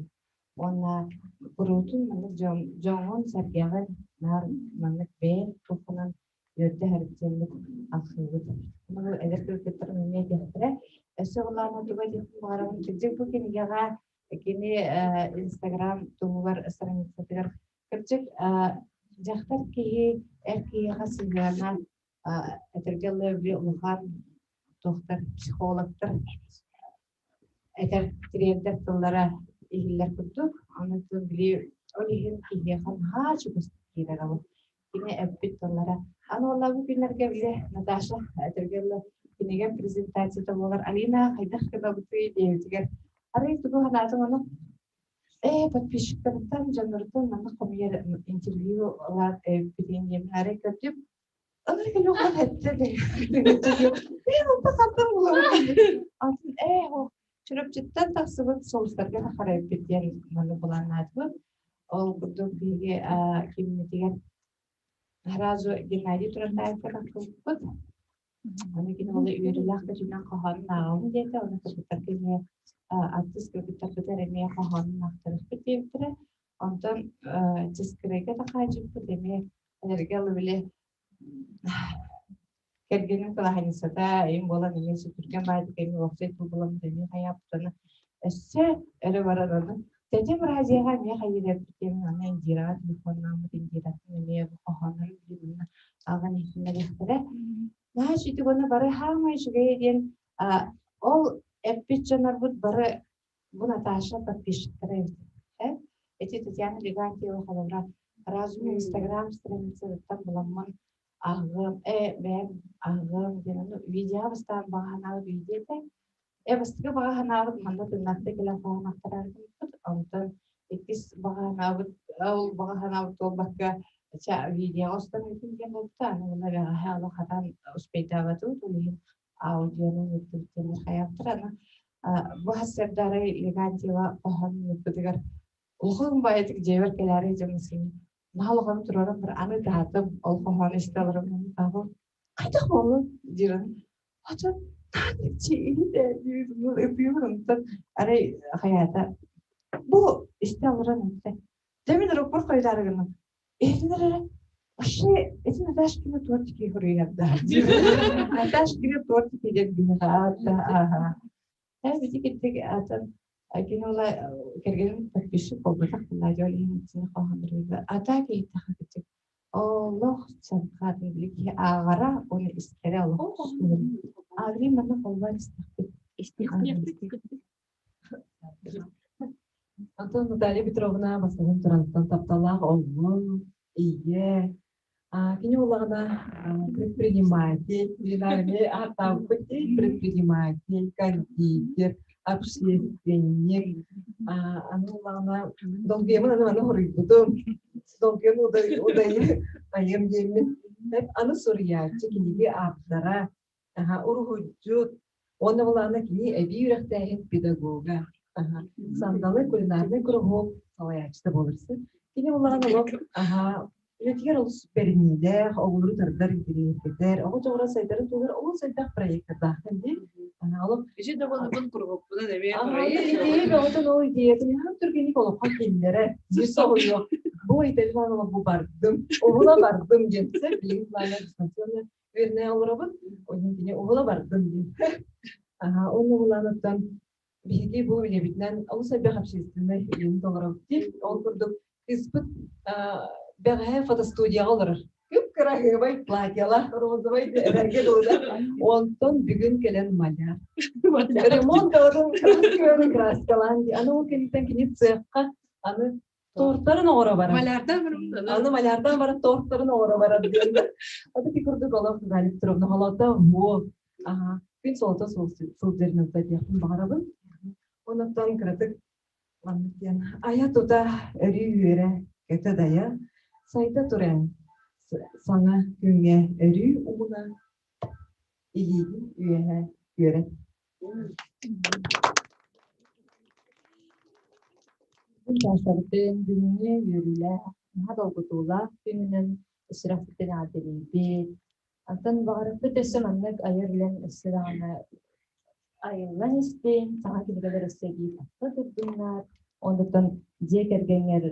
Уонна куруутун маннык дьоҥҥун-сэргэҕин наар маннык бэйэҥ туоххунан үөрдэ сырыт диэммит алхыыбыт. Бу эдэр кыргыттар эмиэ этиэхтэрэ. Өссө улаана туга диэхпин баҕарабын. Кырдьык бу кинигэҕэ кини Инстаграм туһугар страницатыгар кырдьык дьахтар киһи эр киһиэхэ сыһыана этэргэ дылы улахан туохтар психологтар этэр тириэрдэр тыллара иһиллэр курдук. Аны били ол иһин киһиэхэ наһаа чугастык киирэр ол. Кини эппит тыллара. Аны уонна бу күннэргэ били Наташа этэргэ дылы кинигэ презентацията буолар. Алина хайдах гынабытый диэбитигэр арай тугу санаатым ону ээ подписчиктарыттан дьонноруттан манна хомуйар интервью ылар эбиппитин диэн арай көрдүм. Чурапчыттан тахсыбыт соустарга харайбыт диэн маны былааннаатыбыт. Ол курдук биһиги киммитигэр сразу Геннадий Турантаевка тахсыбыппыт. Аны кини ол үөрүүлээх көтүнэн хоһоонун ааҕабын диэтэ. Оны кыргыттарга эмиэ артыыс кыргыттарбытыгар эмиэ хоһоонун аахтарыахпыт диэбиттэрэ. Онтон Чыскырайга тахаадьыппыт эмиэ энергия били кэргэним кылаһанньысата эйим буолан эмиэ сүтүргэн баайдык эмиэ уопсай тыл буламмыт эмиэ хайааппытана өссө өрө баран аны тетям Разияҕа эмиэ хайыыраппыт диэн аны Индираҕа телефоннааммыт Индираттан эмиэ бу хоһооннору билим ааҕан иһитиннэриэхтэрэ. Наһаа үчүгэй уонна бары хаамай үчүгэй диэн ол эппит дьоннорбут бары Бу Наташа подписчиктара эбит. Э? Эти Татьяна Легантьева холобура Разум Инстаграм страницатыттан буламмын аҕыам, э, бэйэм аҕыам диэн ону видео бастаан баҕа санаабыт видео этэ. Э, бастакы баҕа санаабыт манна тыннахта кэлэн хоһоонохтораабыт. Онтон иккис баҕа санаабыт, ол баҕа санаабыт туолбакка ча видеоҕа устан ыытын диэн буолбута. Аны уонна бэҕэһээ олох хатан успейдаабатыбыт, ол иһин аудиону ыыттыбыт диэн хайаптар. Аны бу сарсыарда Легантьева хоһоон ыыппытыгар улахан баайытык дьиэбэр кэлээри дьон наһаа улахан туруоран бар аны ытаатым ол хоһоон истэ олорон хайдах буоллун диирин атын ытыыбын онтон арай хайаата бу истэ олорон эттэ дьэ мин урукпар хойутаары гынным Иһитинэр эрэ вообще эти Наташкины тортики хоруйарда. Наташкины тортики диэн биһиэхэ аата Э бити кирдик атын кини ола кэргэним подписчик буолбатах буолла ол иһин итини хоһоонноруйда. Ата киһитэхэ кырдьык олох чанхаатын били киһи ааҕара уонна истэрэ олох Агри манна холбоон истэхпит. Истиэхпит. Антон Наталья Петровна бастатан турантан тапталлаах оҕо, ийэ, кини буоллаҕына предприниматель, кулинарный ааттаабыппыт дии, предприниматель, кондитер, общественник, аны буоллаҕына долгуйабын аны маны хоруйбутум, долгуйан удай айым диэммин, аны суруйааччы, киниги ааптара, уруһуйдьут уонна былаана кини эбии үөрэхтээһин педагога. Сандалы кулинарный куруһуок салайааччыта буоларсы. Кини буллаҕын олох үлэтигэр олус бэриниилээх, оҕолору тардар интэриэһиргэтэр, оҕо дьоҕура сайдарын туһугар олус элбэх проектардаахтан дии. Олох Ити да буолабын куруһуокпунан эмиэ проект. Идея бөҕөтүн ол идеятын хаһан түргэнник олоххо киллэрэр. Биир соһуйуох. Бу италиан олох бу бардым. Уһула бардым диэн. Билигин плана дистанционно Вернее олоробут, онон кини уһула бардым диэн. Аха, уонна булааныттан биһиги бу үлэбитинэн олус элбэх общественнай үлэни толоробут дии. Ол курдук кыыспыт бэҕэһээ фотостудияҕа олорор. Кып-кыраһыабай платьялаах, розовай эбэргэ дылы. Онтон бүгүн кэлэн маляр. Ремонт оҕотун краскалаан дии. Аны ол кэнниттэн кини цехха аны Тортарын оҥоро барар. Малярдан баран. Аны малярдан баран тортарын оҥоро барар диэн. Аты ти курдук олох Наталья Петровна холоото уо. Аха. Күн солото сылдьарын диэхпин баҕарабын. Онуттан кыратык маннык диэн айа тута өрүү үөрэ көтө дайа сайда туран саҥа күҥҥэ өрүү ууна илиигин үөһэ үөрэт. Сашабытын бүгүҥҥү үөрүүлээх, наһаа долгутуулаах күнүнэн сүрэхпитин эҕэрдэлиибит. Онтон баҕарыппыт өссө маннык айар үлэҥ өссө даҕаны айыллан истин, саҥа кинигэлэр өссө эбии тахса турдуннар. Онтон дьиэ кэргэҥҥэр,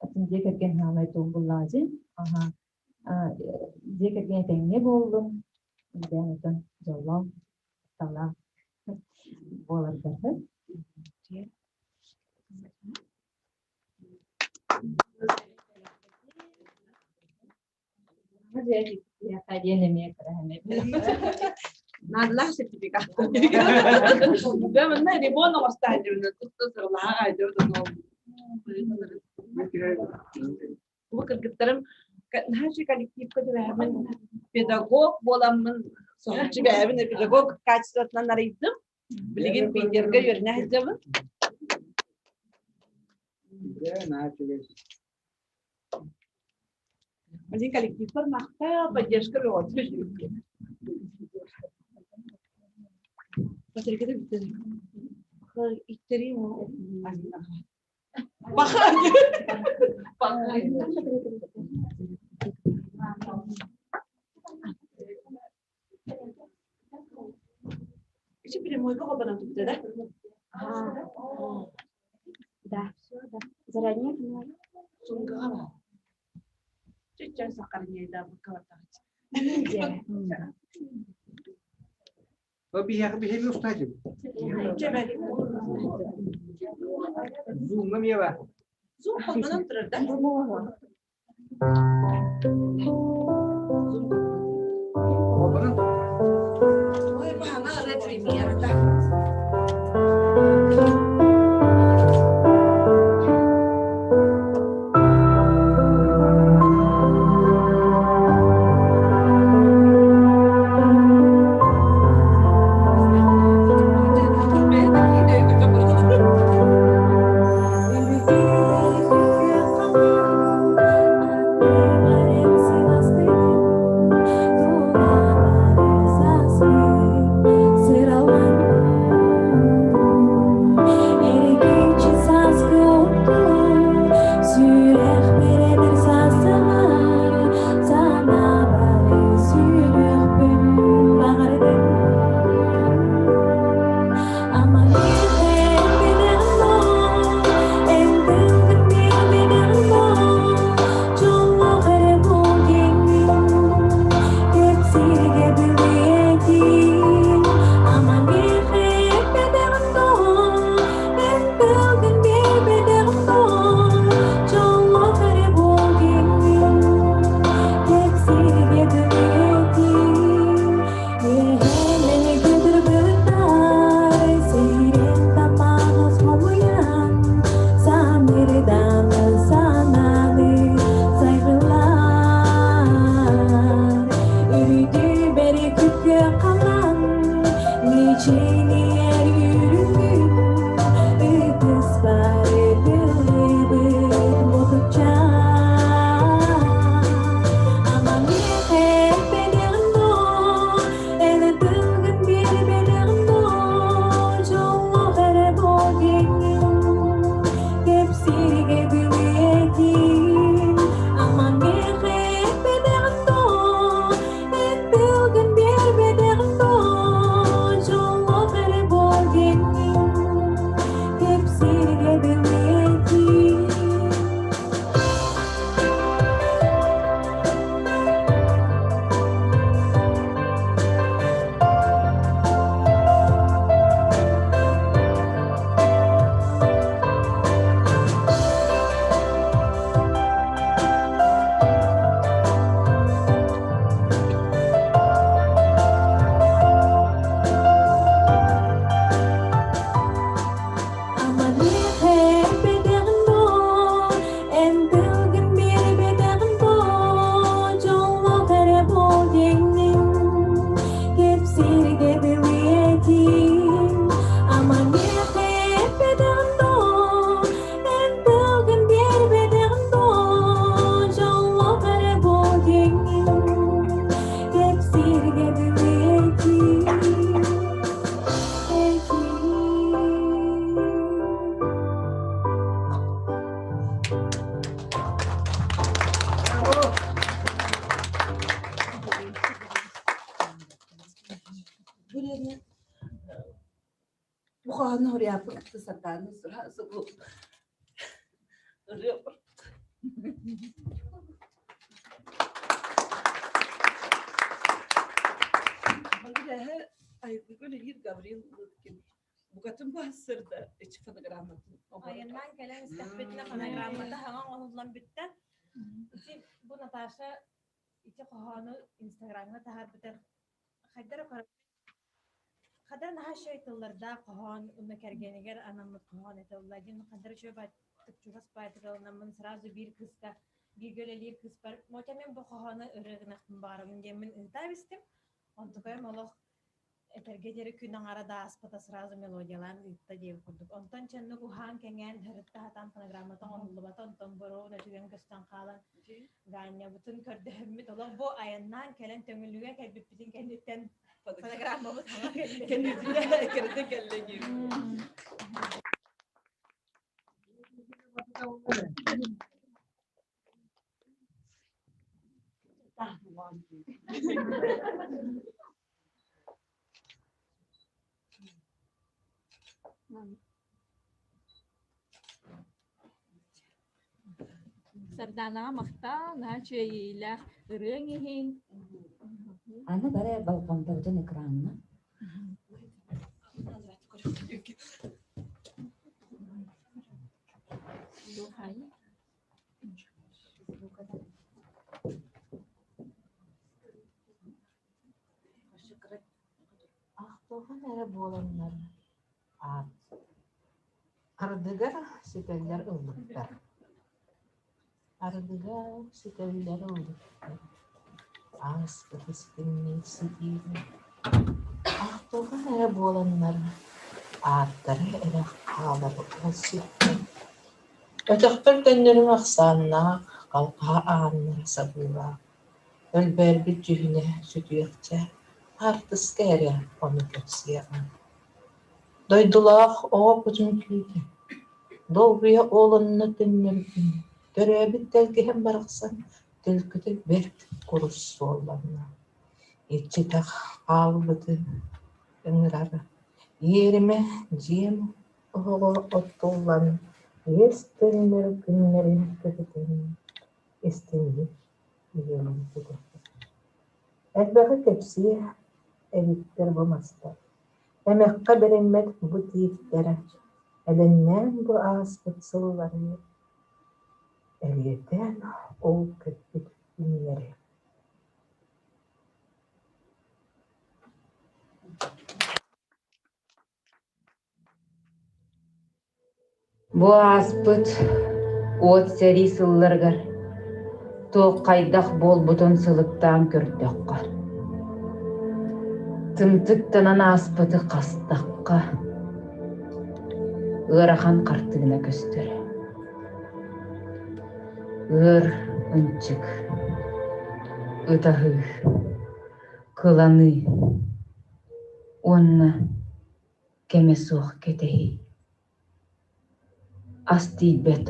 атын дьиэ кэргэн хаамай туом буллаҕа дьин. Аха. Дьиэ кэргэн этэҥҥэ буоллун. Диэн отон дьоллоох, тапталлаах. Буоларга. Диэн эмиэ Наадалаах сертификат. Дэ манна ремонт оҥостааччыбын тутта сыралаах айдыбыт Бу кыргыттарым наһаа үчүгэй коллективка түбэһэммин педагог буоламмын соһуччу бэйэбин педагог качествотынан арыйдым. Билигин Питергэ үөрэнэ сылдьабын. Билигин коллективпар махтал, поддержка бөҕөтүн. Батарейката бүттэ. Иттерим Баха. Ичи прямойга холбонон тупта, да? Да, все, да. Заранее поняла. Сунгаҕа баар. Чүччэн сахарньайда буккабаттаҕыч. Биһиэхэ устаачым. Зумҥа эмиэ баар. Зум холбонон турар да? Холбонон Ой, баһана ырыа премьерата. Бу хоһоону хоруйааппын кытта сатаан сразу ырыа Гаврил Лыткин букатын баһсырда ичи фонограмматын Айаннаан кэлэн истэхпитинэ фонограммата хаҥа оҥоһуллан бүттэ. Ити бу Наташа ити хоһоону Инстаграмҥа таһаарбытар хайдара Хадара наһаа үчүгэй тыллардаах хоһоон уонна кэргэнигэр анаммыт хоһоон этэ ылла диэн хадара үчүгэй баайтык чугас баайтык ылынаммын сразу биир кыыска бииргэ үлэлиир кыыспар Мотя мин бу хоһоону ырыа гынахпын баҕарабын диэммин ыытаа истим. Онтукайым олох этэргэ диэри күн аҥара да ааспата сразу мелодиялаан ыытта диэбит курдук. Онтон чэннук уһаан-кэҥээн һырытта сатаан фонограммата оҥоһуллубата, онтон боруобун өтүгэн көстөн хаалан Гаанньабытын көрдөһөммүт олох бу айаннаан кэлэн Төҥүллүгэ кэлбиппитин кэнниттэн фонограммабыт саҥа кэллэ. Кэннитинэ кэрэтэ кэллэ диир. Сардаанаҕа махтал, наһаа үчүгэйиилээх ырыаҥ иһин. Аны бары болҕомтобутун экраҥҥа. Ахтылҕан эрэ буоланнар аат Ардыгар сүтэллэр ыллыктар Ардыгар сүтэллэр ыллыктар Ааспыт истиҥник ситиини Ахтылҕан эрэ буоланнар Ааттара эрэ хаалар ол сиртэн Өтөхпөр төннөрүм ахсааннаах Халҕаһа ааннара сабыылаах Өлбөөрбүт дьүһүнэ сүтүөхчэ, хаартыска эрэ ону кэпсиэҕэ. Дойдулаах оҕо кутун күүтэ, долгуйа уолунна төннөрбүн, төрөөбүт тэлгэһэм барахсан төлкөтө бэрт курус суолланна. Иччитэх хаалбыты ыҥырар, иэримэ дьиэм оһоҕо оттуллан, иэс төннөр күннэрин көтүтэн, истиҥник Элбэҕи кэпсиэ эбиттэр бу мастар, эмэххэ бэриммэт бу тииттэрэ, элэҥнээн бу ааспыт сыллары, элиэтээн ол көппүт күннэри Бу ааспыт уот сэрии сылларыгар туох хайдах буолбутун сылыктаан көрдөххө, тымтыктанан ааспыты хастахха, ыарахан хартыына көстөр. Ыар ынчык, ытаһыы, кыланыы уонна кэмэ суох кэтэһии Ас тиийбэт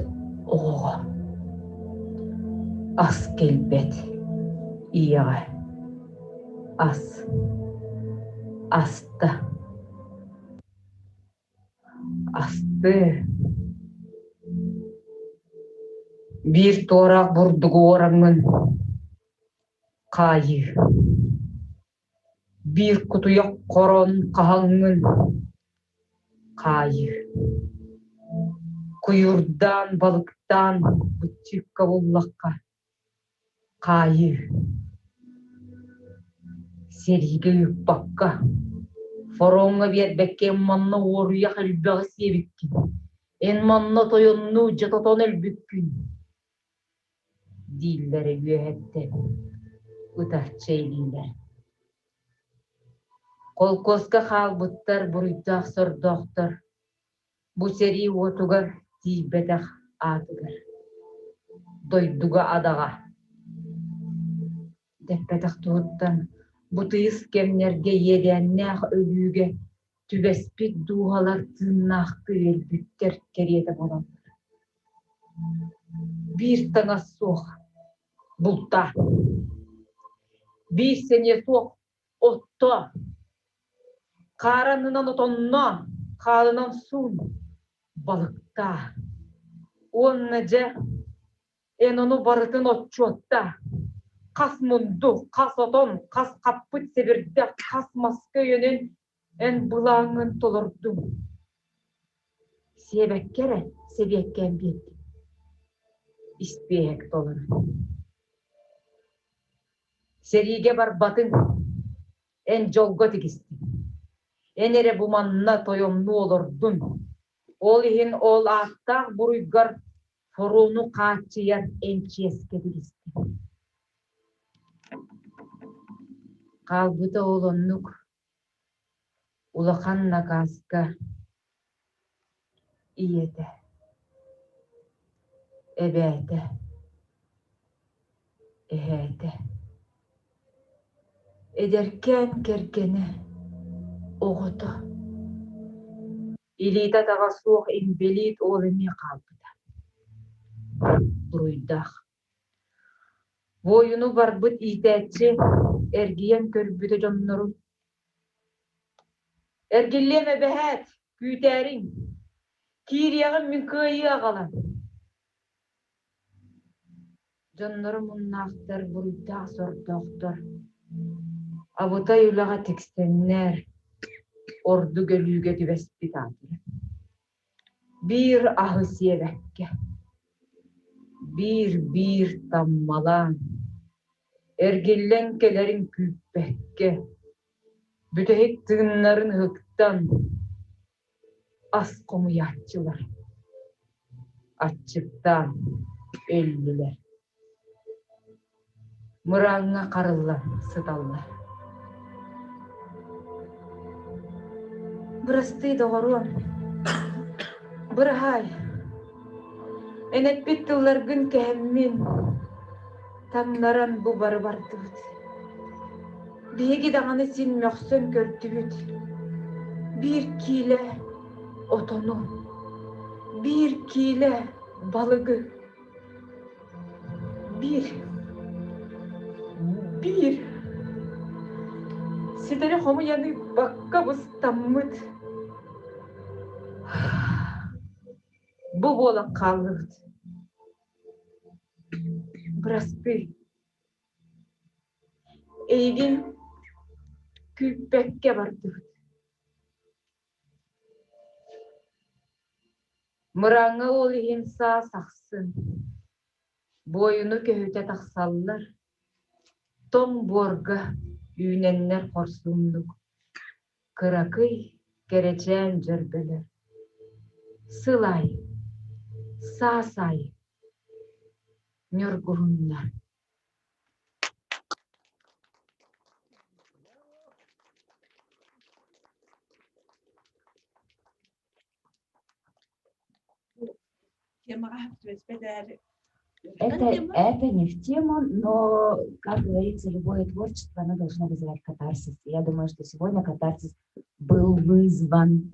оҕоҕо, ас кэлбэт ийэҕэ, ас, аста, астыы Биир туораах бурдугу уораҥҥын хаайыы Биир кутуйах хорон хаһаҥҥын хаайыы Куйуурдаан, балыктаан быччыыкка буллахха хаайыы Сэриигэ ыыппакка, фроҥҥа биэрбэккэ эн манна уоруйах элбэҕи сиэбиккин, эн манна тойоннуу дьэ тотон өлбүккүн дииллэрэ үөһэттэн ытарча илиилэр. Холкуоска хаалбыттар буруйдаах сордоохтор бу сэрии уотугар тиийбэтэх аатыгар дойдуга адаҕа дэппэтэх туһуттан бу тыйыс кэмнэргэ иэдээннээх өлүүгэ түбэспит дууһалар тыыннаахтыы өлбүттэр кэриэтэ буолаллар. Биир таҥас суох, бултаа. Биир сэниэ суох, оттоо. Хааранынан отонно, хаалынан суун, балыктаа. Уонна дьэ, эн ону барытын отчуоттаа. Хас мунду, хас отон, хас хаппыт сэбирдэх, хас маска өйөнөн. Эн былааҥҥын толордуҥ. Сиэбэккэ эрэ сэбиэккээн биэрдим. Испиэһэк толорон. Сэриигэ барбатыҥ, эн дьолго тигистиҥ. Эн эрэ бу манна тойомнуу олордун. Ол иһин ол ааттаах буруйгар хоруону хааччыйар эн чиэскэ тигистиҥ. Хаалбыта ол оннук улахан накааска ийэтэ, эбээтэ, эһээтэ, эдэркээн кэргэнэ, оҕото, илиитэ-атаҕа суох инбэлиит уол эмиэ хаалбыта, буруйдаах. Буойуну барбыт иитээччи эргийэн көрбүтэ дьоннорун: «Эргиллиэм эбэһээт, күүтээриҥ, киириэҕим мин кыайыы аҕалан» Дьонноро муннаахтар, буруйдаах сордоохтор, абытай үлэҕэ тиксэннэр, ордук өлүүгэ түбэспит аатырар. Биир аһы сиэбэккэ, биир-биир таммалаан, эргиллэн кэлэрин күүппэккэ, бүтэһик тыыннарын ыһыктан, ас хомуйааччылар аччыктаан өллүлэр. Мырааҥҥа харыллан сыталлар. Бырастыы, доҕоруом, быраһаай, эн эппит тылларгын кэһэммин, таҥнаран бу бары бардыбыт. Биһиги даҕаны син мөхсөн көрдүбүт. Биир киилэ отону, биир киилэ балыгы Биир. Биир. Ситэри хомуйан ыыппакка быстаммыт. Бу буолан хааллыбыт. Бырастыы. Эйигин күүппэккэ бардыбыт. Мырааҥҥа ол иһин саас ахсын буойуну көһүтэ тахсаллар, тоҥ буорга үүнэннэр хорсуннук, кыракый кэрэчээн дьөрбөлөр. Сыл аайы, саас аайы ньургуһуннар. Это, это не в тему, но, как говорится, любое творчество, оно должно вызывать катарсис. Я думаю, что сегодня катарсис был вызван,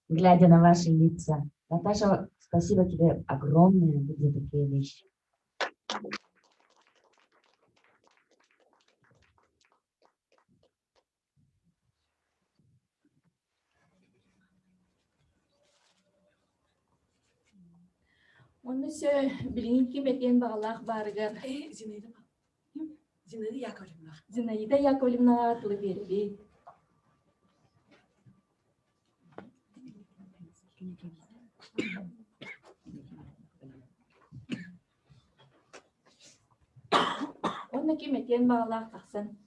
глядя на ваши лица. Наташа, спасибо тебе огромное за такие вещи. Онно сө билигин ким этиэн баҕалаах баарыгар Зинаида Зинаида Яковлевна. Зинаида Яковлевнаҕа тылы биэрэбит. Уонна ким этиэн баҕалаах тахсан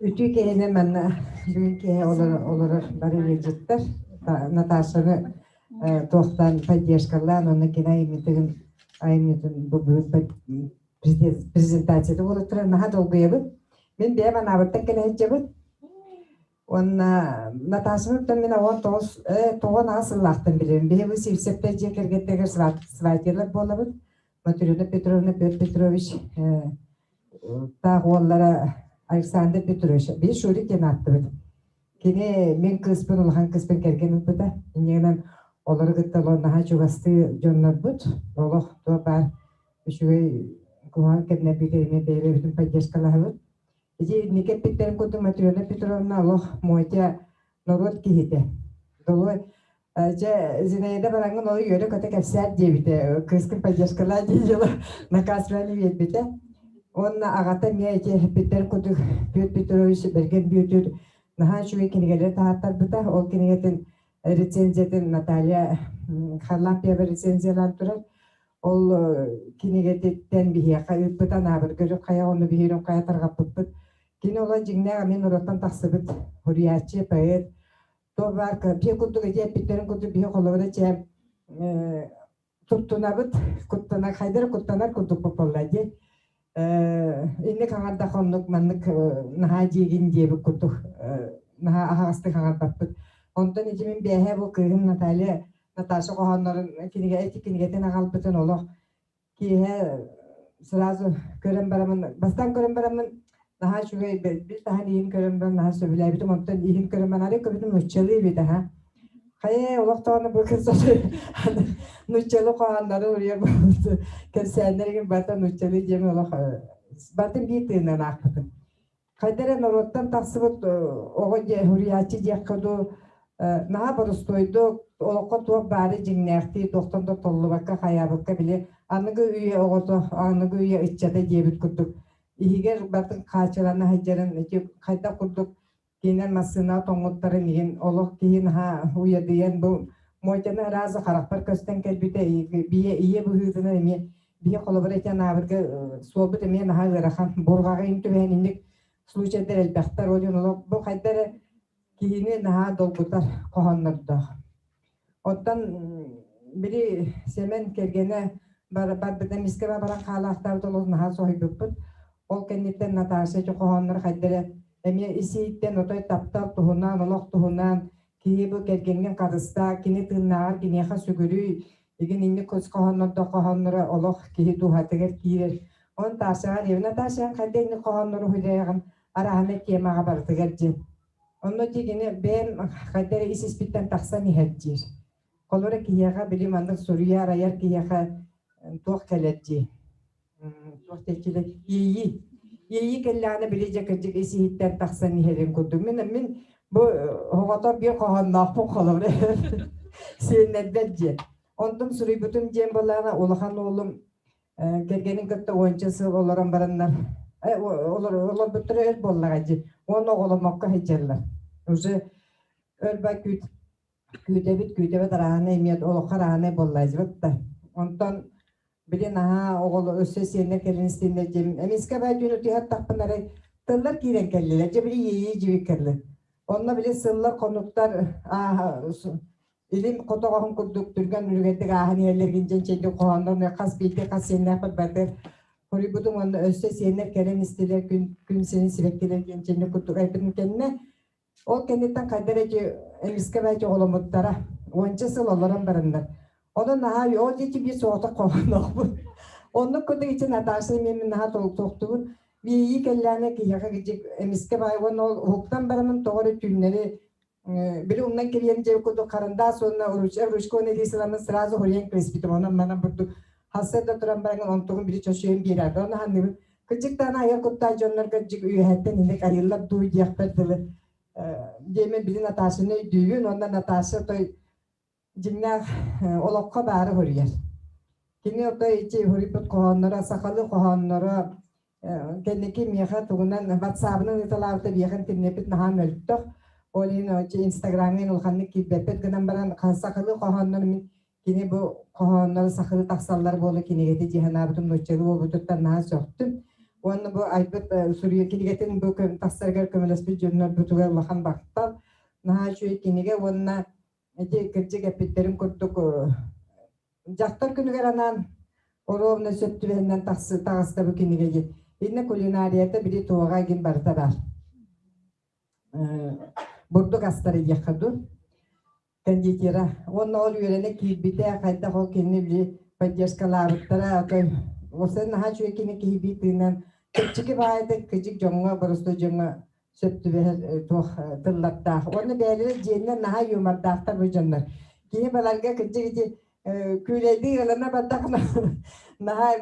Үтүө киһини манна бүгүн киһи олорор бары ыалдьыттар Наташаны туохтаан поддержкалаан уонна кини айымньытын айымньытын бу презентацията буола турар наһаа долгуйабыт. Мин бэйэм анаабыттан кэлэ сылдьабыт. Уонна Наташаны мин 19 тоҕон сыллаахтан билэбин. Биһи бу Сивцевтэр дьиэ кэргэттэригэр сватьялар буолабыт. Матрена Петровна, Петр Петрович таах уоллара Александр Петрович. Биһи Шурик диэн ааттыбыт. Кини мин кыыспын, улахан кыыспын кэргэн ылбыта. Инньэ олору кытта наһаа чугастыы дьоннорбут. Олох туох баар үчүгэй куһаҕан кэмнэрбит эмиэ бэйэбитин поддержкалаһабыт. Ити инники эппиттэрин курдук Матрена Петровна олох Мотя норуот киһитэ. Долой. Дьэ, Зинаида бараҥҥын ол үөрэ-көтө кэпсээт диэбитэ, кыыскын поддержкалаа дии дьылы наказ биэрбитэ. Уонна аҕата эмиэ ити эппиттэр курдук Петр Петрович Бэргэн Бүөтүр наһаа үчүгэй кинигэлэри таһааттарбыта. Ол кинигэтин рецензиятын Наталья Харлампьева рецензиялаан турар. Ол кинигэтиттэн биһиэхэ ыыппыта Анаабырга үрүҥ хайа ону биһи үрүҥ хайа тарҕаппыппыт. Кини олох дьиҥнээх эмиэ норуоттан тахсыбыт суруйааччы, поэт, То баар биэ курдук эти эппиттэрин курдук биһи холобура чэ туттунабыт куттанар хайдары куттанар курдук буолла дии инник хаҥардах оннук маннык наһаа дьиигин диэбит курдук наһаа аһаҕастык хаҥарбаппыт онтон ити мин бээһээ бу кыыһым Наталья Наташа хоһооннорун кинигэ ити кинигэтин аҕалбытын олох киэһэ сразу көрөн бараммын, бастаан көрөн бараммын наһаа үчүгэй бил таһан иһин көрөн баран наһаа сөбүлээбитим, онтон иһин көрөн баран арай көбүтүм нууччалыы эбит аха. Хайа олохтоону бу кыз нууччалыы хоһооннору уруйар кэпсээннэригин барыта нууччалыы диэми олох бартын биир тыынынан аахпытым. Хайда эрэ норуоттан тахсыбыт оҕо диэ, суруйааччы диэххэ дуу, наһаа боростуойдук, олоххо туох баары дьиҥнээхтии, туохтан да толлубакка, хайаабыкка били аныгы үйэ оҕото, аныгы үйэ ыччата диэбит курдук иһигэр батын хаачылана сылдьарын ити хайдах курдук кинилэр массыына тоҥмуттарын иһин олох киһи наһаа уйадыйан бу Мотяны ыраазы харахпар көстөн кэлбитэ бие ийэ быһыытынан эмиэ биһи холобура ити анаабырга суолбут эмиэ наһаа ыарахан бурҕаҕа иҥ түбэһэн инник случайдар элбэхтэр ол иһин олох бу хайда эрэ киһини наһаа долгутар хоһооннордоох оттон били Сэмэн кэргэнэ барбыта мискэ баран хаалаахтаабыт олох наһаа соһуйбуппут ол кэнниттэн Наташа ити хоһооннор хайда эрэ эмиэ ис-иһиттэн отой таптал туһунан олох туһунан киһи бу кэргэҥҥин харыстаа кини тыыннааҕар киниэхэ сүгүрүй игин инник хоһооннордо хоһоонноро олох киһи дууһатыгар киирэр он Ташаҕа диэбин Наташаҕа хайда инник хоһооннору уһуйдаҕын арааһынай темаҕа барытыгар диэн онно дии бэйэм хайда эрэ ис испиттэн тахсан иһэр диир холобура киһиэхэ били маннык суруйар айар киһиэхэ туох кэлэр дии туох диэччилэр иэйии иэйии кэллэҕинэ били дьэ кырдьык ис иһиттэн тахсан иһэрин курдук мин мин бу оҕото биир хоһоонноохпун холобура сиэннэрбэр диэн онтум суруйбутум диэн буоллаҕына улахан уолум кэргэнин кытта уонча сыл олорон бараннар олорбуттара өр буоллаҕа дии уонна оҕоломмокко сылдьаллар уже өр бай күүт күүтэбит күүтэбит арааһынай эмиэ олоххо арааһынай буоллаазыбыт да онтон Били наһаа оҕолор өссө сиэннэр кэлин истиннэр диэбин. Эмискэ бай түүн утуйа арай тыллар киирэн кэллилэр. Дьэ били иэйии дьибик кэллэ. Онно били сыллар хонуктар илин хотоҕоһун курдук түргэн үлүгэрдик ааһан иһэллэргин дьэн чэйдик хоһооннор хас биирдии хас сиэннээхпит бардыр хоруйбутум уонна өссө сиэннэр кэлэн истилэр күн күн сирин сибэккилэр диэн чэйдик курдук айбытым кэннэ Ол кэнниттэн хайда эрэ ити эмискэ бэйэ оҕоломмуттара. Уонча сыл олорон бараннар. Онон наһаа ол диэки биир соҕотох хоһоонноохпун. Оннук курдук ити Наташа эмиэ мин наһаа толуктуохтубун. Биэйии кэллээнэ киһиэхэ кидьик эмискэ баай уонна ол уһуктан бараммын тоҕо эрэ түүннэри били умнан кириэн дьиэ курдук харандаас уонна ручка уонна илии сыламмын сразу хуруйан кириспитим. Онон манан бурдук хасса да туран баран онтугун били чочуйан биэрээт. Онно ханныбын Кырдьыктаан айар куттаах дьоннорго дьик үөһэттэн инник арыыллар дуу диэхпэр дылы диэмин били Наташаны өйдүүбүн уонна Наташа той дьиҥнээх олоххо баары хоруйар. Кини отой ити хоруйбут хоһоонноро, сахалыы хоһоонноро кэнники миэхэ тугунан ватсабынан ыыталаабыта биэхэ интернеппит наһаа мөлтөх. Ол иһин инстаграмҥа улаханнык киирбэппит гынан баран сахалыы хоһооннор мин Кини бу хоһоонноро сахалыы тахсаллар буола кинигэтэ дии санаабытым нууччалыы буолбутуттан наһаа сөхтүм. Уонна бу айбыт суруйа кинигэтин бу тахсарыгар көмөлөспүт дьоннорбутугар улахан махтал. Наһаа үчүгэй кинигэ уонна ити кырдьык эппиттэрин курдук дьахтар күнүгэр анаан оруобуна сөп түбэһинэн таҕыста бу кинигэ диэн. Иннэ кулинарията били туоҕа игин барыта баар. Бурдук астары диэххэ дуу. Кондитера. Уонна ол үөрэнэ киирбитэ, хайдах ол кинини били поддержкалаабыттара, отой уопсайынан наһаа үчүгэй кини киһи биир тыынан чэпчэки баайдык кыдьык дьоҥҥо, боростуой дьоҥҥо сөп түбэһэр туох тыллардаах. Уонна бэйэлэрэ дьиэннэр наһаа юмордаахтар бу дьоннор. Киһи баларга кырдьык ити күүлэйдии ылана бардахына наһаа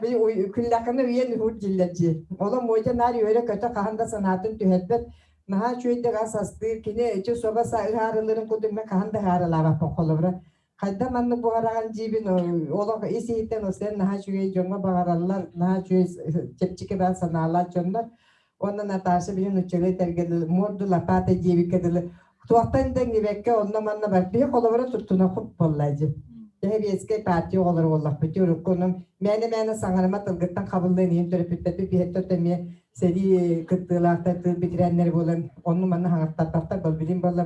күллэххинэ үйэн уһуур дииллэр дии. Олом муоча наар үөрэ-көтө хаһан да санаатын түһэрбэт. Наһаа үчүгэйдик ас астыыр. Кини ичи соба ыһаарыларын курдук мен хаһан да ыһаарылаабаппын холобура. Хайда маннык буһараҕын диибин олох ис иһиттэн осен наһаа үчүгэй дьоҥҥо баҕараллар, наһаа үчүгэй чэпчэки баар санаалаах дьоннор. Уонна Наташа билин нуччалыы этэргэ дылы морду лопата диэбиккэ дылы туохтан да иҥнибэккэ онно-манна бар биһи холобура туттуна хуп буолла дьи. Сэбиэскэй партия оҕолоро буоллахпыт урукку онон мээнэ-мээнэ саҥарыма тылгыттан хабыллыан иһин төрөппүттэрбит биһиэттэр эмиэ сэрии кыттыылаахтар тыыл бэтэрээннэрэ буолан онну-манна хаҥаттаппаттар бол билин буолла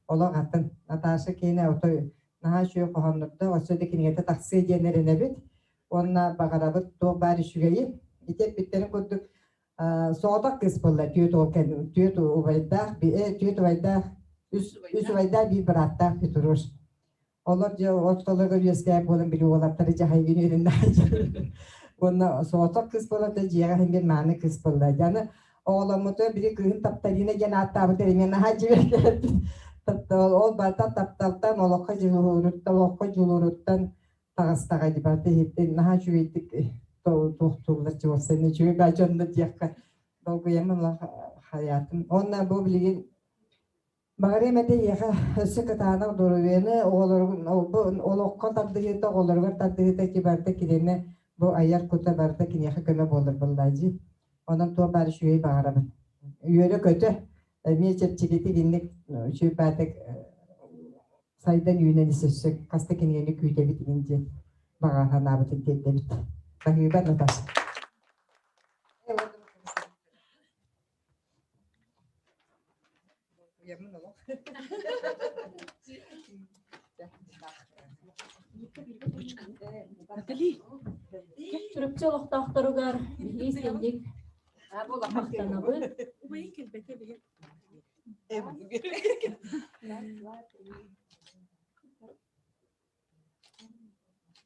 олох атын Наташа киэнэ отой наһаа үчүгэй хоһооннордоох өссө да кинигэтэ тахсыа диэн эрэнэбит уонна баҕарабыт туох баар үчүгэйи ити эппиттэрин курдук соҕотох кыыс буолла түөрт уол түөрт убайдаах түөрт убайдаах үс үс убайдаах биир бырааттаах Петруш олор дьэ ортолоругар үөскээбит буолан били уолаттары дьаһайгын үөрэннэ уонна соҕотох кыыс буолла да дьиэҕэ иһин биир мааны кыыс буолла дьаны оҕоломмуту били кыыһын тапталина диэн ааттаабыт эмиэ наһаа дьиибэргээбит ол барыта тапталтан олоххо дьулууруттан олоххо дьулууруттан таҕыстаҕа дии барыта иһиттэн наһаа үчүгэйдик туохтууллар чуолсан үчүгэй баа дьонно диэххэ долгуйаммын хайаатым уонна бу билигин баҕарыам этэ эйиэхэ өссө кытаанах доруобуйаны оҕолорун олоххо тардыһыыта оҕолоругар тардыһыыта ити барыта кинини бу айар кута барыта киниэхэ көмө буолар буоллаа дии онон туох баар үчүгэй баҕарабын үөрэ-көтө эмиэ чэпчэкитик инник үчүгэй баатык сайдан үүнэн ис өссө хас да кинигэни күүтэбит игин диэн баҕа санаабытын тиэрдэбит. Баһыыба Наташа. Натали. Чурапчы олохтоохторугар биһиги истиҥник махтанабыт.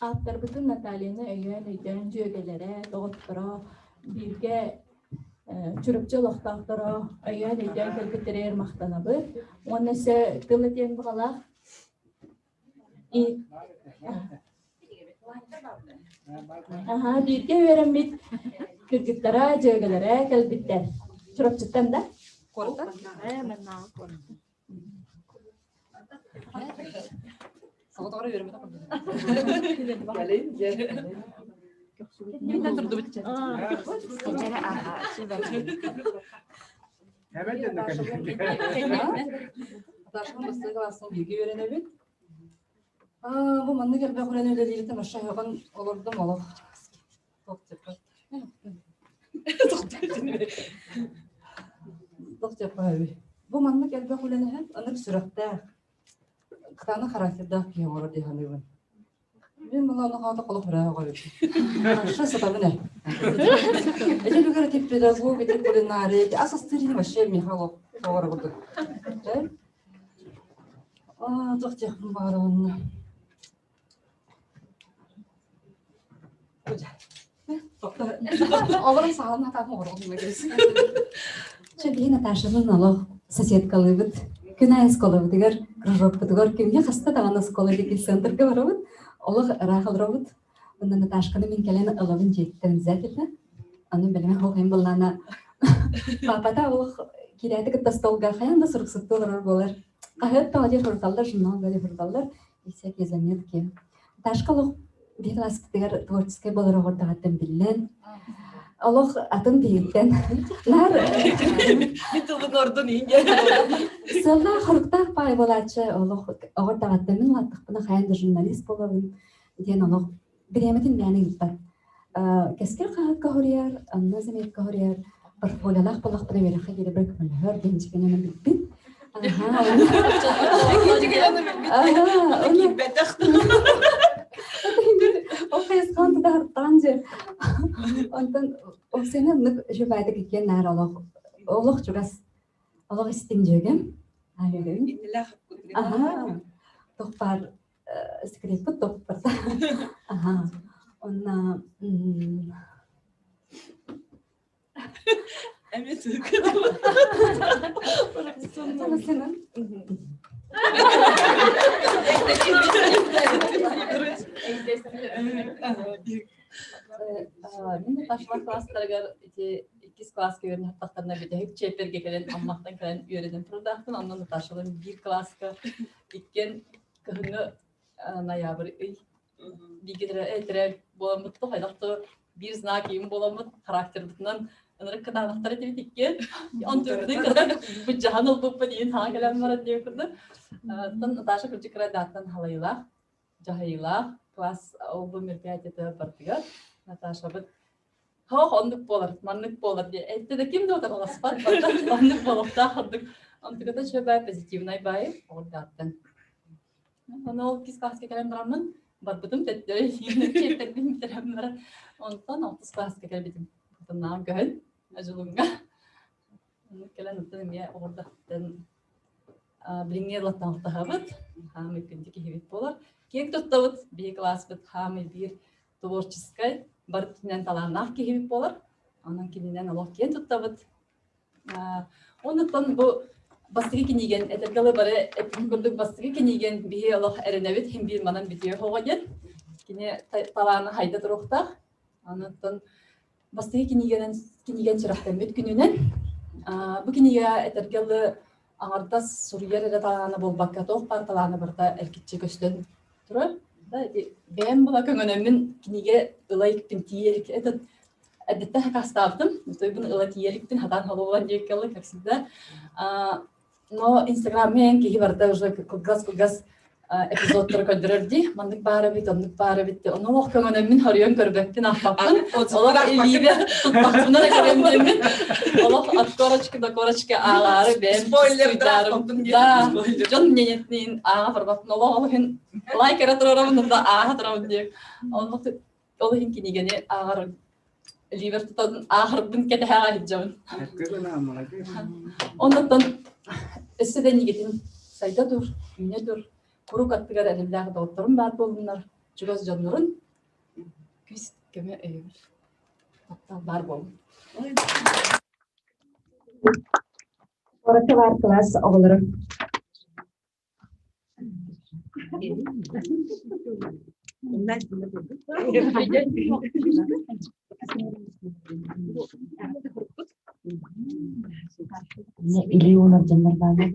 Ааптарбытын Натальяны өйөөн өйдөөн дьүөгэлэрэ, доҕотторо, бииргэ Чурапчы олохтоохторо өйөөн өйдөөн кэлбиттэригэр махтанабыт. Уонна өссө тыл этиэн баҕалаах Аһаа, бииргэ үөрэммит кыргыттара, дьүөгэлэрэ кэлбиттэр. Чурапчыттан да? Куораттан? Соҕотоҕор үөрэммэтэх курдук. Кэлин дьэ. Мин турдубут. Наташам бастакы класстан бииргэ үөрэнэбит. Бу маннык элбэх үлэни үлэлииртэн өссө ыһыҕын олордум олох. Туох диэххэ Бу маннык элбэх үлэни иһэн ынырык сүрэхтээх, кытаанах характердаах киһи оҥорор дии саныыбын. Мин була ону хаата холох үрээҕэ эбит. Хорошо сатабын ээ. Эти үлүгэр ити педагог, ити кулинария, ити ас астыыр иһин вообще миэхэ олох оҕоро курдук. Аа, туох диэхпин баҕарабын. Олорон саҕалан хатаатын оҕорон Чэ, биһи Наташалыын олох соседкалыыбыт. Күн аайы оскуолабытыгар, кружокпутугар күҥҥэ хаста даҕаны оскуола диэки центрга барабыт. Олох ыраах олоробут. Уонна Наташканы мин кэлэн ылабын дьиэттэн обязательно. Аны бэлэмэ хоһуйан буллаана папата олох киирээти кытта столга хайаан да суруксуттуу олорор буолар. Хаһыат тоҕо диир суруталлар, журнал да суруталлар и всякие заметки. Наташка олох биир класспытыгар творческай буолар оҕордоҕуттан биллэн олох атын биһиттэн наар Мин тылбын ордун иинге. сыаллаах хоруктаах паай буолааччы олох оҕордоҕуттан мин улааттахпына хайаан да журналист буолабын диэн олох бириэмэтин мээнэ ыыппат. Кэскил хаһыакка хоруйар, онно заметка хоруйар, портфолиолаах буоллахпына үөрэххэ киирэ көмөлөһөр диэн дьикинэн билбит. Ол хайысхан тутаһартаан же. Онтон ол сені оннук жубайдык иккиэн наар олох олох чугас олох истиҥ дьүөгэм. Аха. Тохпар секреппит тохпар. Аха. Онна Эмиэ Мин Наташалар класстарыгар ити иккис Иккис класска үөрэнэ сыттахтарына бүтэһик чиэппэргэ кэлэн Амматтан кэлэн үөрэнэн турардаахпын. Онно Наташалыын биир кылааска иккиэн кыһыҥҥы ноябрь ый бииргэ төрөөбүт буоламмыт хайдах да биир знак им буоламмыт характербытынан ынырык кытаанахтар этибит иккиэн. Онтубутун кытта быдьаһан ылбыппыт иин хаҥа кэлэн баран диэн курдук. Оттон Наташа кырдьык кыра дааттан халайылаах дьаһайыылаах класс ол бу мероприятиета бардыгар Наташабыт Хоох оннук буолар, маннык буолар диye. Эттэ да ким да утарыласпат, оннук буолуохтаах ордук. Онтуката үчүгэй позитивнай баайы оҕурдааттан. Ону ол кис класска кэлэн бараммын, барбытым төттөрү чиэптэрбин бүтэрэн баран, онтон алтыс класска кэлбитим. Отоннаан көһөн, Дьулуҥҥа. Кэлэн оттон эмиэ оҕурдахтан билиҥҥи ылаттаахтаһабыт, хаамый күндү киһибит буолар. Киэҥ туттабыт, биһи класспыт хаамый биир творческай, бары өттүнэн талааннаах киһибит буолар. Онон кининэн олох киэн туттабыт. Оннуттан бу бастакы киниигэн этэргэ дылы бары эппитин курдук бастакы киниигэн биһи олох эрэнэбит хин биир манан бүтүө оҕо диэн. Кини талааны хайда туруохтаах. Оннуттан бастакы кинигэнэн кинигэн сүрэхтэммит күнүнэн бу кинигэ этэргэ дылы аҥардас суруйар эрэ талаана буолбакка туох баар талаана барыта эргиччи көстөн турар. Бэйэм була көҥөнөммүн кинигэ ыла иликпин тиийэ илик этот эрдэттэн хакастаабытым тойбун ыла тиийэ иликпин хатаан холуолан диэккэ ылы как всегда. Но Инстаграмҥа эн киһи барыта уже кылгас-кылгас эпизодтары көрдөрөр дии. Маннык баар эбит, оннук баар эбит. Ону олох көҥөнөммүн хоруйан көрбөппүн, аахпаппын. Олох илиибэ туппахпына да көрөм диэммин. Олох от корочки до корочки ааҕаары бэйэм суйдаарым. Да, дьон мнениетин ааҕа барбаппын. Олох ол иһин лайк эрэ туруорамын да ааҕа турабын диэн. Ол иһин кинигэни ааҕар ливер тутан ааҕарбын кэтэһэҕэ сылдьабын. Оннуттан өссө да иннигитин сайда тур, үүнэ тур, куруук аттыгар эрэллээх доҕотторум баар буоллуннар, чугас дьоннорун күүс көмө өйөбүл таптал баар буоллун. Куоракка баар кылаас оҕолоро. Илии уунар дьоннор бааллар,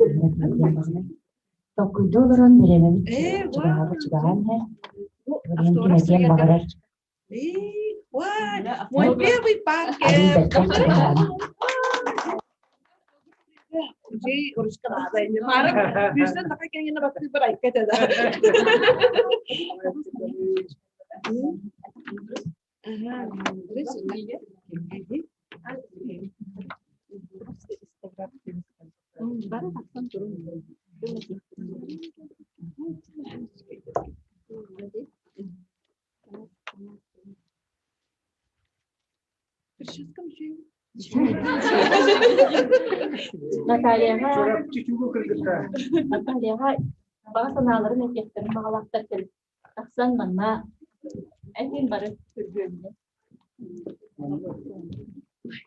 Толкуйдуу олорон бириэмэбит чугаһаабыт чугаһаан иһэр. Билигин ким этиэн баҕарар. Мой первый Арыый бэртэх чугаһаан. Натальяҕа Натальяҕа баҕа санааларын этиэхтэрин баҕалаахтар тахсан манна этин бары көргүөмнэ.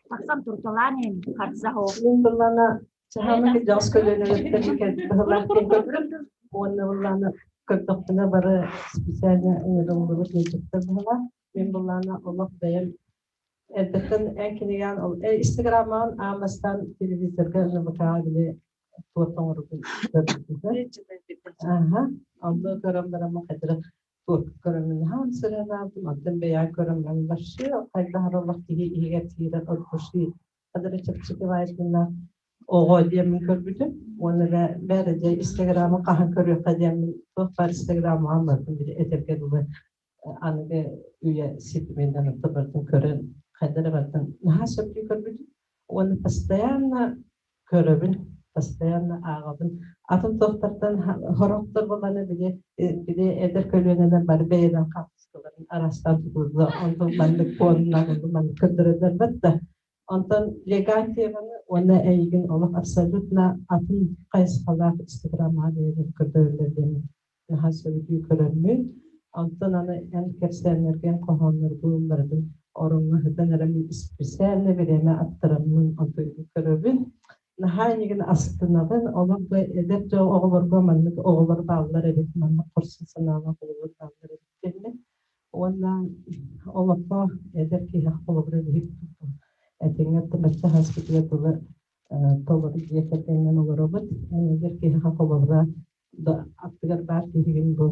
Тахсан турталаан иһин харса Мин быллана Саһаана кырдьаҕас көлүөнэлэртэн быһылаах диэн көрдүм. Уонна быллаана көрдөхпүнэ бары специально ыҥырыллыбыт ыалдьыттар быһылаах. Мин быллаана олох бэйэм эрдэттэн эн кинигээн Инстаграммаҕын аан бастаан телевизорга НВК-ҕа били туорт оҥорбутун көрбүтүм. Аха. Онно көрөн бараммын хайдах туорт көрөммүн наһаа сыранаабытым. Онтон бэйэҕэ көрөн баран вообще хайдах эрэ олох киһи иһигэр киирэн от души Хадара чэпчэки баайытыннаах оҕо диэммин көрбүтүм уонна бээрэ дьэ инстаграмы хаһан көрүөххэ диэммин туох баар инстаграммаҕа барытын били этэргэ дылы аныгы үйэ ситиминэн барытын көрөн хайдах эрэ барытын наһаа сөбүлүү көрбүтүм уонна постоянно көрөбүн постоянно ааҕабын атын туохтартан сорохтор буоллаҕына били били эдэр көлүөнэлэр бары бэйэлэрин хаартыскаларын араастаан тутуллар онтон маннык фонунан маннык көрдөрөллөр да Онтон Легантьеваны уонна эйигин олох абсолютно атын хайысхалаах инстаграммаҕа бэйэлэр көрдөрөллөр диэн наһаа сөбүлүү көрөммүн. Онтон аны эн кэпсээннэргин, хоһоонноргун барытын ороҥҥо сытан эрэ мин специально бириэмэ аттараммын онтуйбун көрөбүн. Наһаа эйигин астынабын. Олох да эдэр дьон оҕолорго маннык оҕолор бааллар эбит, маннык хорсун санаалаах оҕолор бааллар эбит диэммин. Уонна олоххо эдэр киһи холобура биһик Этиҥҥэ бачча хаспытыгар дылы толору дьиэ кэргэнинэн олоробут. Эн эдэр киһиэхэ холобура да аттыгар баар киһигин бу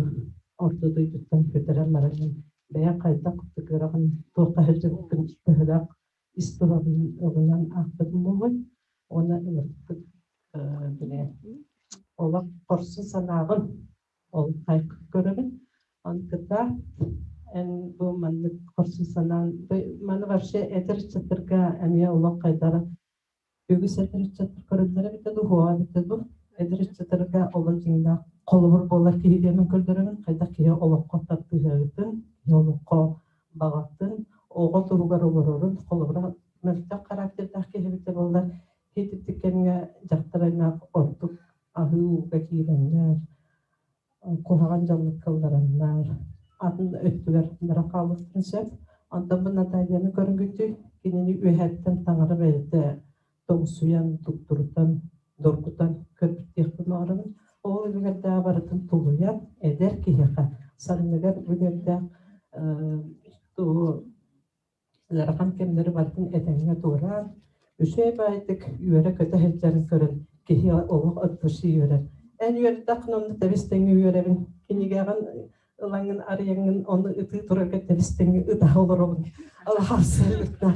орто дойдуттан көтөрөн бараҥҥын бэйэҥ хайдах кыраҕын туохха сылдьыбыккын төһөлөөх ис туһабын ылынан аахпытым буолуой уонна ылырбыт бile олох хорсун санааҕын ол хайкы көрөбүн онтута эн бу маннык хорсун санаан маны вообще эдэр ыччаттарга эмиэ олох хайдара үгүс эдэр ыччаттар көрөллөрө эбитэ дуу хуоҕа эбитэ дуу эдэр ыччаттарга олох дьиҥнээх холобур буолар киһи диэмин көрдөрөбүн хайдах киһи олоххо тардыһыаҕытын киһи олоххо баҕатын оҕо туһугар олорорун холобура мөлтөх характердаах киһи эбитэ буоллар итинник кэмҥэ дьахтар аймах ордук аһыы ууга киирэннэр куһаҕан дьаллыкка ыллараннар атын өттүгэр бара хаалыахтарын сөп. Онтон бу Натальяны көрүҥүтүй кинини үөһэттэн таҥара бэйэтэ тоҥсуйан, туттурутан, доргутан көрбүттүөхпүн баҕарабын. Ол үлүгэрдээх барытын тулуйан, эдэр киһиэхэ санныгар үлүгэрдээх ыарахан кэмнэри барытын этэҥҥэ туораан, үчүгэй баайдык үөрэ-көтө сылдьарын көрөн киһи олох от души үөрэр. Эн үөрдэххинэ онно тэбис-тэҥҥэ үөрэбин, кинигэҕин ылаҥҥын арыйаҥҥын ону ытыы турарга тэбис-тэҥҥэ ытаһа олоробун. Алхаасыта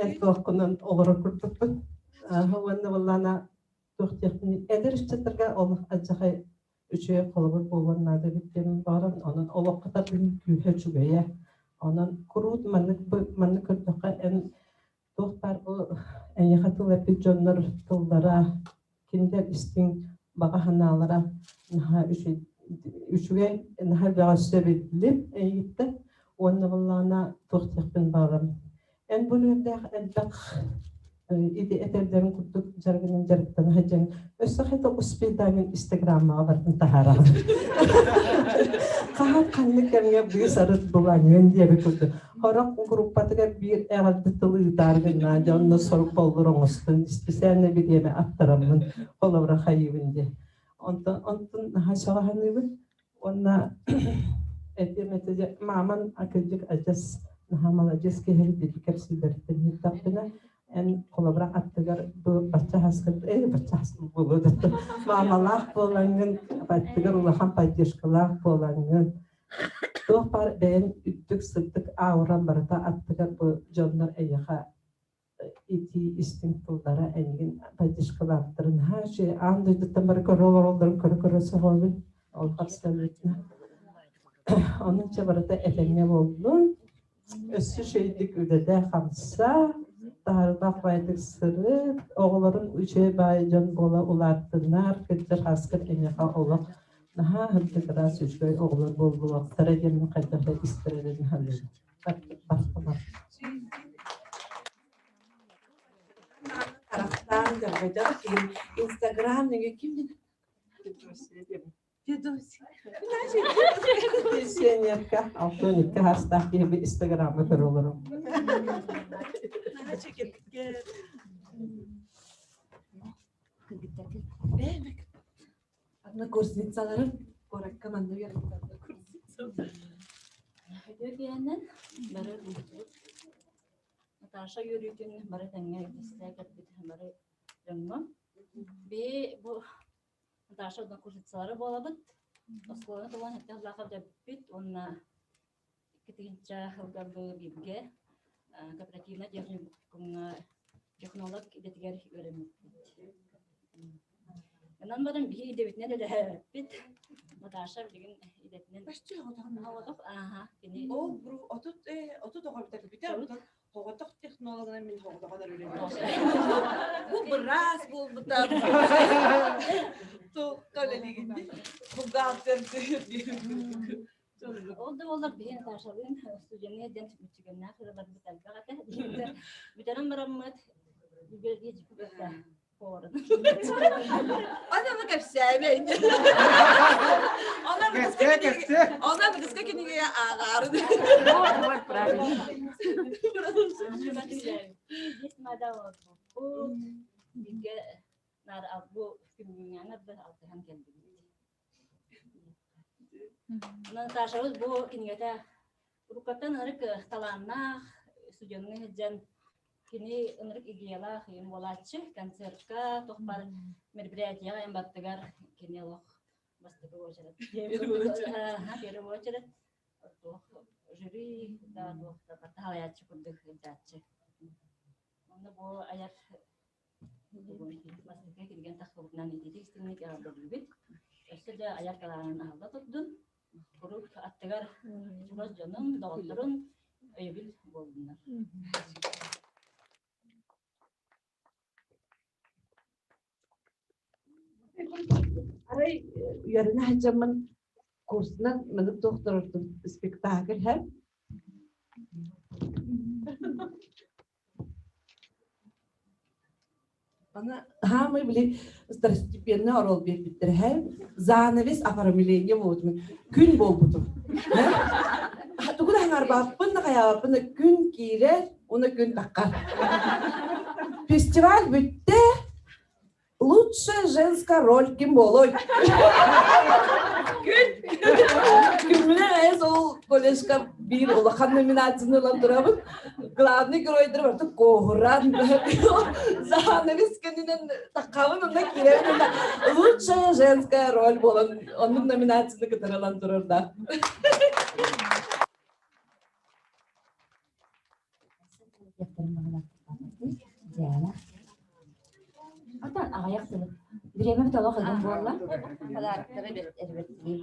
эн туоххунан олорор курдукпун. Уонна буоллаана туох диэхпиний эдэр ыччаттарга олох алдьархай үчүгэй холобур буолуон наада эбит диэн баҕаран, онон олоххо тардыһыы күүһэ үчүгэйэ. Онон куруут маннык маннык көрдөххө эн туох баар бу эйиэхэ тыл эппит дьоннор тыллара, кинилэр истиҥ баҕа санаалара наһаа үчүгэй, наһаа элбэҕи өссө биллим эйигиттэн уонна буоллаҕына туох диэхпин баҕарабын. Эн бу үөрдээх элбэх ити этэрдэрин курдук дьарыгынан дьарыктана сылдьан өссө хайда успейдаҥын инстаграммаҕа барытын таһаараҕын. Хаһан ханнык кэмҥэ быыс арыт булаҥҥын диэбит курдук. Хорох группатыгар биир эҕэрдэ тыл ыытаар гыннаа дьэ онно сорук боллур оҥостон специально бириэмэ аттараммын холобура хайыыбын диye. Онтон онтон наһаа сөҕөһөнүүбүн Уонна этиэм этэ дьэ мааман акырдьык адьас наһаа маладьыас киһи эбит кэпсииллэриттэн иһиттэхпинэ эн холобура аттыгар бу бачча хаскын э бачча хаскын буолуо да маамалаах буолаҥҥын аттыгар улахан поддержкалаах буолаҥҥын туох баар бэйэҥ үрдүк сырдык ауран барыта аттыгар бу дьоннор эйиэхэ итии истиҥ тыллара эйигин поддержкалаабыттарын наһаа үчүгэй аан дойдуттан бары көрө олороллорун көрө-көрө сөҕөбүн ол абсолютно онон чэ барыта этэҥҥэ буоллун өссө үчүгэйдик үлэлээ хамсаа таһаарыылаах баайдык сырыт оҕолорун үчүгэй баай дьон буола улааттыннар кырдьар ааскар эйиэхэ олох наһаа сырдык ыраас үчүгэй оҕолор буоллулахтара диэн хайдах да истэр эрэ наһалыыбын Харахтаан дьарбайдах киһим Инстаграм нөҥүө ким Федосия. Пенсионерка, 62 саастаах киһи Инстаграмы көрө олором. Однокурсницаларым куоракка манна үөрэттэр однокурсницалар. Үтүө бары мустубут Наташа үөрүүтүн бары тэҥҥэ истэ кэлбит бары дьоҥҥо. Би бу Наташа однокурсницалара буолабыт. Оскуоланы толон эттэх улаха дөппүт уонна икки тыһыынча сылга бииргэ кооперативнай техникумҥа технолог идэтигэр үөрэммиппит. Онон баран биһи идэбитинэн үлэлээбиппит. Наташа билигин идэтинэн оҕотох ааха кини Ол 30 30 оҕо бүтэрбитэ онтон оҕотох технологынан мин оҕотоҕон үлэлиибин. Бу быраас буолбута. Туохха үлэлиигин бухгалтер Ол да буоллар биһи Наташалыын студенныы диэн мүччүгэннээх ыраларбыт элбэх этэ. Бүтэрэн бараммыт поварын. Аны кэпсээбэйин. Она быска кинигэ ааҕаарын. Здесь мада олорбуппут. Бииргэ наар бу күммүҥҥэ алтыһан кэллибит. Наташабыт бу кинигэтэ уруккаттан ынырык талааннаах студеҥҥа сылдьан Кини ынырык идеялаах ийэм буолааччы. Концертка, туох баар мероприятияҕа эм баттыгар кини олох бастакы уочарат. Первый очередь. Туох жюри да туох да барта курдук ыытааччы. Онно бу айар бастакы кинигэн тахсыбытынан ититик истиҥник эҕэрдэлиибит. Өссө да айар талаанын аһылла турдун. Куруук аттыгар чугас дьонун, доҕотторун өйөбүл буоллуннар. Арай үөрэнэ сылдьаммын курсунан маннык туохтарортум спектакль һэ Аны хаамай били второстепенный орол биэрбиттэр һэ занавес оформление буолбутум күн буолбутум тугу да хаҥарбаппын да хайаабаппын да күн киирэр уонна күн таххар фестиваль бүттэ Лучшая женская роль ким буолуой? Күн! Күммүнэ эс ол колледжка биир улахан номинацияны ылан турабын. Главный геройдары барыта куоһуран занавес кэннинэн таххабын онно киирэбин онно лучшая женская роль буолан оннук номинацияны кытары ылан турар да. Диана. Отон аҕыйах сылы. Бириэмэбит олох ыгым буолла. Подароктары эрбэттиир.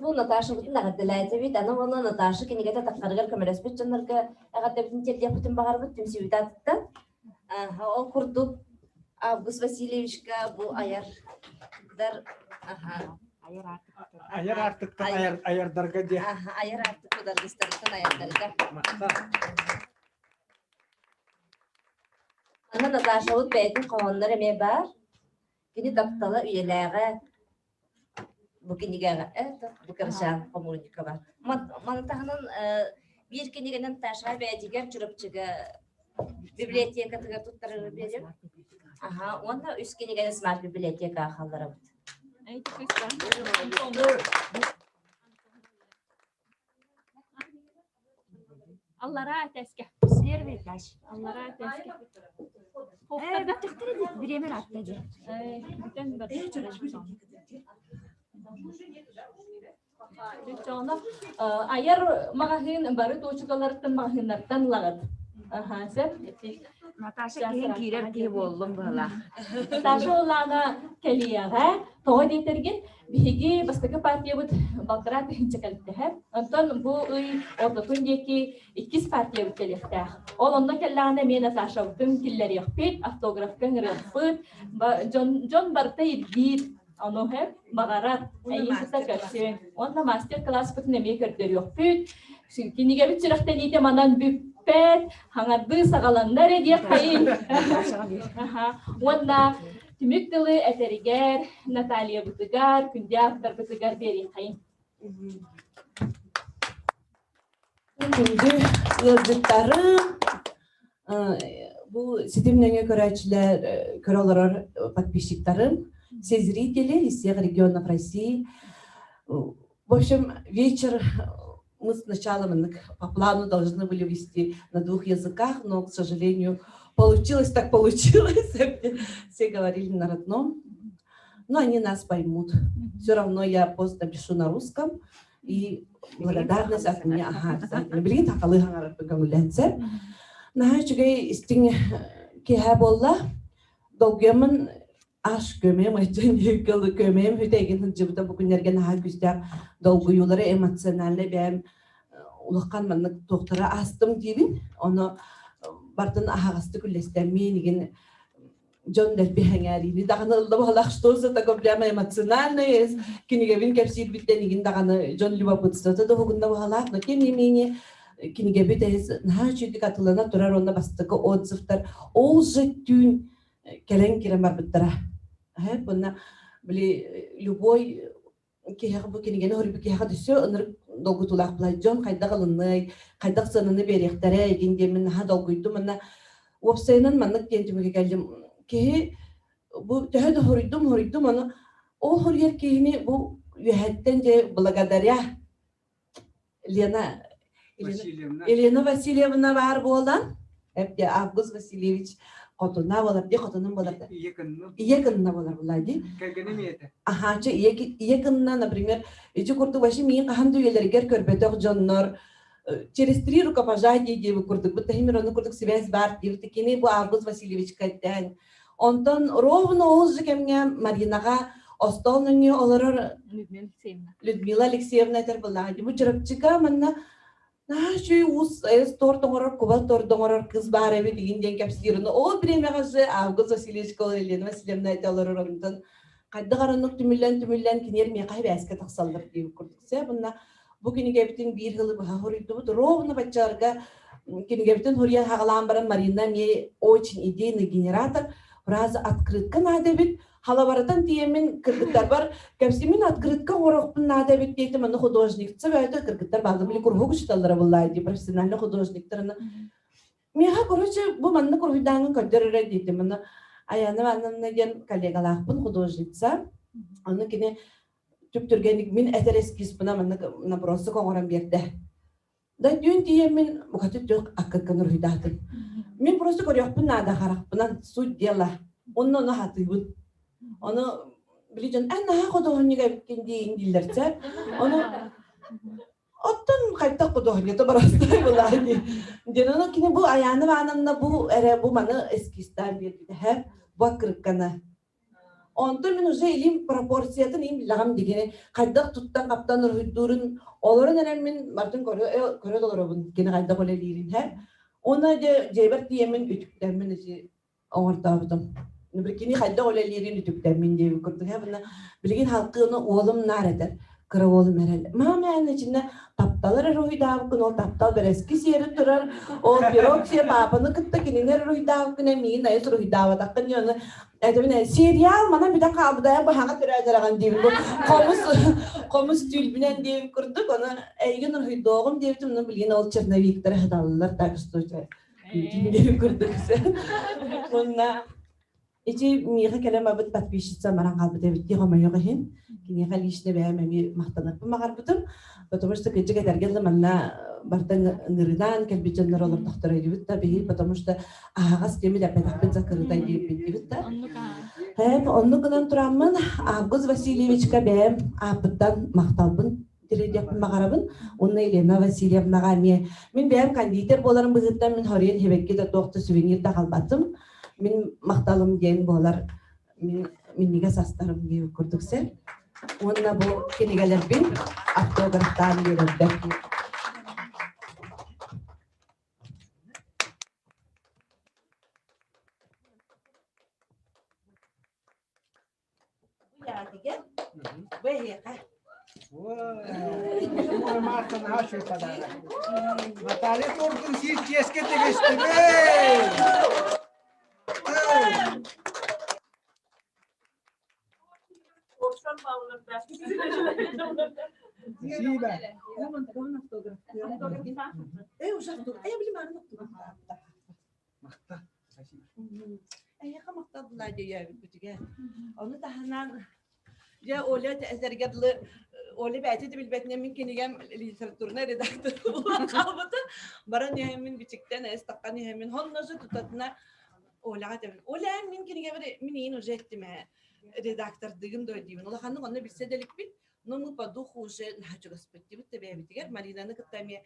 Бу Наташабытын эҕэрдэлээтибит. Аны уонна Наташа кинигэтэ таххарыгар көмөлөспүт дьоннорго эҕэрдэбитин тиэрдиэхпитин баҕарбыт түмсүүбүт аатыттан. Ол курдук Август Васильевичка бу айар дар Айар Айар аартыктан айар айардарга диэ. Айар аартык ударгыстарыттан айардарга. Махтал. Аны Наташабыт бэйэтин хоһооннор эмиэ баар. Кини таптала үйэлээҕэ бу кинигэҕэ бу Кырачаан хомуурунньукка баар. Маны таһынан биир кинигэнэн Наташаҕа бэйэтигэр Чурапчыга библиотекатыгар туттарары биэрэр. Аха, уонна үс кинигэни смарт библиотекаҕа хаалларабыт. Аллараа этэскэ. Первый этаж. Аллараа этэскэ. Э, бүттөхтөрө дии, бириэмэ ыраатта дии. Бүтэн Чоно айар маҕаһыын бары туочукаларыттан маҕаһыыннартан ылаҕыт. Аха, сөп. Наташа киһин киирэр киһи буоллум быһылаах. Наташа Улаана кэлиэҕэ. Тоҕо диэтэргин, биһиги бастакы партиябыт балтараа тыһыынча кэлтэһэ. Онтон бу ый ортотун диэки иккис партиябыт кэлиэхтээх. Ол онно кэллэҕинэ эмиэ Наташабытын киллэриэхпит, автографка ыҥырыахпыт. Дьон, дьон барыта ирдиир. Ону һэп баҕарар эйиин кытта көрсүөҥ. Уонна мастер-класспытын эмиэ көрдөрүөхпүт. Кинигэбит сүрэхтэниитэ манан бүппэт, хаҥардыы саҕаланна эрэ диэххэйин. Уонна түмүк тылы этэригэр Натальябытыгар, күндү авторбытыгар биэриэххэйин. Күндү ыалдьыттарым, бу ситим нөҥүө көрөөччүлэр, көрө олорор подписчиктарым, все зрители из всех регионов России. В общем, вечер мы сначала по плану должны были вести на двух языках, но, к сожалению, получилось так получилось. Все говорили на родном. Но они нас поймут. Все равно я пост напишу на русском. И благодарность от меня, ага, обязательно. Билигин сахалыы хаҥарарбын көҥүллэнсэ. Наһаа үчүгэй истиҥ киэһэ буолла. Долгуйаммын аш көмөм көмөм хүтэгин сылдьыбыта бу күннэргэ наһаа күүстээх долгуйуулары эмоциональнай бэйэм улахан маннык туохтара аастым диибин. Ону бартын аһаҕастык үллэстэммин игин дьон дэлби сэҥээриини даҕаны ылла баһылах что за такое прямо эмоциональное кинигэбин кэпсиирбиттэн игин даҕаны дьон любопытствота да уһугунна баһылаах но тем не менее кинигэбит наһаа үчүгдүк атылана турар уонна бастакы отзывтар ол же түүн кэлэн кирэн барбыттара Bunна били любой киһиэхэ бу кинигэни хоруйбут киһиэхэ төссө ынырык долгутуулаах буолар дьон хайдах ылынныай хайдах сыананы биэриэхтэрэ игин диэммин наһаа долгуйдум уонна уопсайынан маннык диэн түмүккэ кэллим киһи бу төһө да хоруйдум хоруйдум ону ол хоруйар киһини бу үөһэттэн дьэ благодаря Лена Елена Васильевна баар буолан. Эпте Август Васильевич хотуна болар ди хотунун болар да. Ийэ кынна. Ийэ кынна болар була ди. Кэргэним ийэтэ. Аха, чэ ийэ ийэ кынна, например, ити курдук вообще миин хаһан да үйэлэригэр көрбөтөх дьоннор через три рукопожатия диэбит курдук бу тахимир ону курдук связь баар диэбит кини бу Август Васильевичка эттээн онтон ровно ол же кэмҥэ Маринаҕа остуол нөҥүө олорор Людмила Алексеевна этэр былаан бу Чурапчыга манна наһаа үчүгэй уус торт оҥорор куба торт оҥорор кыз баар эбит игин диэн кэпсиир но ол бириэмэҕэ же Август Васильевичка Елена Васильевна этэ олорор онтон хайдах араннык түмүллэн түмүллэн киниэр миэхэ эбээскэ тахсаллар диэбит курдук сэ мунна бу кинигэбитин биир сылы быһа хоруйдубут ровно баччаларга кинигэбитин хоруйан хаҕалаан баран Марина эмиэ очень идейный генератор фраза открытка наада эбит халабаратан тиийэммин кыргыттарбар кэпсимин открытка оҥоруохпун наада эбит диэтим аны художница бэйэтэ кыргыттар бааллар били куруһук учуталлара буллаа дии профессиональный художниктар аны миэхэ короче бу маннык уруһуйдааҥҥын көрдөр эрэ диэтим аны Аяна Ивановна диэн коллегалаахпын художница ону кини түптүргэнник мин этэр эскизпына маннык набросок оҥорон биэрдэ Да түүн тиийэммин букатын түөх аккыккын уруһуйдаатым. Мин просто көрүөхпүн наада харахпынан суть дела. Онно ону хатыыбын. Ону били дьон эн наһаа худуоһунньук эбиккин диин дииллэрчэ. Ону оттон хайдах худуоһунньута барастай былаани. Диэн ону кини бу Аяна Ивановна бу эрэ бу маны эскизтаан биэрбитэ бу аккырыкканы. Онтон мин уже илим пропорциятын им билэҕим дигини хайдах туттан-хаптан уруһуйдуурун олорон эрэн мин бартын көрө көрө олоробун кини хайдах үлэлиирин һэ. Уонна дьэ дьиэбэр тиийэммин үтүктэммин ити оҥортообутум. Кини хайдах үлэлиирин үтүктэммин диэбит курдук һэ. Мына билигин халкыны уолум наар этэр. Кыра уолум эрэл. Мама эн ичиннэ таптал эрэ уруһуйдаабыккын, ол таптал бэрэски сиэри турар, ол пирог сиэ паапаны кытта кинини эрэ уруһуйдаабыккын, миигин айыс уруһуйдаабатаххын диэн Этэбин сериал манан бүтэн хаалбыта быһаҕа төрөөтөрөҕөн диэбит бу хомус хомус түүлбүнэн диэбит курдук ону эйигин уруһуйдуоҕум диэбитим ну билигин ол черновиктары хаталлар так что диэбит курдук уонна ити миэхэ кэлэн барбыт подписчица баран хаалбыт эбит дии хомойуох иһин киниэхэ лично бэйэм эмиэ махтанарбын баҕарбытым потому что кырдьык этэргэ дылы манна бартан ыҥырынаан кэлбит дьоннор олордохторо диэбит да биһи потому что аһаҕас диэмит эппэтэхпин закрытай диэбит диэбит да Эп оннук гынан тураммын Август Васильевичка бэйэм ааппыттан махталбын тириэрдиэхпин баҕарабын уонна Елена Васильевнаҕа эмиэ мин бэйэм кондитер буоларым быһыытынан мин хоруйан хебекки да туох да сувенир да халбатым мин махталым диэн буолар мин минньигэс астарым диэбит курдук сэр уонна бу кинигэлэрбин автографтаан биэрэрбэр Бу эһиэхэ. Наталья тордун сиир чиэскэ тигистибит! Спасибо. Э, уже автограф. Э, блин, автограф. Махта. Эйиэхэ махтал Надя өйөөбүппүтүгэр. Ону таһынан дьэ Оля этэргэ дылы Оля бэйэтэ да билбэтинэн мин кинигэм литературнай редактор буолан хаалбыта. Баран иһэммин бичиктэн эс таххан иһэммин хонносу тутатына Оляҕа этэбин. Оля мин кинигэбэр мин иин уже эттим ээ редактордыгым да диибин. Улаханнык онно билсэ да иликпит. Но мы по духу уже наһаа чугаспыт дибит да бэйэбитигэр Маринаны кытта эмиэ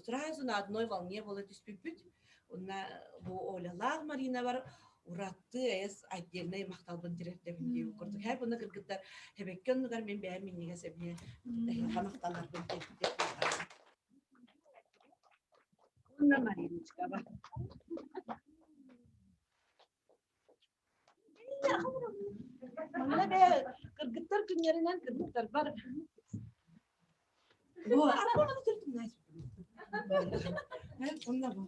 сразу на одной волне буола түспүппүт. Уонна бу Олялаах Марина бар уратты эс отдельный махталбын тирэрдэбин диэбит курдук. Һэ буну кыргыттар хэбэкки оннугар мин бэйэм минньигэс эмиэ эһиэхэ махталларбын тиэрдиэм. Уонна Мариночка бар. Манна бээ кыргыттар күннэринэн кыргыттарбар Бу арбаны түртүм Онна бу.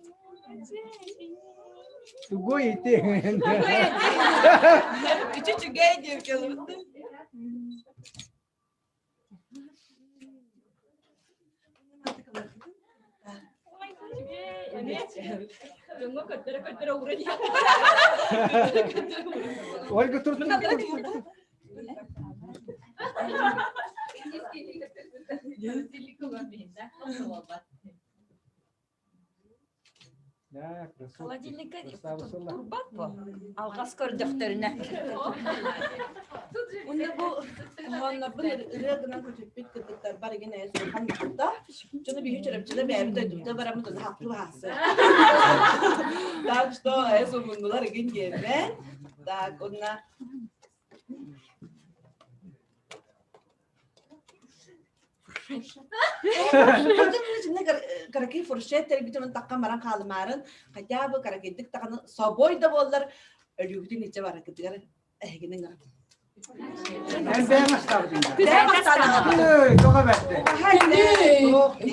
Тугуй ити? Үчүгэй диэн келбит. Дьоҥҥо көрдөрө-көрдөрө уура диэн. Ольга тур тур тур. Холодильникка турбат бу. Алҕас көрдөхтөрүнэ. Уонна бу хоһооннорбун ырыа гынан көтүппүт кыргыттар бар игин эс улахан махта. Дьону биһи чөрөпчүлэ бэйэбит дойдубута бараммыт оны хапты баһасы. Так что эс умуннулар игин диэмэн. Так, онна Каракей фуршет тэрбитин таххан баран хаалымаарын, хотя бы каракейдик таханы собой да буоллар өлүүгүтүн иче баракытыгар эһигини ыҥырабын.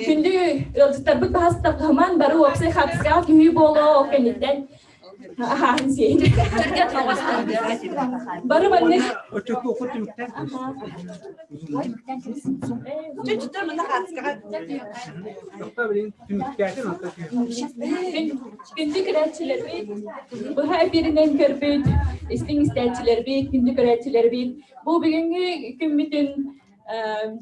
Күндү ыалдьыттарбыт баһастаргаман бары уопсай хапсыга түһүү буолуо кэнниттэн аһаан сиэн. Бары маннык Күндү көрөөччүлэрбит, быһа эфиринэн көрбүт, истиҥ истээччилэрбит, күндү көрөөччүлэрбит, бу бүгүҥҥү күммүтүн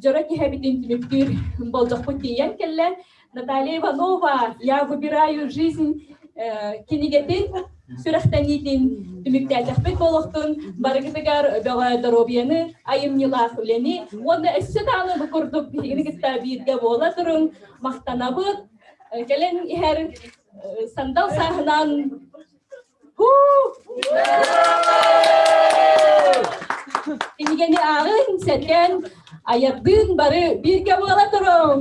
дьоро киһэбитин түмүктүүр болдьохпут тиийэн кэллэ. Наталья Иванова «Я выбираю жизнь» кинигэтин сүрэхтэниитин түмүктээтэхпит буолуохтун барыгытыгар бөҕө доруобуйаны, айымньылаах үлэни уонна өссө даҕаны бу курдук биһигини кытта бииргэ буола туруҥ, махтанабыт. Кэлэн иһэр сандал сааһынан Кинигэни ааҕын, сэргээн, айардыын бары бииргэ буола туруҥ!